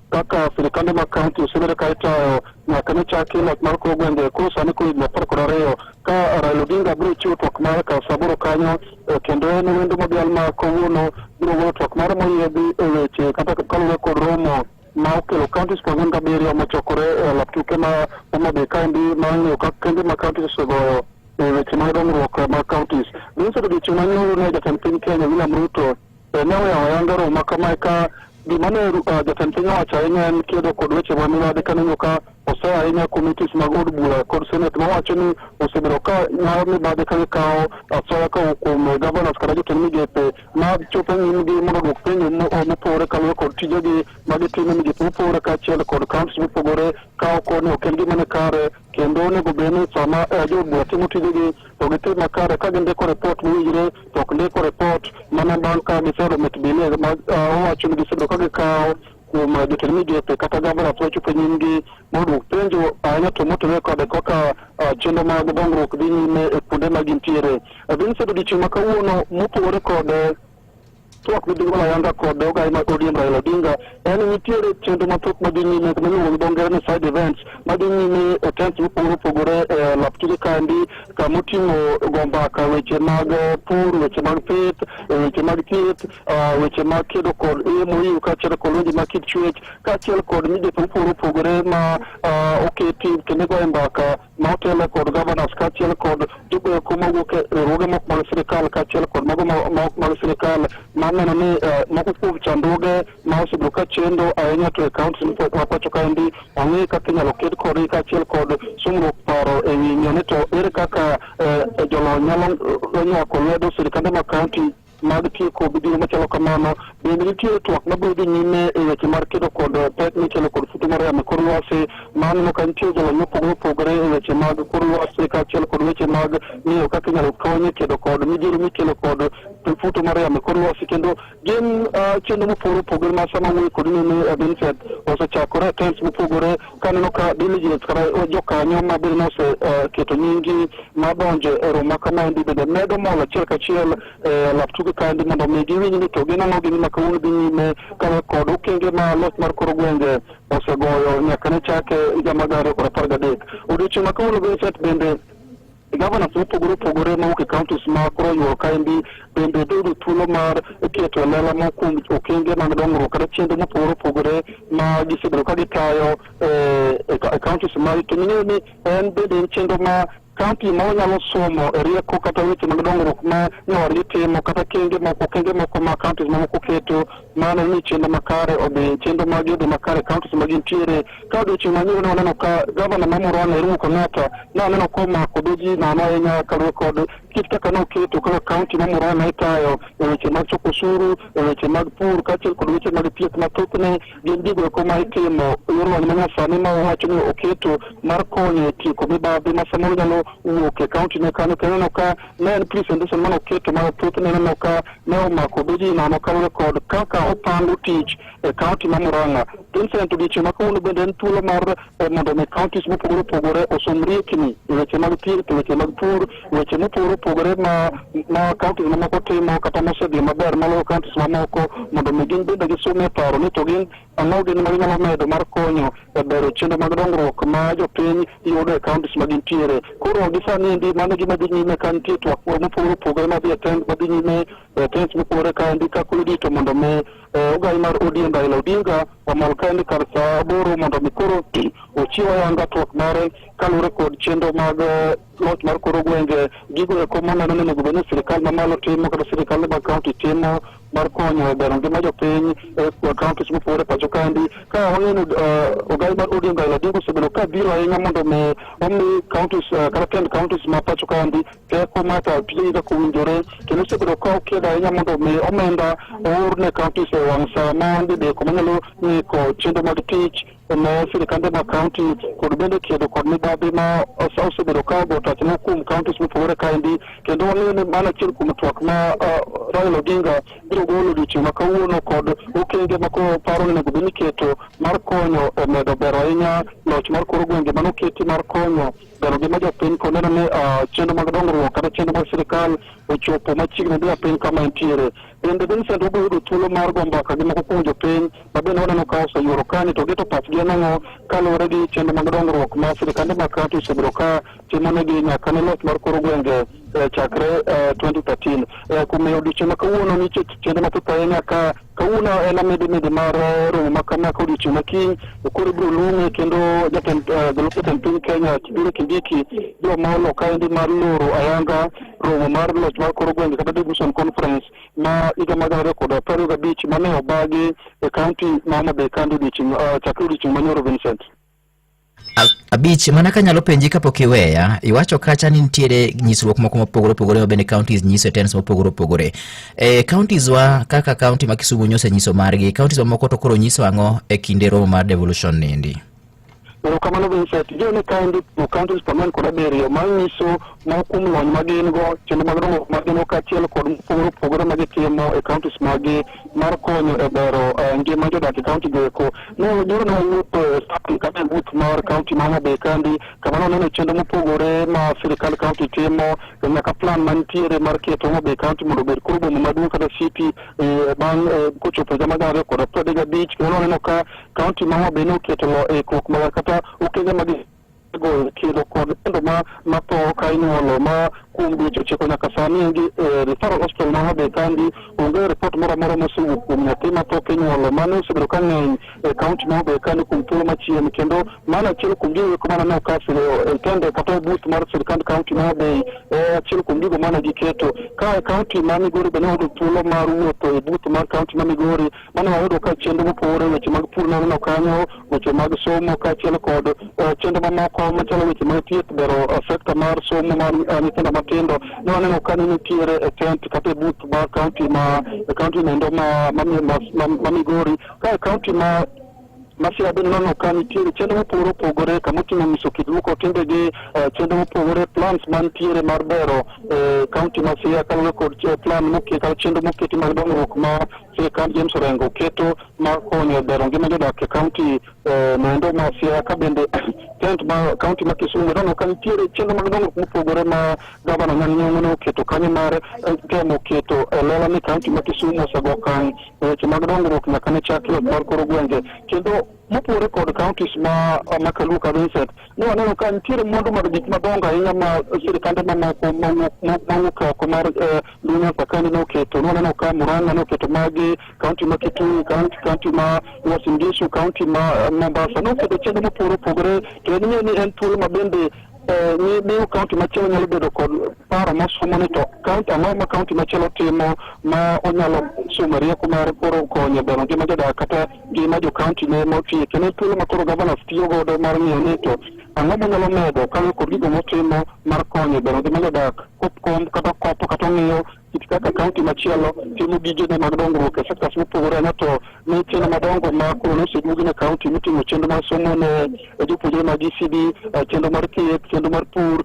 kaka sirikande mag kaunti osebedo ka itayo nyaka ne chaki loch mar kor gwenge koro sani koro higni 12 ka Raila Odinga biro chiwo twak mare kar sa 8 kanyo kendo en wendo modhial ma kawuono biro golo twak mare moyiedhi e weche kata kaluwore kod romo ma okelo counties 47 mochokore e lap tuke ma Homa Bay kaendi ma ng'iyo kaka kembe ma counties osegoyo e weche mag dongruok mag counties. Vincent odiochieng' manyoro ne jatend piny Kenya William Ruto ne oyawo ayanga romo ma kamae ka Gima ne jatend piny owacho ahinya en kedo kod weche mag mibadhi kaneno ka ose ahinya committees mag od bura kod senate mawacho ni osebedo ka nyayo mibadhi ka gikawo asoya kowuok kuom governors kata jotend migepe ma chopo nyimgi mondo oduok penjo mopogore kaluwore kod tijegi ma gitimo e migepe mopogore kaachiel kod counties mopogore ka ok ni ok en gima ni kare kendo onego bed ni sama jood bura timo tijegi to gitim makare ka gindiko report mowinjore to ok ndiko report mana bang' ka giseyudo mit bilie ma owacho ni gisebedo ka gikawo kuom jotend migepe kata governors machopo e nyimgi mondo oduok penjo ahinya to motenore kod kaka chenro mag dongruok dhi nyime e kuonde ma gintiere. Vincent, odiochieng' ma kawuono mopogore kod twak midhi golo ayanga kod ogai mar ODM Raila Odinga en ni nitiere chenro mathoth madhi nyime kendo iluongo gi dho ngere ni side events madhi nyime e tents mopogore opogore e lap tuke kaendi kamoting'o go mbaka weche mag pur, weche mag pith, weche mag thieth, weche mag kedo kod MOU kaachiel kod lwenje mag kit chwech kaachiel kod migepe mopogore opogore ma oketi kendo igoye mbaka ma otelo kod governors kaachiel kod jogo eko mawuok e riwruoge moko mag sirikal kaachiel kod mago ma ok mag sirikal mar neno ni moko kuom chandruoge ma osebedo ka chendo ahinya to e counties ma pacho kaendi ong'i kaka inyalo ked kodgi kaachiel kod sungruok paro e wi ng'iyo ni to ere kaka jolony nyalo nywako lwedo sirikande mag county mag tieko midhiero machalo kamano. Bende nitie twak mabiro dhi nyime e weche mar kedo kod pek mikelo kod futo mar yamo e kor lwasi. Ma aneno ka nitie jolony mopogore opogore e weche mag kor lwasi kaachiel kod weche mag ng'iyo kaka inyalo kony e kedo kod midhiero mikelo kod futo mar yamo e kor lwasi kendo gin chenro mopogore opogore ma sama wuoyo kod nene Vincent osechakore e tents mopogore kaneno ka delegates kata jokanyo ma bende noseketo nyinggi madonjo e romo ma kamaendi bende medo mol achiel kachiel e lap tuke kaendi mondo mi giwinj ni to gin ang'o gini ma kawuono dhi nyime kaluwore kod okenge ma loch mar kor gwenge osegoyo nyaka ne chake higa mar 2013. Odiochieng' ma kawuono Vincent bende governors mopogore opogore mawuok e counties ma koro oyuoro kaendi bende dhi yudo thuolo mar keto e lela moko kuom okenge mag dongruok kata chenro mopogore opogore ma gisebedo ka gitayo e counties mag kendo ing'eyo ni en bende en chenro ma county ma wanyalo somo e rieko kata weche mag dongruok ma nyawadgi timo kata kenge moko okenge moko ma counties mamoko keto mano ni chenro makare odhi chenro mag odhi makare counties ma gintiere ka odiochieng' manyoro ne waneno ka gavana ma Murang'a Irungu Kang'ata ne aneno komako dho ji nono ahinya kaluwore kod kit kaka noketo kaka county ma Murang'a itayo e weche mag choko osuru e weche mag pur kaachiel kod weche mag thieth ma thothne gin gigo eko ma itimo e yor lony manyasani ma owacho ni oketo mar konyo e tieko mibadhi ma samoro nyalo wuok e county ne kanyo kendo ineno ka ne en presentation mane oketo ma thothne ineno ka ne omako dho ji nono kaluwore kod kaka opango tich e county ma Murang'a. Vincent, odiochieng' ma kawuono bende en thuolo mar mondo mi counties mopogore opogore osom riekni e weche mag thieth, e weche mag pur, weche mopogore opogore ma ma counties mamoko timo kata mosedhi maber maloyo counties mamoko mondo mi gin bende gisumie paro ni to gin ang'o gin ma ginyalo medo mar konyo e bero chenro mag dongruok ma jopiny yudo e counties ma gintiere. Koro gi sani endi mano e gima dhi nyime ka nitie twak mopogore opogore madhi e tent madhi nyime e tents mopogore kaendi ka koro irito mondo mi ogai mar ODM Raila Odinga omol kaendi kar saa aboro mondo mi koro ochiw ayanga twak mare kaluwore kod chenro mag loch mar kor gwenge gigo eko maneno ni onego bed ni sirikal mamalo timo kata sirikal mag kaunti timo mar konyo e bero ngima jopiny e counties mopogore pacho kaendi ka wang'eyo ni ogai mar ODM Raila Odinga osebedo ka biro ahinya mondo mi omi counties kata tend counties ma pacho kaendi teko mar tayo tijegi kaka owinjore kendo osebedo ka okedo ahinya mondo mi omenda oor ne counties e wang' saa maonge deko manyalo ng'iko chenro mag tich ne sirikande mag county kod bende kedo kod mibadhi ma osebedo ka ogo tach moko kuom counties mopogore kaendi kendo wang'eyo ni mano achiel kuom twak ma Raila Odinga biro golo odiochieng' ma kawuono kod okenge ma koro paro ni onego bed ni iketo mar konyo e medo bero ahinya loch mar kor gwenge manoketi mar konyo bero ngima jopiny kod neno ni chenro mag dongruok kata chenro mag sirikal ochopo machiegni gi japiny kama entiere. Bende Vincent wabiro yudo thuolo mar go mbaka gi moko kuom jopiny ma bende waneno ka oseyuoro kani to geto pachgi en ang'o kaluwore gi chenro mag dongruok ma sirikande mag kaunti osebedo ka timonegi nyaka ne loch mar kor gwenge chakre 2013. Kuom odiochieng' ma kawuono nitie chenro mathoth ahinya ka kawuono en amidimidi mar romo ma kama ka odiochieng' ma kiny koro ibiro luonge kendo jatend jalup jatend piny Kenya Kithure Kindiki biro molo kaendi mar loro ayanga romo mar loch mar kor gwenge kata Devolution Conference ma higa mar 2025 mane obagi e kaunti ma Homa Bay kandi odiochieng' chakre odiochieng' manyoro Vincent. Abich, mana kanyalo penji kapok iweya, iwacho kacha ni nitiere nyisruok moko mopogore opogore ma bende counties nyiso e tens mopogore opogore. E, counties wa kaka county ma Kisumu nyosenyiso nyiso margi, counties mamoko to koro nyiso ang'o e kinde romo mar devolution niendi? Erokamano Vincent, ing'eyo ni kaendi counties 47 manyiso moko kuom lony ma gin go, chenro mag dongruok ma gin go kaachiel kod mopogore opogore ma gitimo e counties maggi mar konyo e bero ngima jodak e county go eko. Ne nyoro ne wawuotho e stand kata e booth mar county ma Homa Bay kandi kama ne waneno chenro mopogore ma sirkand county timo nyaka plan mantiere mar keto Homa Bay county mondo obed koro boma maduong' kata city bang' kochopo higa mar 2035 kendo ne waneno ka county ma Homa Bay ne oketo ikruok mag kata okenge mag go kedo kod nyithindo ma matho ka inyuolo ma kuom dweche ochiko nyaka sani endi e referral hospital ma Homa Bay kandi onge ripot moro amora mosewuok kuom nyathi matho kinyuolo mano osebedo ka ng'eny e kaunti ma Homa Bay kandi kuom thuolo machien kendo mano achiel kuom gigo eko mane okas e tende kata e booth mar sirkand kaunti ma Homa Bay e achiel kuom gigo mane giketo ka e kaunti ma Migori bende wayudo thuolo mar wuotho e booth mar kaunti ma Migori mane wayudo ka chenro mopogore weche mag pur naneno kanyo weche mag somo kaachiel kod chenro mamoko machalo weche mag thieth bero sekta mar somo mar nyithindo matindo ne waneno ka ne nitiere e tent kata e booth mar kaunti ma e kaunti noendo ma, ma, ma, ma, ma Migori ka e kaunti ma Masira bende noneno ka nitiere chenro mopogore opogore kama oting'o nyiso kit luoko timbegi, chenro mopogore plans mantiere mar bero kaunti ma Siaya kaluwore kod plan moket kata chenro moketi mag dongruok ma sirkand James Orengo keto mar konyo e bero ngima jodak e kaunti noendo ma Siaya ka bende tent ma kaunti ma Kisumu noneno ka nitiere chenro mag dongruok mopogore ma gavana Anyang' Nyong'o ne oketo kanyo mar temo keto e lela ni kaunti ma Kisumu osego okang' e weche mag dongruok nyaka ne chak loch mar kor gwenge kendo mopogore kod counties ma ma Kaluo ka Vincent ne waneno ka nitiere mwandu mag gik madongo ahinya ma sirikande mamoko mawuok oko mar Luo Nyanza kandi ne oketo ne waneno ka Murang'a ne oketo magi county ma Kitui county ma Uasin Gishu county ma Mombasa ne oketo chenro mopogore opogore to en ing'eyo ni en thuolo ma bende miyo kaunti machielo nyalo bedo kod paro mosomo ni to kaunti ang'o ma kaunti machielo timo ma onyalo somo rieko mar koro konyo bero ngima jodak kata ngima jo kaunti ne motie kendo en thuolo ma koro governors tiyo godo mar ng'iyo ni to ang'o monyalo medo kaluwore kod gigo motimo mar konyo bero ngima jodak kokom kata kopo kata ong'iyo kit kaka kaunti machielo timo gigene mag dongruok e sectors mopogore ahinya to ne chenro madongo ma koro noseduogi ne kaunti moting'o chenro mar somo ne jopuonjre mag ECD, chenro mar thieth, chenro mar pur,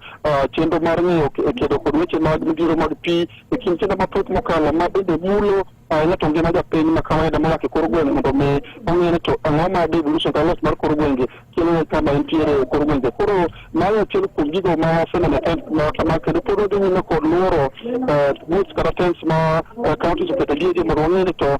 chenro mar ng'iyo kedo kod weche mag midhiero mag pi e kind chenro mathoth mokalo ma bende mulo ahinya to ngima japiny ma kawaida modak e kor gweng' mondo mi ong'e ni to ang'o ma devolution kata loch mar kor gwenge kelo kama entiere e kor gwenge. Koro mago achiel kuom gigo ma waseneno e ma kama kendo pod wadhi nyime kod luoro booths kata tents ma counties oketo gi mondo wang'e ni to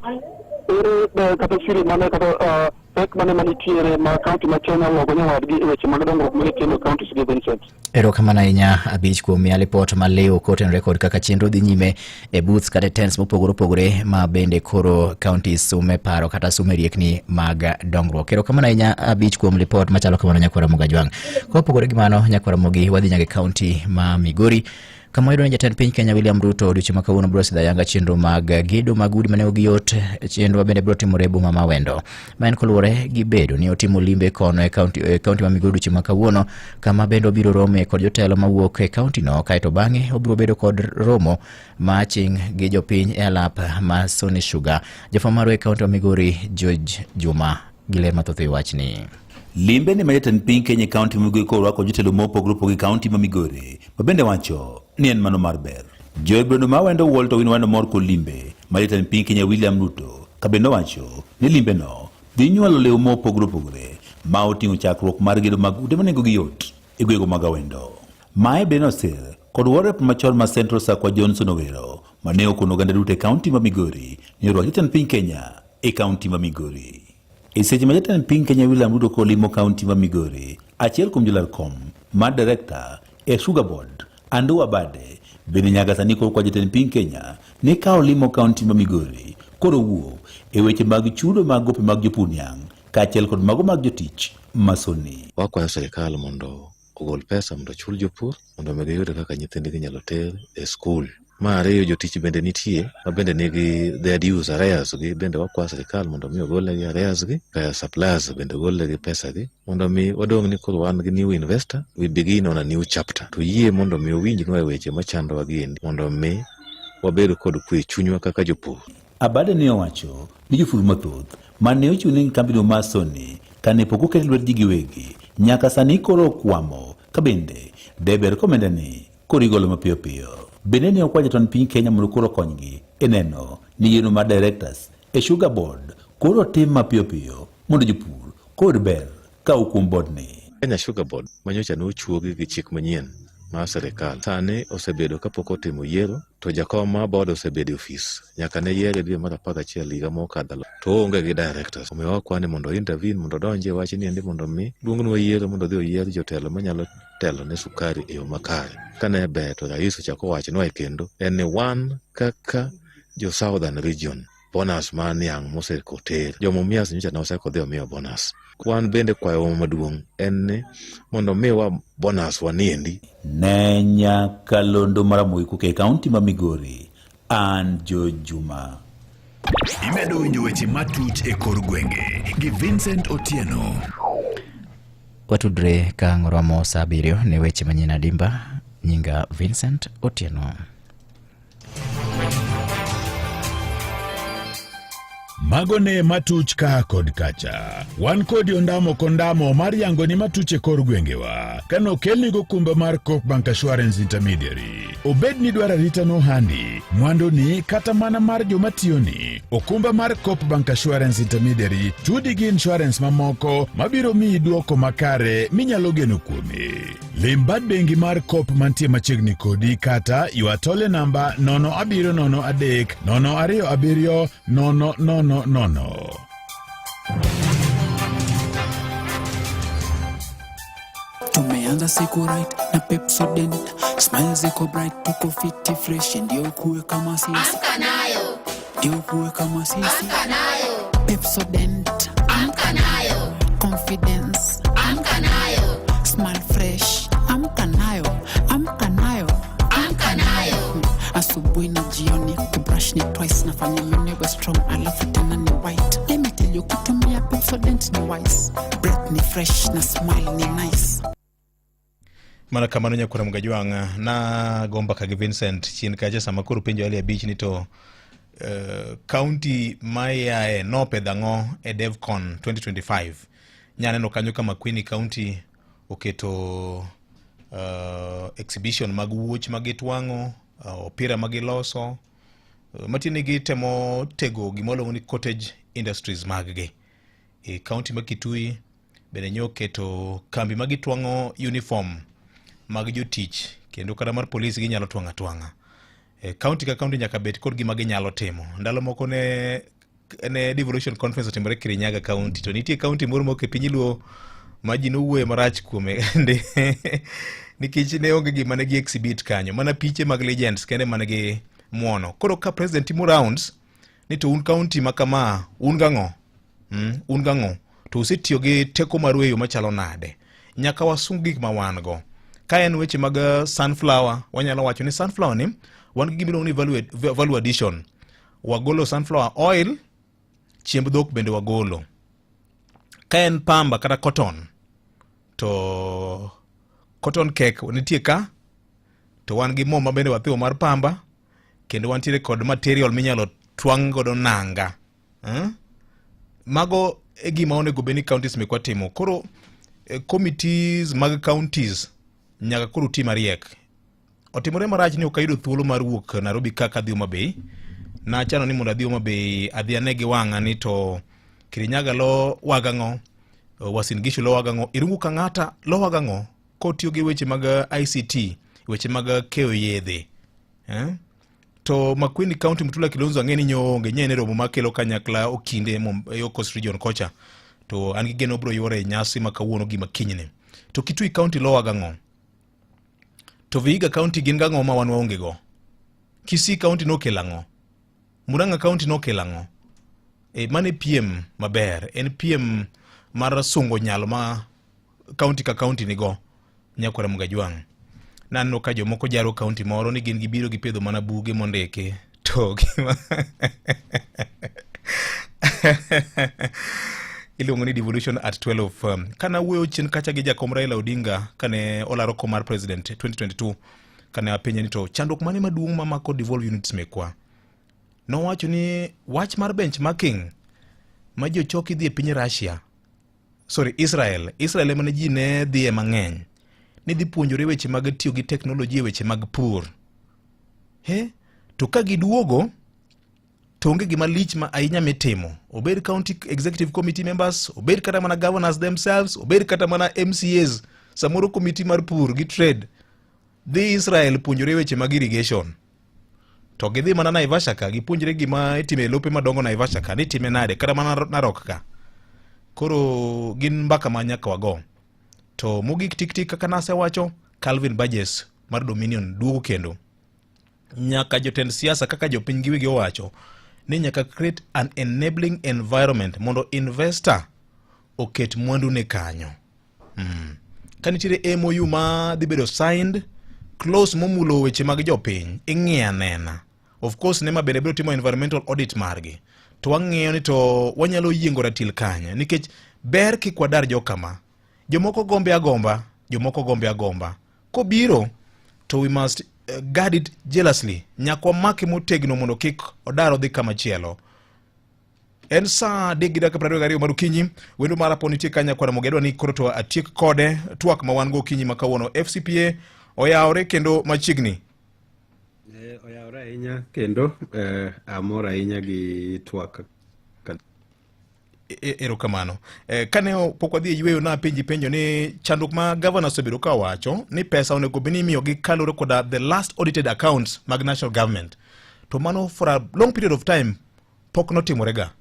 ere kata siri mane kata pek mane manitiere ma county machielo nyalo logo nyawadgi e weche mag dongruok manitimo e counties gi Vincent. Erokamano ahinya Abich kuom miya lipot maliw kotenore kod kaka chenro dhi nyime e booths kata e tents mopogore opogore ma bende koro counties sume paro kata sume riekni mag dongruok. Erokamano ahinya Abich kuom lipot machalo kamano nyakwara Ramogi Ajwang'. Kopogore gi mano nyakwara Ramogi wadhi nyaka e county ma Migori kama wayudo ni jatend piny Kenya William Ruto odiochieng' ma kawuono biro sidho ayanga chenro mag gedo mag udi ma nengogi yot, chenro ma bende biro timore e boma ma Awendo. Ma en koluwore gi bedo ni otimo limbe kono e kaunti e kaunti ma Migori odiochieng' ma kawuono kama bende obiro rome kod jotelo mawuok e kaunti no kaeto bang'e obiro bedo kod romo ma aching' gi jopiny e alap ma Sony Sugar. Jafwambo marwa e kaunti ma Migori George Juma gi ler mathoth e wachni. Limbe ne ma jatend piny Kenya e kaunti ma Migori korwako jotelo mopogore opogore e kaunti ma Migori ma bende wacho ni en mano mar ber. Joebrono ma wendo Walter Owino wando mor kod limbe ma jatend piny Kenya William Ruto ka bende owacho ni limbeno dhi nyuolo lew mopogore opogore ma oting'o chakruok mar gedo mag ute ma nengogi yot e gwego mag Awendo. Mae bende nosir kod warep machon ma Central Sakwa Johnson Owero ma ne okono oganda duto e kaunti ma Migori ni orwak jatend piny Kenya e kaunti ma Migori. E seche ma jatend piny Kenya William Ruto kolimo kaunti ma Migori, achiel kuom jolar kom mar director e Sugar Board, Andrew Abade, Bende nyaka sani koro kwa jatend piny Kenya ni ka olimo kaunti ma Migori koro owuo e weche mag chudo mag gope mag jopur niang' kaachiel kod mago mag jotich masoni. Wakwayo sirikal mondo ogol pesa mondo ochul jopur mondo mi giyud kaka nyithindgi inyalo ter e skul. Mar ariyo jotich bende nitie ma bende nigi their dues arrears gi bende wakwayo sirikal mondo mi ogolnegi arrears gi, suppliers bende ogolnegi pesa gi mondo mi wadong' ni koro wan gi new investor, we begin on a new chapter. To yie mondo mi owinjnwa e weche machandowa gi endi mondo mi wabed kod kwe e chunywa kaka jopur. Abade ne owacho ni jopur mathoth mane ochung' ne kambino mar Sony kane pok oket lwetgi giwegi nyaka sani koro okwamo ka bende deber komenda ni koro igolo mapiyo piyo. Bende ne okwa jatend piny Kenya mondo koro okonygi e neno ni yiero mar directors e Sugar Board koro otim mapiyo piyo mondo jopur koro ber ka kuom board ni. Kenya Sugar Board manyocha ne ochuogi gi chik manyien mar sirikal sani osebedo kapok otimo yiero to jakom mar board osebedo e ofis nyaka ne yiere dwe mar 11 higa mokadho to oonge gi directors. Omiyo wakwa ni mondo intervene mondo odonji e wachni endi mondo mi luongnwa yiero mondo odhi oyier jotelo manyalo telo ne sukari e yo makare. Kane ber to rais ochako owachonwa e kendo en ni wan kaka jo Southern Region bonus mar niang' moseko ter jo Mumias nyocha ne oseko dhi omiyo bonus. Wan bende kwayowa maduong' en ni mondo miwa bonus waniendi. Ne nyakalondo mar Ramogi Kuke e kaunti ma Migori, an George Juma. Imedo winjo weche matuch e kor gwenge gi Vincent Otieno. Watudre ka ang' oromo saa 7 ne weche manyien adimba. Nyinga Vincent Otieno. Mago ne matuch ka kod kacha. Wan kodi ondamo kondamo mar yango ni matuch e kor gwengewa. Kano okelni gokumba mar Coop Bank Assurance Intermediary. Obed ni dwaro arita nohandi, mwanduni kata mana mar joma tiyoni. Okumba mar Coop Bank Assurance Intermediary tudi gi insurance mamoko mabiro miyi duoko makare minyalo geno kuome. Lim bad bengi mar Coop mantie machiegni kodi kata ywa tole namba 0703 027 000. Tumeanza siku right na Pepsodent, smile ziko bright, tuko fiti fresh, ndio kuwe kama sisi, Amka nayo, ndio kuwe kama sisi. amka nayo, Pepsodent, amka nayo, confidence, amka nayo, smile fresh, amka nayo, amka nayo, amka nayo, asubuhi na jioni, kubrush ni twice, nafanya meno iwe strong, alafu tena ni white. Let me tell you, kutumia Pepsodent ni wise, breath ni fresh na smile ni nice. Mana kamano nyakwara Mgajwang' na go mbaka gi Vincent chien kacha sama koro penjo ali abich ni to county ma iae nopedho ang'o e DevCon 2025. Nyaneno kanyo ka Makueni County oketo exhibition mag wuoch ma gitwang'o, opira ma giloso, matiende ni gitemo tego gima waluongo ni cottage industries mag gi. E county ma Kitui bende nyo oketo kambi ma gitwang'o uniform mag jotich kendo kata mar polis ginyalo twang'o atwang'a. E county ka county nyaka bed kod gima ginyalo timo. Ndalo moko ne devolution conference otimore Kirinyaga county to nitie county moro mok e piny Luo ma ji nowuoye marach kuome nikech ne onge gima ne gi exhibit kanyo mana piche mag legends kende mane gi muono. Koro ka president timo rounds ni to un county ma kama un gang'o? Un gang'o? To usetiyo gi teko maru e yo machalo nade? Nyaka wasung gik ma wan go. Ka en weche mag sunflower, wanyalo wacho ni sunflower ni wan gi gima iluongo ni value addition. Wagolo sunflower oil, chiemb dhok bende wagolo. Ka en pamba kata cotton, to cotton cake nitie ka, to wan gi mo ma bende wathiwo mar pamba, kendo wantiere kod material minyalo twang' godo nanga. Mago e gima onego bed ni counties mekwa timo. Koro committees mag counties nyaka koro ti mariek. Otimore marach ni ok ayudo thuolo mar wuok Nairobi kaka adhi Homa Bay. Nachano ni mondo adhi Homa Bay adhi ane gi wang'a ni to Kirinyaga lo wagang'o, Uasin Gishu lo wagang'o, Irungu Kang'ata lo wagang'o kotiyo gi weche mag ICT, weche mag keyo yedhe. To Makueni County Mutula Kilonzo ang'e ni nyo onge nye ne romo makelo kanyakla okinde yo Coast Region kocha. To an gi geno bro yuore e nyasi ma kawuono gi makinyne. To Kitui County lo wagang'o. To Vihiga County gin gang'o ma wan waonge go? Kisii County nokelo ang'o? Murang'a County nokelo ang'o? E, mano e piem maber, en piem mar sungo nyalo ma kaunti ka kaunti nigo nyakwara Mugajwang'. Naneno ka jomoko jaro kaunti moro ni gin gibiro gipedho mana buge mondiki to gima iluongo ni devolution at 12. Kana wuoyo chien kacha gi jakom Raila Odinga kane olaro kom mar president 2022 kane apenje ni to chandruok mane maduong' mamako devolve units mekwa, nowacho ni wach mar benchmarking ma jochoki dhi e piny Russia, sorry, Israel, Israel ema ne ji ne dhiye mang'eny ni dhi puonjore weche mag tiyo gi teknoloji e weche mag pur. He, to ka giduogo to onge gima lich ma ahinya mitimo, obed county executive committee members, obed kata mana governors themselves, obed kata mana MCAs, samoro committee mar pur gi trade dhi Israel puonjore weche mag irrigation to gidhi mana Naivasha ka gipuonjre gima itime e lope madongo Naivasha ka nitime nade kata mana Narok ka. Koro gin mbaka ma nyaka wago. To mogik tik tik kaka nasewacho, Calvin Burgess mar Dominion duogo kendo. Nyaka jotend siasa kaka jopiny giwegi owacho ni nyaka create an enabling environment mondo investor oket mwandu ne kanyo. Ka nitiere MOU ma dhi bedo signed, clause momulo weche mag jopiny ing'iyo anena. Of course NEMA bende biro timo environmental audit margi. To wang'iyo ni to wanyalo yiengo ratil kanye nikech ber kik wadar jokama. Jomoko gombe agomba, jomoko gombe agomba. Kobiro to we must guard it jealously. Nyaka wamake motegno mondo kik odar odhi kama chielo. En saa 3:22 mar okinyi. Wendo mara po nitie kanya kwara mogedwa ni koro to atiek kode twak ma wan go okinyi ma kawuono. FCPA oyawore kendo machiegni. Oyawore ahinya kendo amor ahinya gi twak. Erokamano. Kane pok wadhi e yweyo napenji penjo ni chandruok ma governor osebedo ka wacho ni pesa onego bed ni imiyogi kaluwore koda the last audited accounts mag national government. To mano for a long period of time pok notimore ga.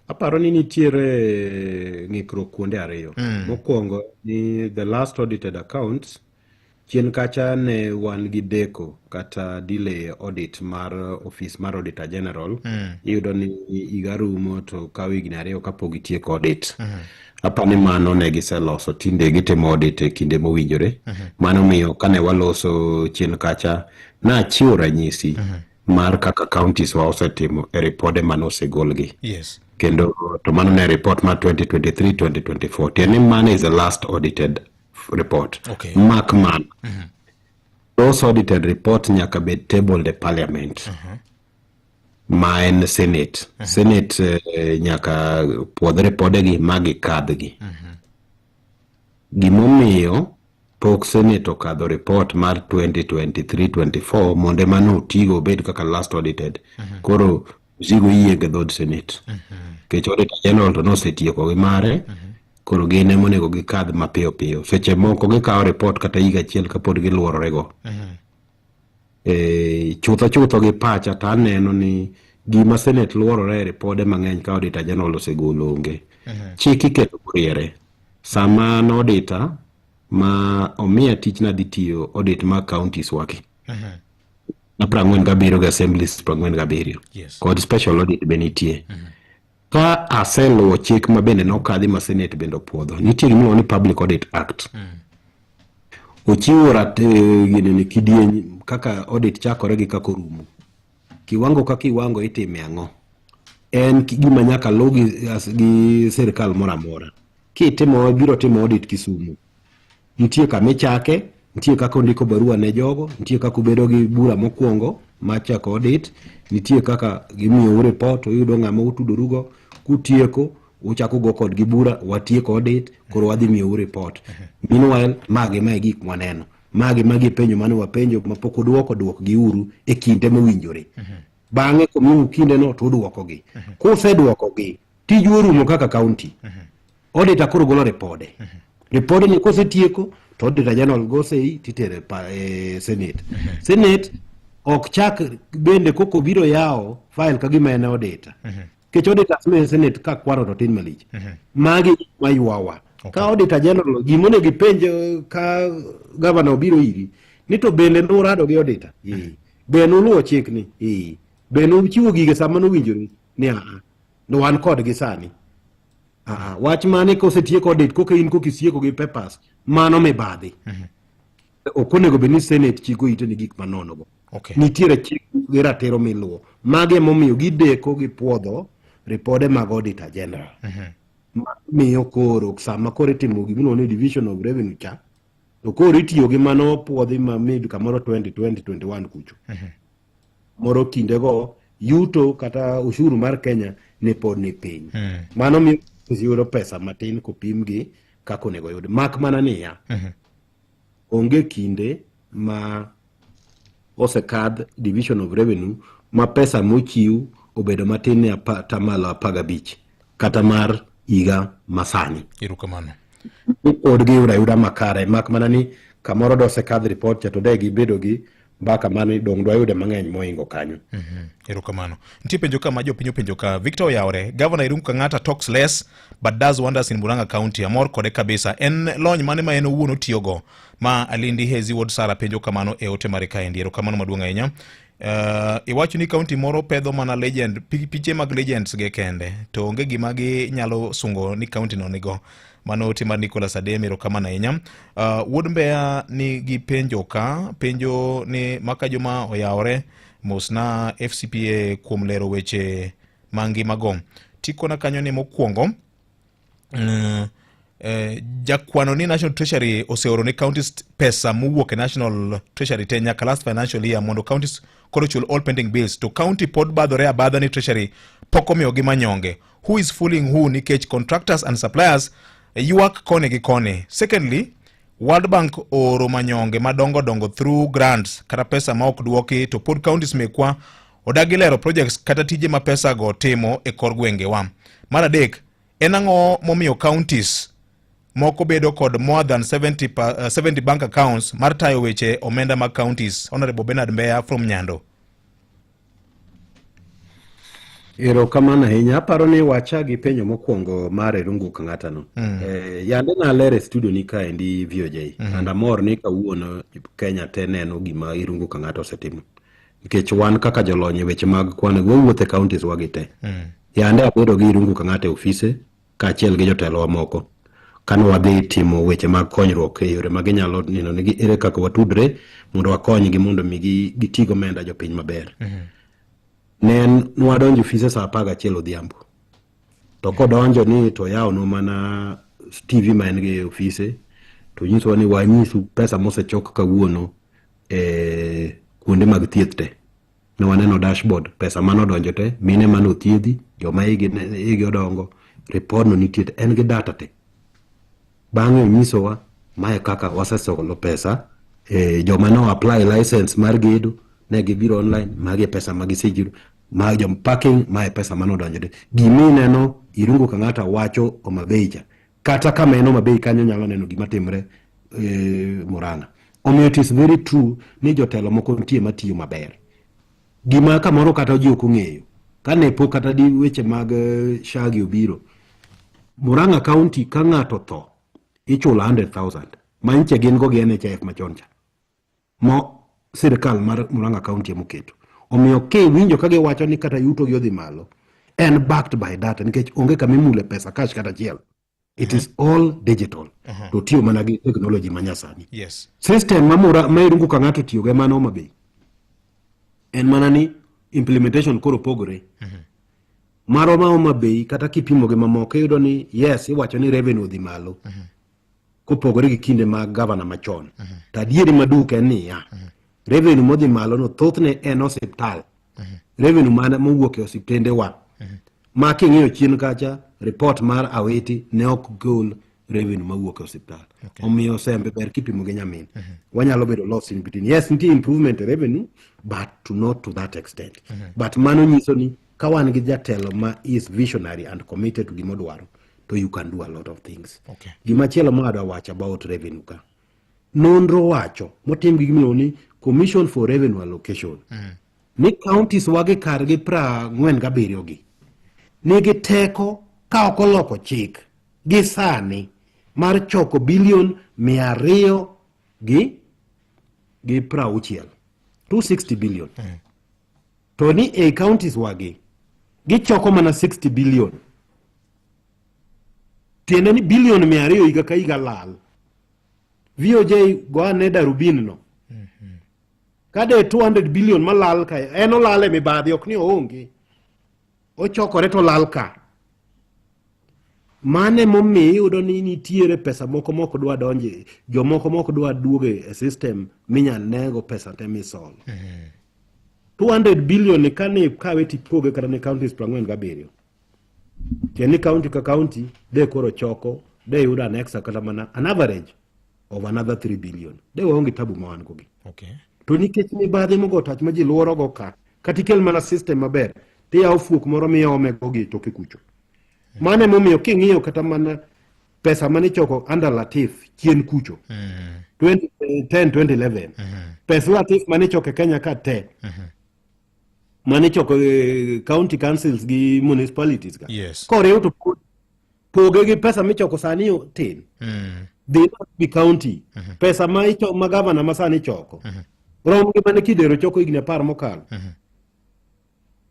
Aparo ni nitiere ng'ikruok kuonde ariyo. Mokwongo ni the last audited accounts chien kacha ne wan gi deko kata delay audit mar office mar Auditor General. Iyudo ni higa rumo to kawo higni 2 kapok gitieko audit. Aparo ni mano ne giseloso, tinde gitimo audit e kinde mowinjore. Mano miyo kane waloso chien kacha nachiwo ranyisi mar kaka counties wa osetimo e ripode mane osegolgi. Kendo to mano ne report mar 2023-2024. Tiende ni mano is the last audited report. Mak man. Those audited report nyaka bed tabled e parliament. Ma en Senate. Senate nyaka puodh ripodegi ma gikadhgi. Gimomiyo pok Senate okadho report mar 2023-24 mondo ema notigo obed kaka last audited. Koro mzigo iyienge e dhood Senate. Nikech Auditor General to nosetieko gi mare, koro gin ema onego gikadh mapiyo piyo. Seche moko gikawo report kata higa achiel kapod giluorore go. Chutho chutho gi pacha to aneno ni gima Senate luorore e ripode mang'eny ka Auditor General osegolo onge. Chik iketo moriere. Sama an auditor ma omiya tich nadhi tiyo audit mag counties waki. Na 47 gi assemblies 47. Kod special audit be nitie. Ka aseluwo chik ma bende nokadhi ma Senate bende opuodho, nitie gima iluongo ni Public Audit Act. Ochiwo ginene kidieny kaka audit chakore gi kaka orumo. Kiwango ka kiwango itime ang'o? En gima nyaka luw gi sirkal moro amora. Kitimo, biro timo audit Kisumu. Nitie kama ichake, nitie kaka ondiko barua ne jogo, nitie kaka ubedo gi bura mokwongo mar chako audit, nitie kaka gimiyou report, uyudo ng'ama utudorugo, kutieko uchako go kodgi bura, watieko audit, koro wadhi miyou report. Meanwhile, magi ma e gik mwaneno. Magi magi e penjo mane wapenjo mapok udwoko, dwokgi uru e kinde mowinjore. Bang'e komiu kindeno to udwokogi. Kusedwokogi, tiju orumo kaka county. Auditor koro golo ripode. Ripode ni kosetieko to Auditor General go sei titere e Senate. Senate ok chak bende koko biro yawo file ka gima en auditor. Nikech auditors me Senate ka kwano to tin malich. Magi maywawa. Ka auditor general gima onego ipenj eh, ka gavana obiro iri ni to bende nurado gi auditor? Ee. Be nuluwo chik ni? Ee. Be nuchiwo gige sama nowinjore? Ni aa. No wan kodgi sani. Aa, wach mane kosetiek audit koka in koka isieko gi papers mano mibadhi. Ok onego bed ni Senate chiko ite ni gik manono go. Nitiere chik gi ratiro miluwo. Magi emomiyo gideko gipuodho ripode mag Auditor General. Miyo koro sama koro itimo gimiluongo ni division of revenue cha to koro itiyo gi mano puodhi ma mid kamoro 2020 21 kucho. Moro kindego yuto kata ushuru mar Kenya ne pod ni piny. Mano miyo yudo pesa matin kopim gi kaka onego yud. Mak mana niya, onge kinde ma osekadh division of revenue ma pesa mochiw obedo matin ne atamalo 15 kata mar higa masani. Erokamano. Pod giyudo ayuda makare mak mana ni kamoro dosekadh report cha to de gibedo gi mbaka mani dong' dwayude mang'eny mohingo kanyo. Erokamano. Nitie penjo ka ma jopiny openjo ka. Victor Oyawore, Governor Irungu Kang'ata talks less but does wonders in Murang'a County. Amor kode kabisa. En lony mane ma en owuon otiyogo? Ma Alindi Hezi Wuod Sara penjo kamano e ote mare kaendi. Erokamano maduong' ahinya. Iwacho ni county moro pedho mana legend, piche mag legends ge kende to onge gima ginyalo sungo ni county no nigo. Mano ote mar Nicholas Adem, erokamano ahinya. Wuod Mbeya nigi penjo ka, penjo ni maka joma oyawore mosna FCPA kuom lero weche mangimago. Tikona kanyo ni mokwongo jakwano ni National Treasury oseoro ne counties pesa mowuok e National Treasury te nyaka last financial year mondo counties koro chul all pending bills to county pod badhore abadha ni Treasury pok omiyogi manyonge. Who is fooling who nikech contractors and suppliers ywak koni gi koni. Secondly, World Bank ooro manyonge madongo dongo through grants kata pesa ma ok dwoki to pod counties mekwa odagi lero projects kata tije ma pesa go timo e kor gwengewa. Mar adek, en ang'o momiyo counties moko bedo kod more than 70 bank accounts mar tayo weche omenda mag counties? Honorable Bernard Mbeya from Nyando. Erokamano ahinya. Aparo ni wacha gi penjo mokwongo mar Irungu Kang'ata no. Yande naler e studio ni kaendi VOJ. And amor ni kawuono Kenya te neno gima Irungu Kang'ata osetimo. Nikech wan kaka jolony e weche mag kwan wawuotho e counties wagi te. Yande abedo gi Irungu Kang'ata e ofise kaachiel gi jotelowa moko kane wadhi timo weche mag konyruok e yore ma ginyalo neno ni ere kaka watudre mondo wakonygi mondo mi giti gi omenda jopiny maber. Ne en nwadonjo ofise saa 11 odhiambo to kodonjo ni to oyawonwa mana TV ma en go e ofise to onyisowa ni wanyisu pesa mosechok kawuono e kuonde mag thieth te. Ne waneno dashboard, pesa mane odonjo te, mine mane othiedhi, joma igi odongo, report no nitie te, en gi data te. Bang'e onyisowa mae kaka wasesolo pesa e, joma ne apply license mar gedo ne gibiro online, magi e pesa ma giseyudo, ma jom parking, mae pesa mane odonjo te. Gima ineno Irungu Kang'ata wacho Homa Bay cha, kata kama en Homa Bay kanyo nyalo neno gima timre e, Murang'a. Omiyo it is very true ni jotelo moko nitie matiyo maber. Gima kamoro kata ji ok ong'eyo, kane pok kata di weche mag Shagi obiro, Murang'a County ka ng'ato tho, ichulo 100,000 ma nyiche gin go gi NHIF machon cha, mo sirkal mar Murang'a County emoketo. Omiyo kiwinjo ka giwacho ni kata yuto gi odhi malo, en backed by data nikech onge kama imule pesa cash kata achiel. It is all digital. To tiyo mana gi technology ma nyasani. System ma Mura, ma Irungu Kang'ata otiyogo ema Homa Bay. En mana ni implementation koro pogore. Marwa ma Homa Bay kata kipimo gi mamoko iyudo ni yes iwacho ni revenue odhi malo. Kopogore gi kinde mag gavana machon. To adieri maduk en niya, revenue modhi malo no thothne en osiptal. Revenue mana mowuok e osiptende wa. Ma king'iyo chien kacha, report mar Awiti ne ok gol revenue mawuok e osiptal. Omiyo sembe ber kipimo gi nyamin. Wanyalo bedo lost in between. Yes, nitie improvement e revenue, but to not to that extent. But mano nyiso ni ka wan gi jatelo ma is visionary and committed to gima odwaro, to you can do a lot of things. Gimachielo ma adwa wacho about revenue ka. Nonro wacho motim gi gimiluongo ni Commission for Revenue Allocation. Ni counties wagi kargi 47 gi nigi teko ka ok oloko chik gi sani mar choko bilion 260, 260 billion. To ni e counties wagi gichoko mana 60 billion. Tiende ni bilion 200 higa ka higa lal. VOJ go ane darubin no. Ka de 200 billion malal ka en olal e mibadhi ok ni oonge. Ochokore to lal ka. Mane momiyo iyudo ni nitiere pesa moko mok dwa donje, jomoko mok dwa duogo e system minyal nego pesa te misolo. 200 billion ni kane kawe tipoge kata ne counties 47. Tiende ni county ka county de koro choko de yudo an extra kata mana an average of another 3 billion. De waonge tabu ma wan go gi. To nikech mibadhi mogo tach ma ji luorogo ka, kata ikel mana system maber, tiyawo fuok moro miome go gi toke kucho. Mano emomiyo king'iyo kata mana pesa mane ichoko under Latif chien kucho 2010 2011 pes Latif mane ichoko e Kenya ka te mane ichoko e county councils gi municipalities ka koriw to poge gi pesa michoko sani tin dhi Nairobi county pesa ma icho ma gavana ma sani choko rom gi mane Kidero choko higni 10 mokalo.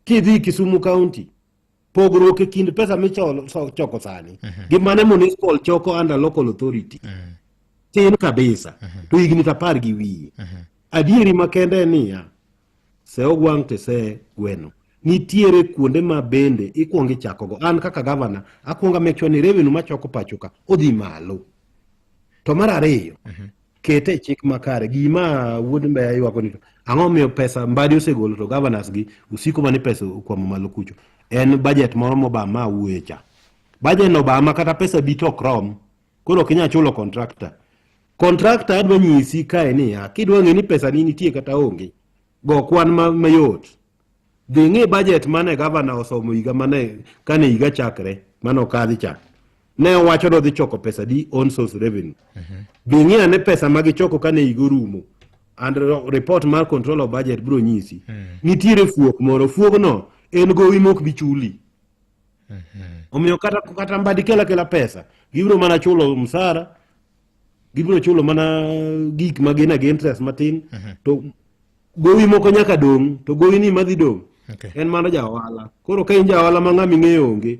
Kidhi Kisumu county, pogruok e kind pesa michoko sani gi mane municipal choko under local authority tin kabisa to higni to 10 gi wiye. Adieri makende en niya, se ogwang' to se gweno. Nitiere kuonde ma bende ikwongo ichakogo. An kaka gavana akwongo make sure ni revenue machoko pacho ka odhi malo. To mar ariyo, kete e chik makare. Gima wuod Mbeya ywako ni to ang'o miyo pesa Mbadi osegolo to governors gi osiko mana ni pesa okwamo malo kucho. En budget moro mobama awuoye cha. Budget no obama kata pesa bi to ok rom. Koro ok inyal chulo contractor. Contractor adwa nyisi kae niya, kidwa ng'e ni pesa ni nitie kata onge, go kwan mayot. Dhi ng'i budget mane gavana osomo higa mane kane higa chakre mane okadhi cha. Ne owacho ni odhi choko pesa di own source revenue. Dhi ng'i ane pesa ma gichoko kane higa orumo. And report mar control of budget biro nyisi. Nitiere fuok moro, fuogno en gowi mok bi chuli. Omiyo kata Mbadi kela kela pesa, gibiro mana chulo msara, gibiro chulo mana gik ma gin agi interest matin, to gowi moko nyaka dong', to gowi ni madhi dong' en mano ja ohala. Koro ka in ja ohala ma ng'ama ing'eyo onge,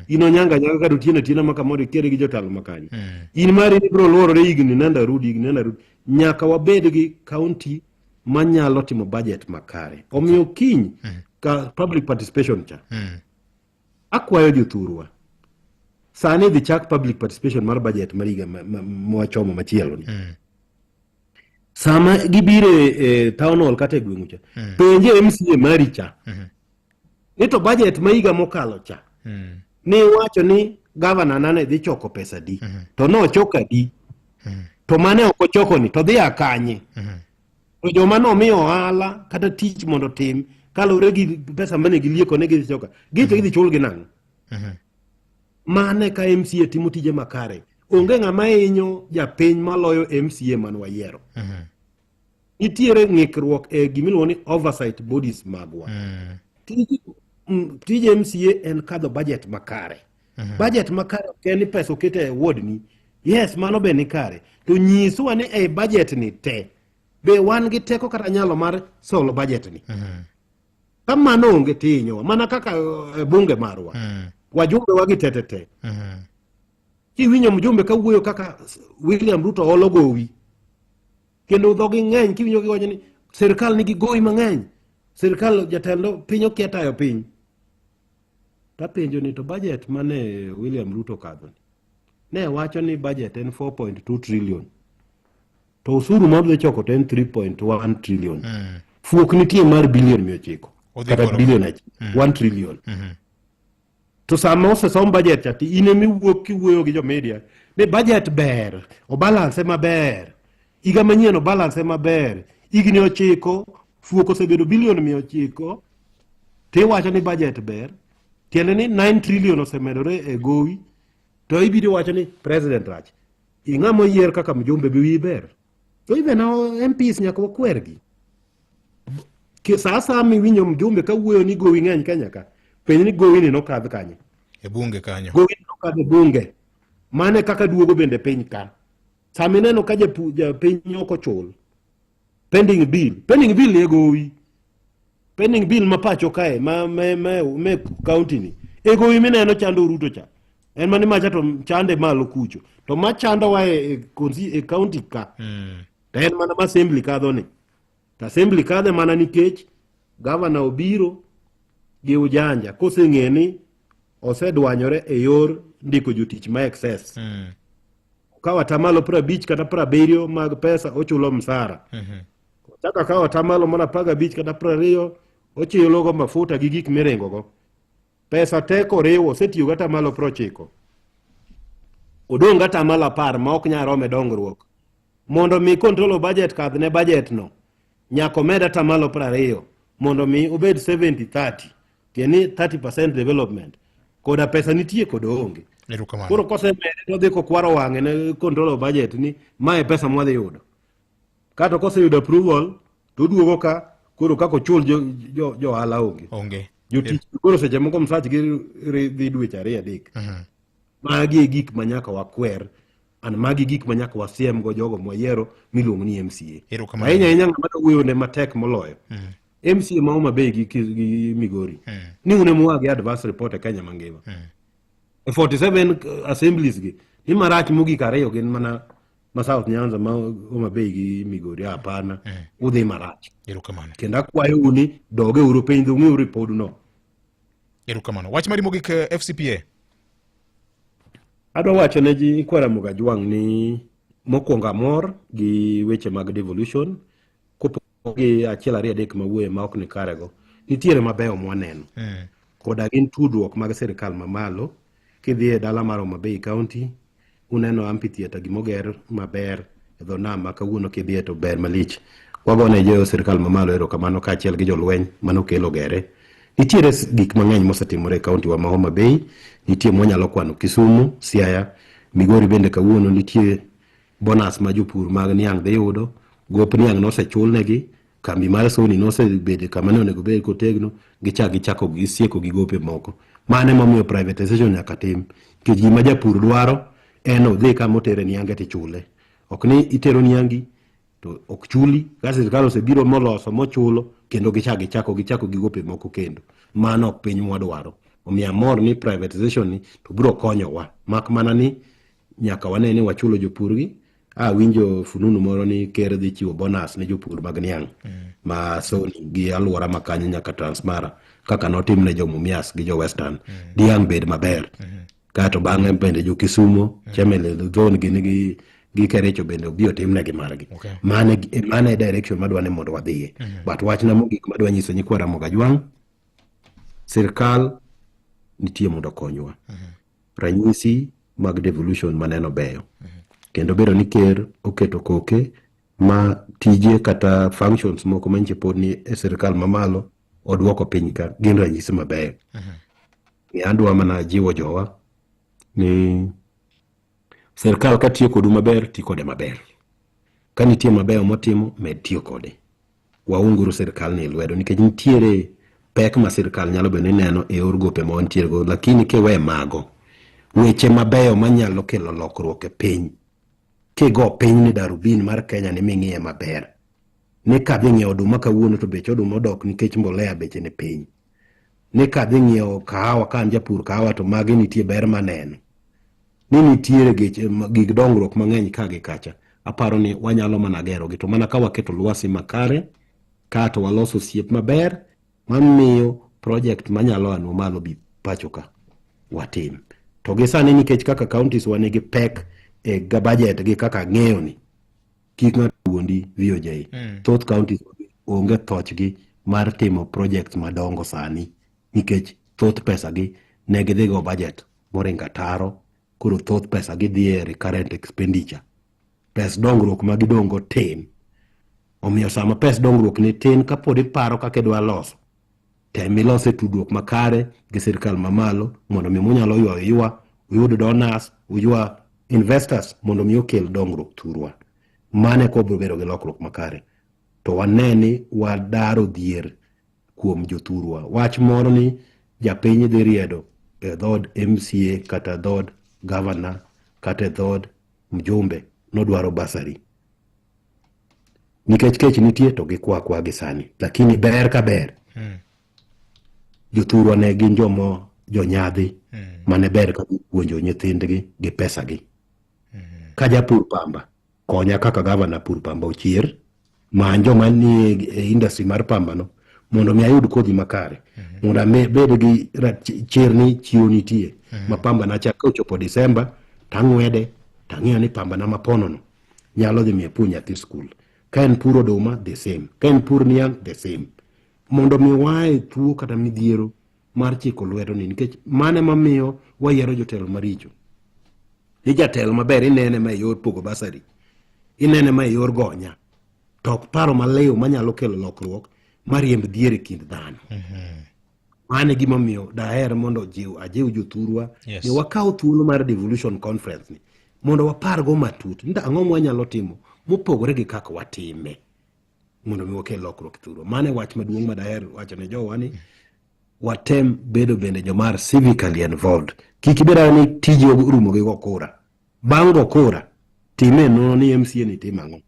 in onyanga nyanga kata otieno otieno ma kamoro ikieri gi jotelo ma kanyo. In mari ni biro luorore higni nenda rudi, higni nenda rudi. Nyaka wabed gi county manyalo timo budget makare. Omiyo kiny ka public participation cha, akwayo jothurwa sani dhi chak public participation mar budget mar higa mwachomo machielo ni. Sama gibiro e town hall kata e gweng'u cha, penje MCA mari cha ni to budget ma higa mokalo cha ni wacho ni gavana nane dhi choko pesa di, to nochoko adi, to mane ok ochoko ni to dhi a kanye, to joma nomiyo ohala kata tich mondo otim kaluwore gi pesa mane gilieko ne gidhi choko gi to idhi chulgi nang'o. Mane ka MCA timo tije makare, onge ng'ama hinyo japiny maloyo MCA man wayiero. Nitiere ng'ikruok e gimiluongo ni oversight bodies magwa. Tij MCA en kadho budget makare. Budget makare ok en ni pesa oket e ward ni. Yes, mano be ni kare. To nyiswa ni e budget ni te, be wan gi teko kata nyalo mar solo budget ni. Ka mano onge tihinyowa, mana kaka bunge marwa. Wajumbe wagi te te te. Kiwinjo mjumbe ka wuoyo kaka William Ruto olo gowi. Kendo dhogi ng'eny kiwinjo giwacho ni sirkal nigi gowi mang'eny. Sirkal jatelo piny okia tayo piny. Tapenjo ni to budget mane William Ruto okadho ni. Ne wacho ni budget en 4.2 trillion. To osuru ma odhi choko to en 3.1 trillion. Fuok nitie mar bilion 900 Odhi kata koro. bilion 1 1 trillion. To sama osesom budget cha to in ema iwuok kiwuoyo gi jo media ni budget ber, obalanse maber. Higa manyien obalanse maber. Higni 9, fuok osebedo bilion 900, tiwacho ni budget ber. Tiende ni 9 trillion osemedore e gowi, to ibiro wacho ni president rach. Ing'ama oyier kaka mjumbe be wiyi ber. To even our MPs nyaka wakwergi. Sa asaya miwinjo mjumbe ka wuoyo ni gowi ng'eny Kenya ka, penj ni gowi ni nokadh kanye? E bunge kanyo. Gowi ni nokadh e bunge. Mano e kaka duogo bende piny ka. Sama ineno ka japiny ok ochul pending bill, pending bill ni e gowi. Pending bill ma pacho kae ma me county ni e gowi mineno chando Ruto cha. En mani macha to chande malo kucho. To ma chandowa e county ka. To en mana ma assembly kadho ni. To assembly kadhe mana nikech gavana obiro gi ujanja koseng'e ni osedwanyore e yor ndiko jotich ma excess. Okawo atamalo 50 kata 70 mag pesa ochulo msara. Ochako akawo atamalo mar 15 kata 20 ochulogo mafuta gi gik miringogo. Pesa te koriwo osetiyo gi atamalo 90. Odong' gi atamalo 10 ma ok nyal rome dongruok. Mondo mi control of budget kadh ne budget no, nyaka omed atamalo 20 mondo mi obed 70-30, tiende ni 30% development. Koda pesa nitie kod oonge. Erokamano. Koro kosemede to odhi kokwaro wang'e ne control of budget ni mae pesa mwadhi yudo. Kato koseyudo approval to oduogo ka koro kaka ochul jo ohala onge. Onge. Jotich koro seche moko msachgi dhi dweche ariyo adek. Magi e gik ma nyaka wakwer and magi gik ma nyaka wasiem go jogo mwayiero miluongo ni MCA. Erokamano. Ahinya ahinya ng'ama dwa wuoyo ne matek moloyo. MCA ma Homa Bay gi Migori. Ni un ema ua gi adverse report e Kenya mangima. E 47 assemblies gi ni marach mogik ariyo gin mana ma South Nyanza ma Homa Bay gi Migori hapana. Udhi marach. Erokamano. Kendo akwayou ni doge uru piny dhi ung'iu ripoduno. Erokamano. Wach mari mogik FCPA. Adwa wacho ne ji Kwara Mugajwang' ni mokwongo amor gi weche mag devolution kopo gi achiel ariyo adek mawuoye ma ok ni karego. Nitiere mabeyo mwaneno. Koda gin tudruok mag sirikal mamalo. Kidhi e dala mar Homa Bay County, uneno amphitheater gimoger maber e dho nam ma kawuono kidhiye to ber malich. Wagone jo sirikal mamalo erokamano kaachiel gi jolweny manokelo gere. Nitiere gik mang'eny mosetimore e kaunti wa ma Homa Bay. Nitie mwanyalo kwano Kisumu, Siaya, Migori bende kawuono nitie bonus ma jopur mag niang' dhi yudo. Gop niang' nosechulnegi, kambi mar Sony nosebedo kama ne onego bed kotegno, gichak gichako gisieko gi gope moko. Mano emomiyo privatization nyaka tim. Nikech gima japur dwaro en odhi kama otere niange tichule. Ok ni itero niangi to ok chuli, ka sirkal osebiro moloso mochulo kendo gichak gichako gichako gi gope moko kendo. Mano ok piny mwadwaro. Omiyo amor ni privatization ni to biro konyowa. Mak mana ni nyaka wane ni wachulo jopur gi. Awinjo fununu moro ni ker dhi chiwo bonus ne jopur mag niang' ma Sony gi alwora ma kanyo nyaka Transmara kaka notim ne jo Mumias gi jo Western. Dhiang' bed maber. Kato bang'e bende jo Kisumo, Chemelil zone gini gi Kericho bende obi otimnegi margi. Mane e direction madwa ni mondo wadhiye. But wachna mogik madwa nyiso nyikwa Ramogi Ajwang', sirkal nitie mondo okonywa. Ranyisi mag devolution maneno beyo. Kendo bedo ni ker oketo koke ma tije kata functions moko manyiche pod ni e sirkal mamalo oduoko piny ka gin ranyisi mabeyo. Adwa mana jiwo jowa ni sirkal ka tiyo kodu maber, ti kode maber. Ka nitie mabeyo motimo, med tiyo kode. Waunguru sirkal ni e lwedo nikech nitiere pek ma sirkal nyalo bedo ni neno e yor gope ma wantiere go, lakini kiwe mago, weche mabeyo manyalo kelo lokruok e piny, kigo piny ni darubin mar Kenya ni ming'iye maber, ni kadhi ng'iewo oduma kawuono to bech oduma odok nikech mbolea beche ni piny, ni kadhi ng'iewo kahawa ka an japur kahawa to magi nitie ber maneno, ni nitiere gik dongruok mang'eny ka gi kacha. Aparo ni wanyalo mana gerogi to mana ka waketo lwasi makare, kato waloso osiep maber mamiyo project manyalo anwa malo bi pacho ka watim. To gi sani nikech kaka counties wa nigi pek e budget gi kaka ang'eyo ni kik ng'ato wuondi VOJ. Thoth counties onge thochgi mar timo projects madongo sani nikech thoth pesa gi ne gidhi go budget moringo ataro, koro thoth pesa gi dhi e recurrent expenditure. Pes dongruok ma gidong' go tin. Omiyo sama pes dongruok ni tin, kapod iparo kaka idwa loso, tem ilos e tudruok makare gi sirkal mamalo mondo mi munyalo ywayo ywa, uyud donors, uywa investors mondo mi okel dongruok thurwa. Mano eka wabiro bedo gi lokruok makare. To wane ni wadaro dhier kuom jothurwa. Wach moro ni japiny dhi riedo e dhood MCA kata dhood governor kata e dhood mjumbe nodwaro basari. Nikech kech nitie to gikwa akwa gi sani, lakini ber ka ber. Jothurwa ne gin jomo jonyadhi mane ber ka gipuonjo nyithindgi gi pesagi. Ka japur pamba, konya kaka gavana pur pamba ochier, many joma nie e industry mar pamba no mondo mi ayud kodhi makare mondo abed gi chir ni chiwo nitie ma pamba na cha kochopo Disemba tang'wede tang'eyo ni pamba na mapono no nyalo dhi miyo apuonj nyathi skul. Ka en pur oduma the same, ka en pur niang' the same, mondo mi wae tuo kata midhiero mar chiko lwedo ni, nikech mano ema miyo wayiero jotelo maricho. Ni jatelo maber inene ma e yor pogo basari, inene ma e yor gonya, to ok paro maliw manyalo kelo lokruok mariemb dhier e kind dhano. Mano e gimomiyo daher mondo ajiw jothurwa ni wakaw thuolo mar devolution conference ni mondo wapargo matut ni ang'o mwanyalo timo mopogore gi kaka watime mondo mi wakel lokruok e thurwa. Mano e wach maduong' ma daher wacho ne jowa ni watem bedo bende joma are civically involved. Kik ibed ni tiji orumo gi go kura. Bang' go kura, time nono ni MCA ni timo ang'o.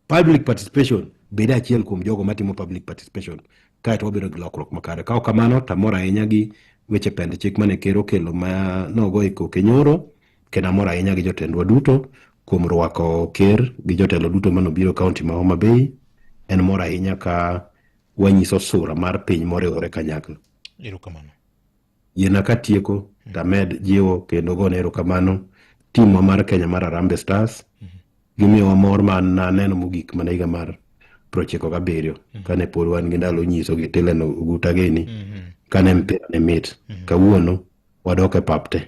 Public participation, bed achiel kuom jogo matimo public participation kaeto wabedo gi lokruok makare. Ka ok kamano, to amor ahinya gi weche pend chik mane ker okelo ma nogo e koke nyoro, kendo amor ahinya gi jotendwa duto kuom rwako ker gi jotelo duto mane obiro kaunti ma Homa Bay. En mor ahinya ka wanyiso sura mar piny moriwore kanyakla. Erokamano. Yiena katieko tamed jiwo kendo gone erokamano timwa mar Kenya mar Harambee Stars. Gimiyowa mor ma naneno mogik mana higa mar 97 kane pod wan gi ndalo nyiso gi Tilen Oguta gini kane mpira ne mit. Kawuono wadok e pap te.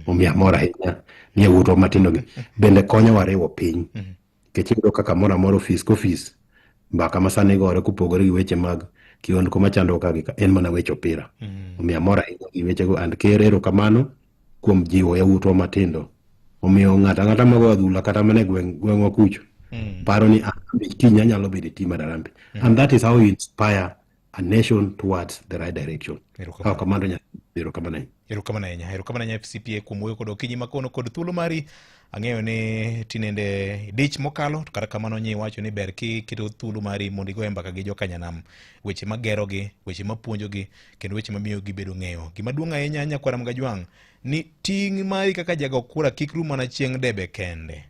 Omiyo amor ahinya ni yawuotwa matindo gi bende konyowa riwo piny. Nikech iyudo ka kamoro amora ofis ka ofis mbaka ma sani gore kopogore gi weche mag kiondko machando ka gi ka en mana weche opira. Omiyo amor ahinya gi wechego and ker erokamano kuom jiwo yawuotwa matindo. Omiyo ng'ato ang'ata mago adhula kata mana e gweng' gweng'wa kucho paro ni ah, kiny anyalo bedo e team mar Harambee. And that is how you inspire a nation towards the right direction. Erokamano. Kamano erokamano ahinya. Erokamano ahinya. Erokamano ahinya FCPA kuom wuoyo kod okinyi makono kod thuolo mari. Ang'eyo ni tinende dich mokalo to kata kamano nyi wacho ni ber kiketo thuolo mari mondo igoye mbaka gi jokanyanam. Weche magerogi, weche mapuonjogi kendo weche mamiyo gibedo ng'eyo. Gima duong' ahinya nyakwara Mgajwang' ni ting' mari kaka jago kura kik rum mana chieng' debe kende.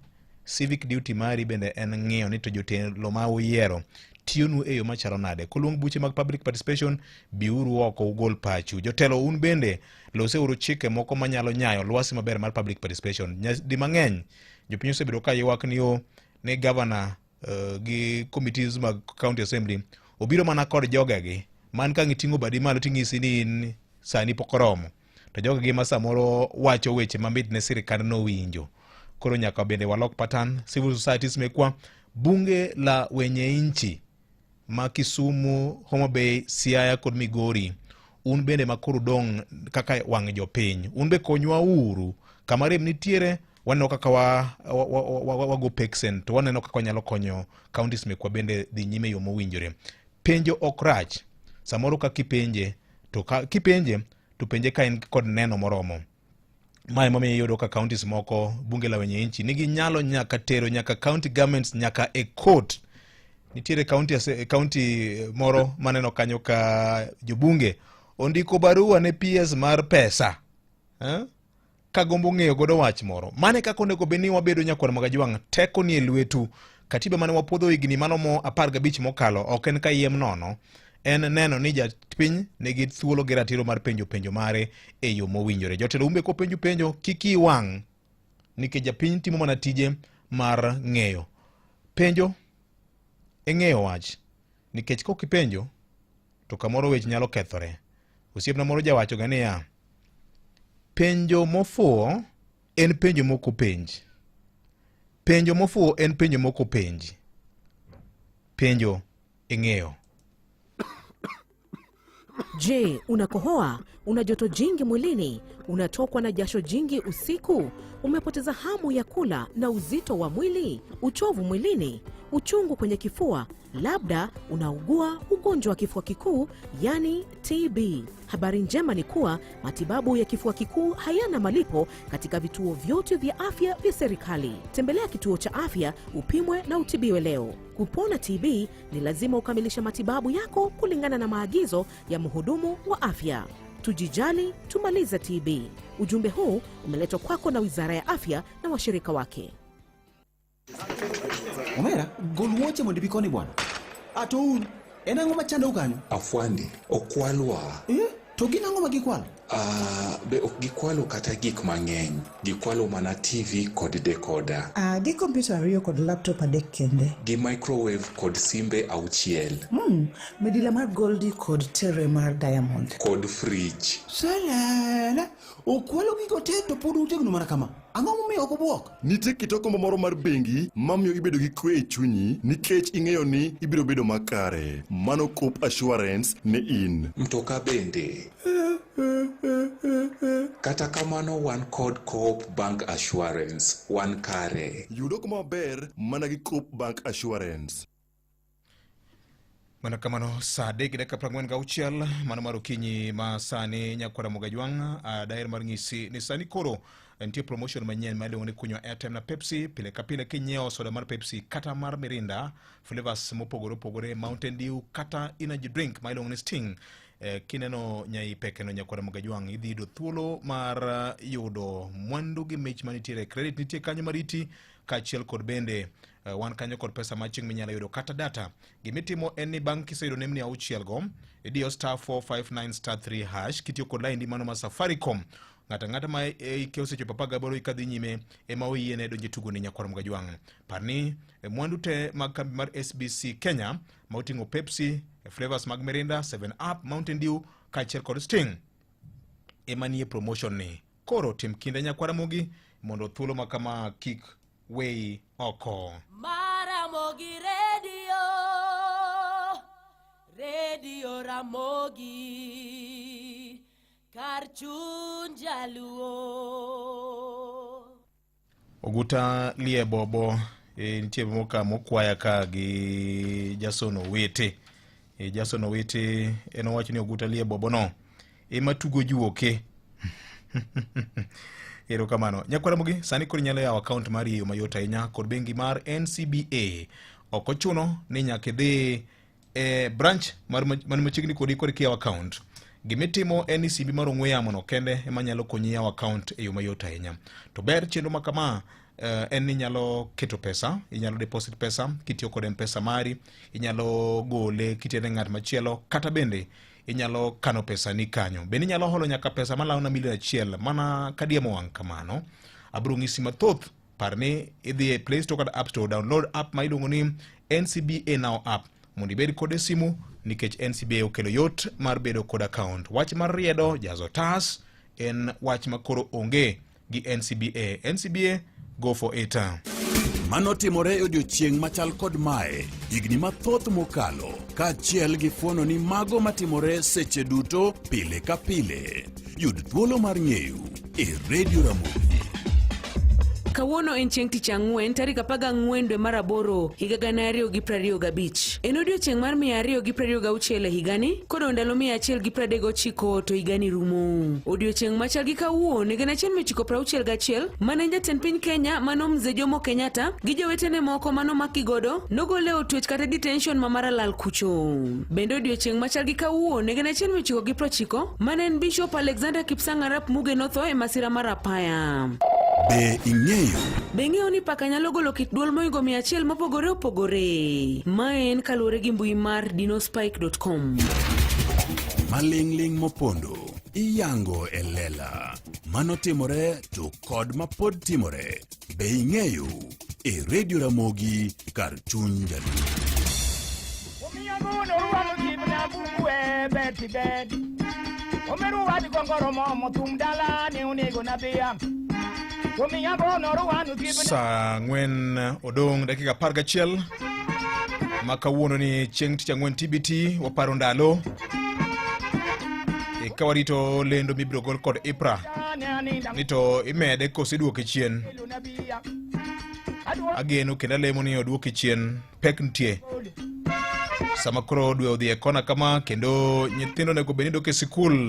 Civic duty mari bende en ng'iyo ni to jotelo ma uyiero tiyonu e yo machalo nade. Koluong buche mag public participation, biuru oko ugol pachu. Jotelo un bende loseuru chike moko manyalo nyayo lwasi maber mar public participation. Di mang'eny jopiny osebedo ka ywak ni o ni governor gi committees mag county assembly obiro mana kod jogegi man ka giting'o badi malo ting'isi ni in sani pok oromo to jogegi ma samoro wacho weche mamit ne sirikand nowinjo. Koro nyaka bende walok pattern civil societies mekwa bunge la wenye nchi ma Kisumu, Homa Bay, Siaya kod Migori, un bende ma koro dong' kaka wang' jopiny, un be konywa uru kama rem nitiere waneno kaka wago peksen to waneno kaka wanyalo konyo counties mekwa bende dhi nyime e yo mowinjore. Penjo ok rach, samoro ka kipenje to ka kipenje to penje ka in kod neno moromo. Mae momiyo iyudo ka counties moko bunge la wenye nchi nigi nyalo nyaka tero nyaka county governments nyaka e court. Nitiere county, county moro maneno kanyo ka jobunge ondiko barua ne PS mar pesa eh? ka gombo ng'eyo godo wach moro. Mane kaka onego bed ni wabedo nyakwar Magajwang', teko ni e lwetu. Katiba mane wapuodho higni malomo 15 mokalo ok en kayiem nono, en neno ni japiny nigi thuolo gi ratiro mar penjo penjo mare e yo mowinjore. Jotelo umbe kopenjo penjo kik iyi wang' nikech japiny timo mana tije mar ng'eyo. Penjo e ng'eyo wach nikech kok ipenjo to kamoro weche nyalo kethore. Osiepna moro jawacho ga niya, penjo mofuwo en penjo mok openj. Penjo mofuwo en penjo mok openj. Penjo e ng'eyo. Je, unakohoa? Una joto jingi mwilini? Unatokwa na jasho jingi usiku? Umepoteza hamu ya kula na uzito wa mwili? Uchovu mwilini? Uchungu kwenye kifua? Labda unaugua ugonjwa wa kifua kikuu, yani TB. Habari njema ni kuwa matibabu ya kifua kikuu hayana malipo katika vituo vyote vya afya vya serikali. Tembelea kituo cha afya upimwe na utibiwe leo. Kupona TB ni lazima ukamilishe matibabu yako kulingana na maagizo ya mhudumu wa afya. Tujijali, tumalize TB. Ujumbe huu umeletwa kwako na Wizara ya Afya na washirika wake. Omera, gol wuoche mondo ibi koni bwana. Ato un, en ang'o machandou kanyo? Afwandi, okwalwa. Eh? To gin ang'o ma gikwalo? Ah, be ok gikwalo kata gik mang'eny. Gikwalo mana TV kod decoder. Ah, gi kompyuta ariyo kod laptop adek kende. Gi microwave kod simbe auchiel. Midila mar Goldi kod tere mar Diamond. Kod fridge. Selele, okwalo gigo te to pod utegno mana kama. Ang'o momiyo ok obwok? Nitie kit okomba moro mar bengi mamiyo ibedo gi kwe e chunyi nikech ing'eyo ni ibiro bedo makare. Mano Coop Assurance ne in. Mtoka bende. Kata kamano wan kod Coop Bank Assurance. Wan kare. Yud okomba maber mana gi Coop Bank Assurance. Mana kamano saa 3:46 mano mar okinyi ma sani nyakwara Mogajwang' daher mar ng'isi ni sani koro nitie promotion manyien ma iluongo ni kunywa airtime na Pepsi. Pile ka pile kinyiewo soda mar Pepsi kata mar Mirinda flavors mopogore opogore, Mountain Dew kata energy drink ma iluongo ni Sting, kineno nyai pekeno nyakwara Mogajwang' idhi yudo thuolo mar yudo mwandu gi mich manitiere. Credit nitie kanyo mariti kaachiel kod bende wan kanyo kod pesa ma chieng' minyalo yudo kata data. Gimitimo en ni bang' kiseyudo nembni auchiel go, idiyo star 459 star 3 hash kitiyo kod laindi mano ma Safaricom. Ng'ato ang'ata ma hike osechopo 18 kadhi nyime ema oyiene donjo e tugoni nyakwar Mogajwang'. Par ni mwandu te mag kambi mar SBC Kenya ma oting'o Pepsi, flavors mag Mirinda, 7 Up, Mountain Dew kaachiel kod Sting ema nie promotion ni. Koro tim kinda nyakwar Ramogi mondo thuolo ma kama kik weyi oko. Maramogi Radio, Radio Ramogi, kar chuny jaluo. Oguta lie bobo nitie moka mokwaya ka gi Jason Owete. Jason Owete en owacho ni Oguta lie bobo no ema tugo juoke. Erokamano. Nyakwara Ramogi, sani koro inyalo yawo account mari e yo mayot ahinya kod bengi mar NCBA. Ok ochuno ni nyaka idhi e branch mar man machiegni kodi koro iyaw account. Gimitimo en ni simbi mar ong'we yamo no kende ema nyalo konyi yawo account e yo mayot ahinya. To ber chenro ma kama en ni inyalo keto pesa, inyalo deposit pesa kitiyo kod M-Pesa mari, inyalo gole kitere ng'at machielo, kata bende inyalo kano pesa ni kanyo. Bende inyalo holo nyaka pesa malao na milion achiel mana kadiemo wang' kamano. Abiro ng'isi mathoth. Par ni idhi e Play Store kata App Store, download app ma iluongo ni NCBA Now app mondo ibed kod e simu nikech NCBA okelo yot mar bedo kod account. Wach mar riedo jazo tas en wach ma koro onge gi NCBA. NCBA, go for it. Mano timore e odiochieng' machal kod mae higni mathoth mokalo, kaachiel gi fuono ni mago matimore seche duto pile ka pile. Yud thuolo mar ng'eyo e Radio Ramogi. Kawuono en chieng' tich ang'wen tarik 14 dwe mar aboro higa 2025. En odiochieng' mar 226 e higani kodong' ndalo 139 to higani rumo. Odiochieng' machal gi kawuono 1961 mane jatend piny Kenya mano Mzee Jomo Kenyatta gi jowetene moko manomak godo nogole e od twech kata detention ma Maralal kucho. Bende odiochieng' machal gi kawuono 1990 mane en Bishop Alexander Kipsang Arap Muge notho e masira mar apaya. Be ing'eyo? Be ing'eyo ni paka nyalo golo kit dwol moingo 100 mopogore opogore? Ma en kaluwore gi mbui mar dinospike.com. Maling'ling' mopondo iyango e lela. Mano timore to kod mapod timore. Be ing'eyo? E Radio Ramogi kar chuny jaluo. Saa ang'wen odong' dakika 11 ma kawuono ni chieng' tich ang'wen TBT waparo ndalo e Ka warito lendo mibiro gol kod IPRA ni to imede koso iduoke chien. Ageno kendo alemo ni oduoke chien, pek nitie. Sama koro dwe odhi e kona kama kendo nyithindo onego bed ni dok e sikul.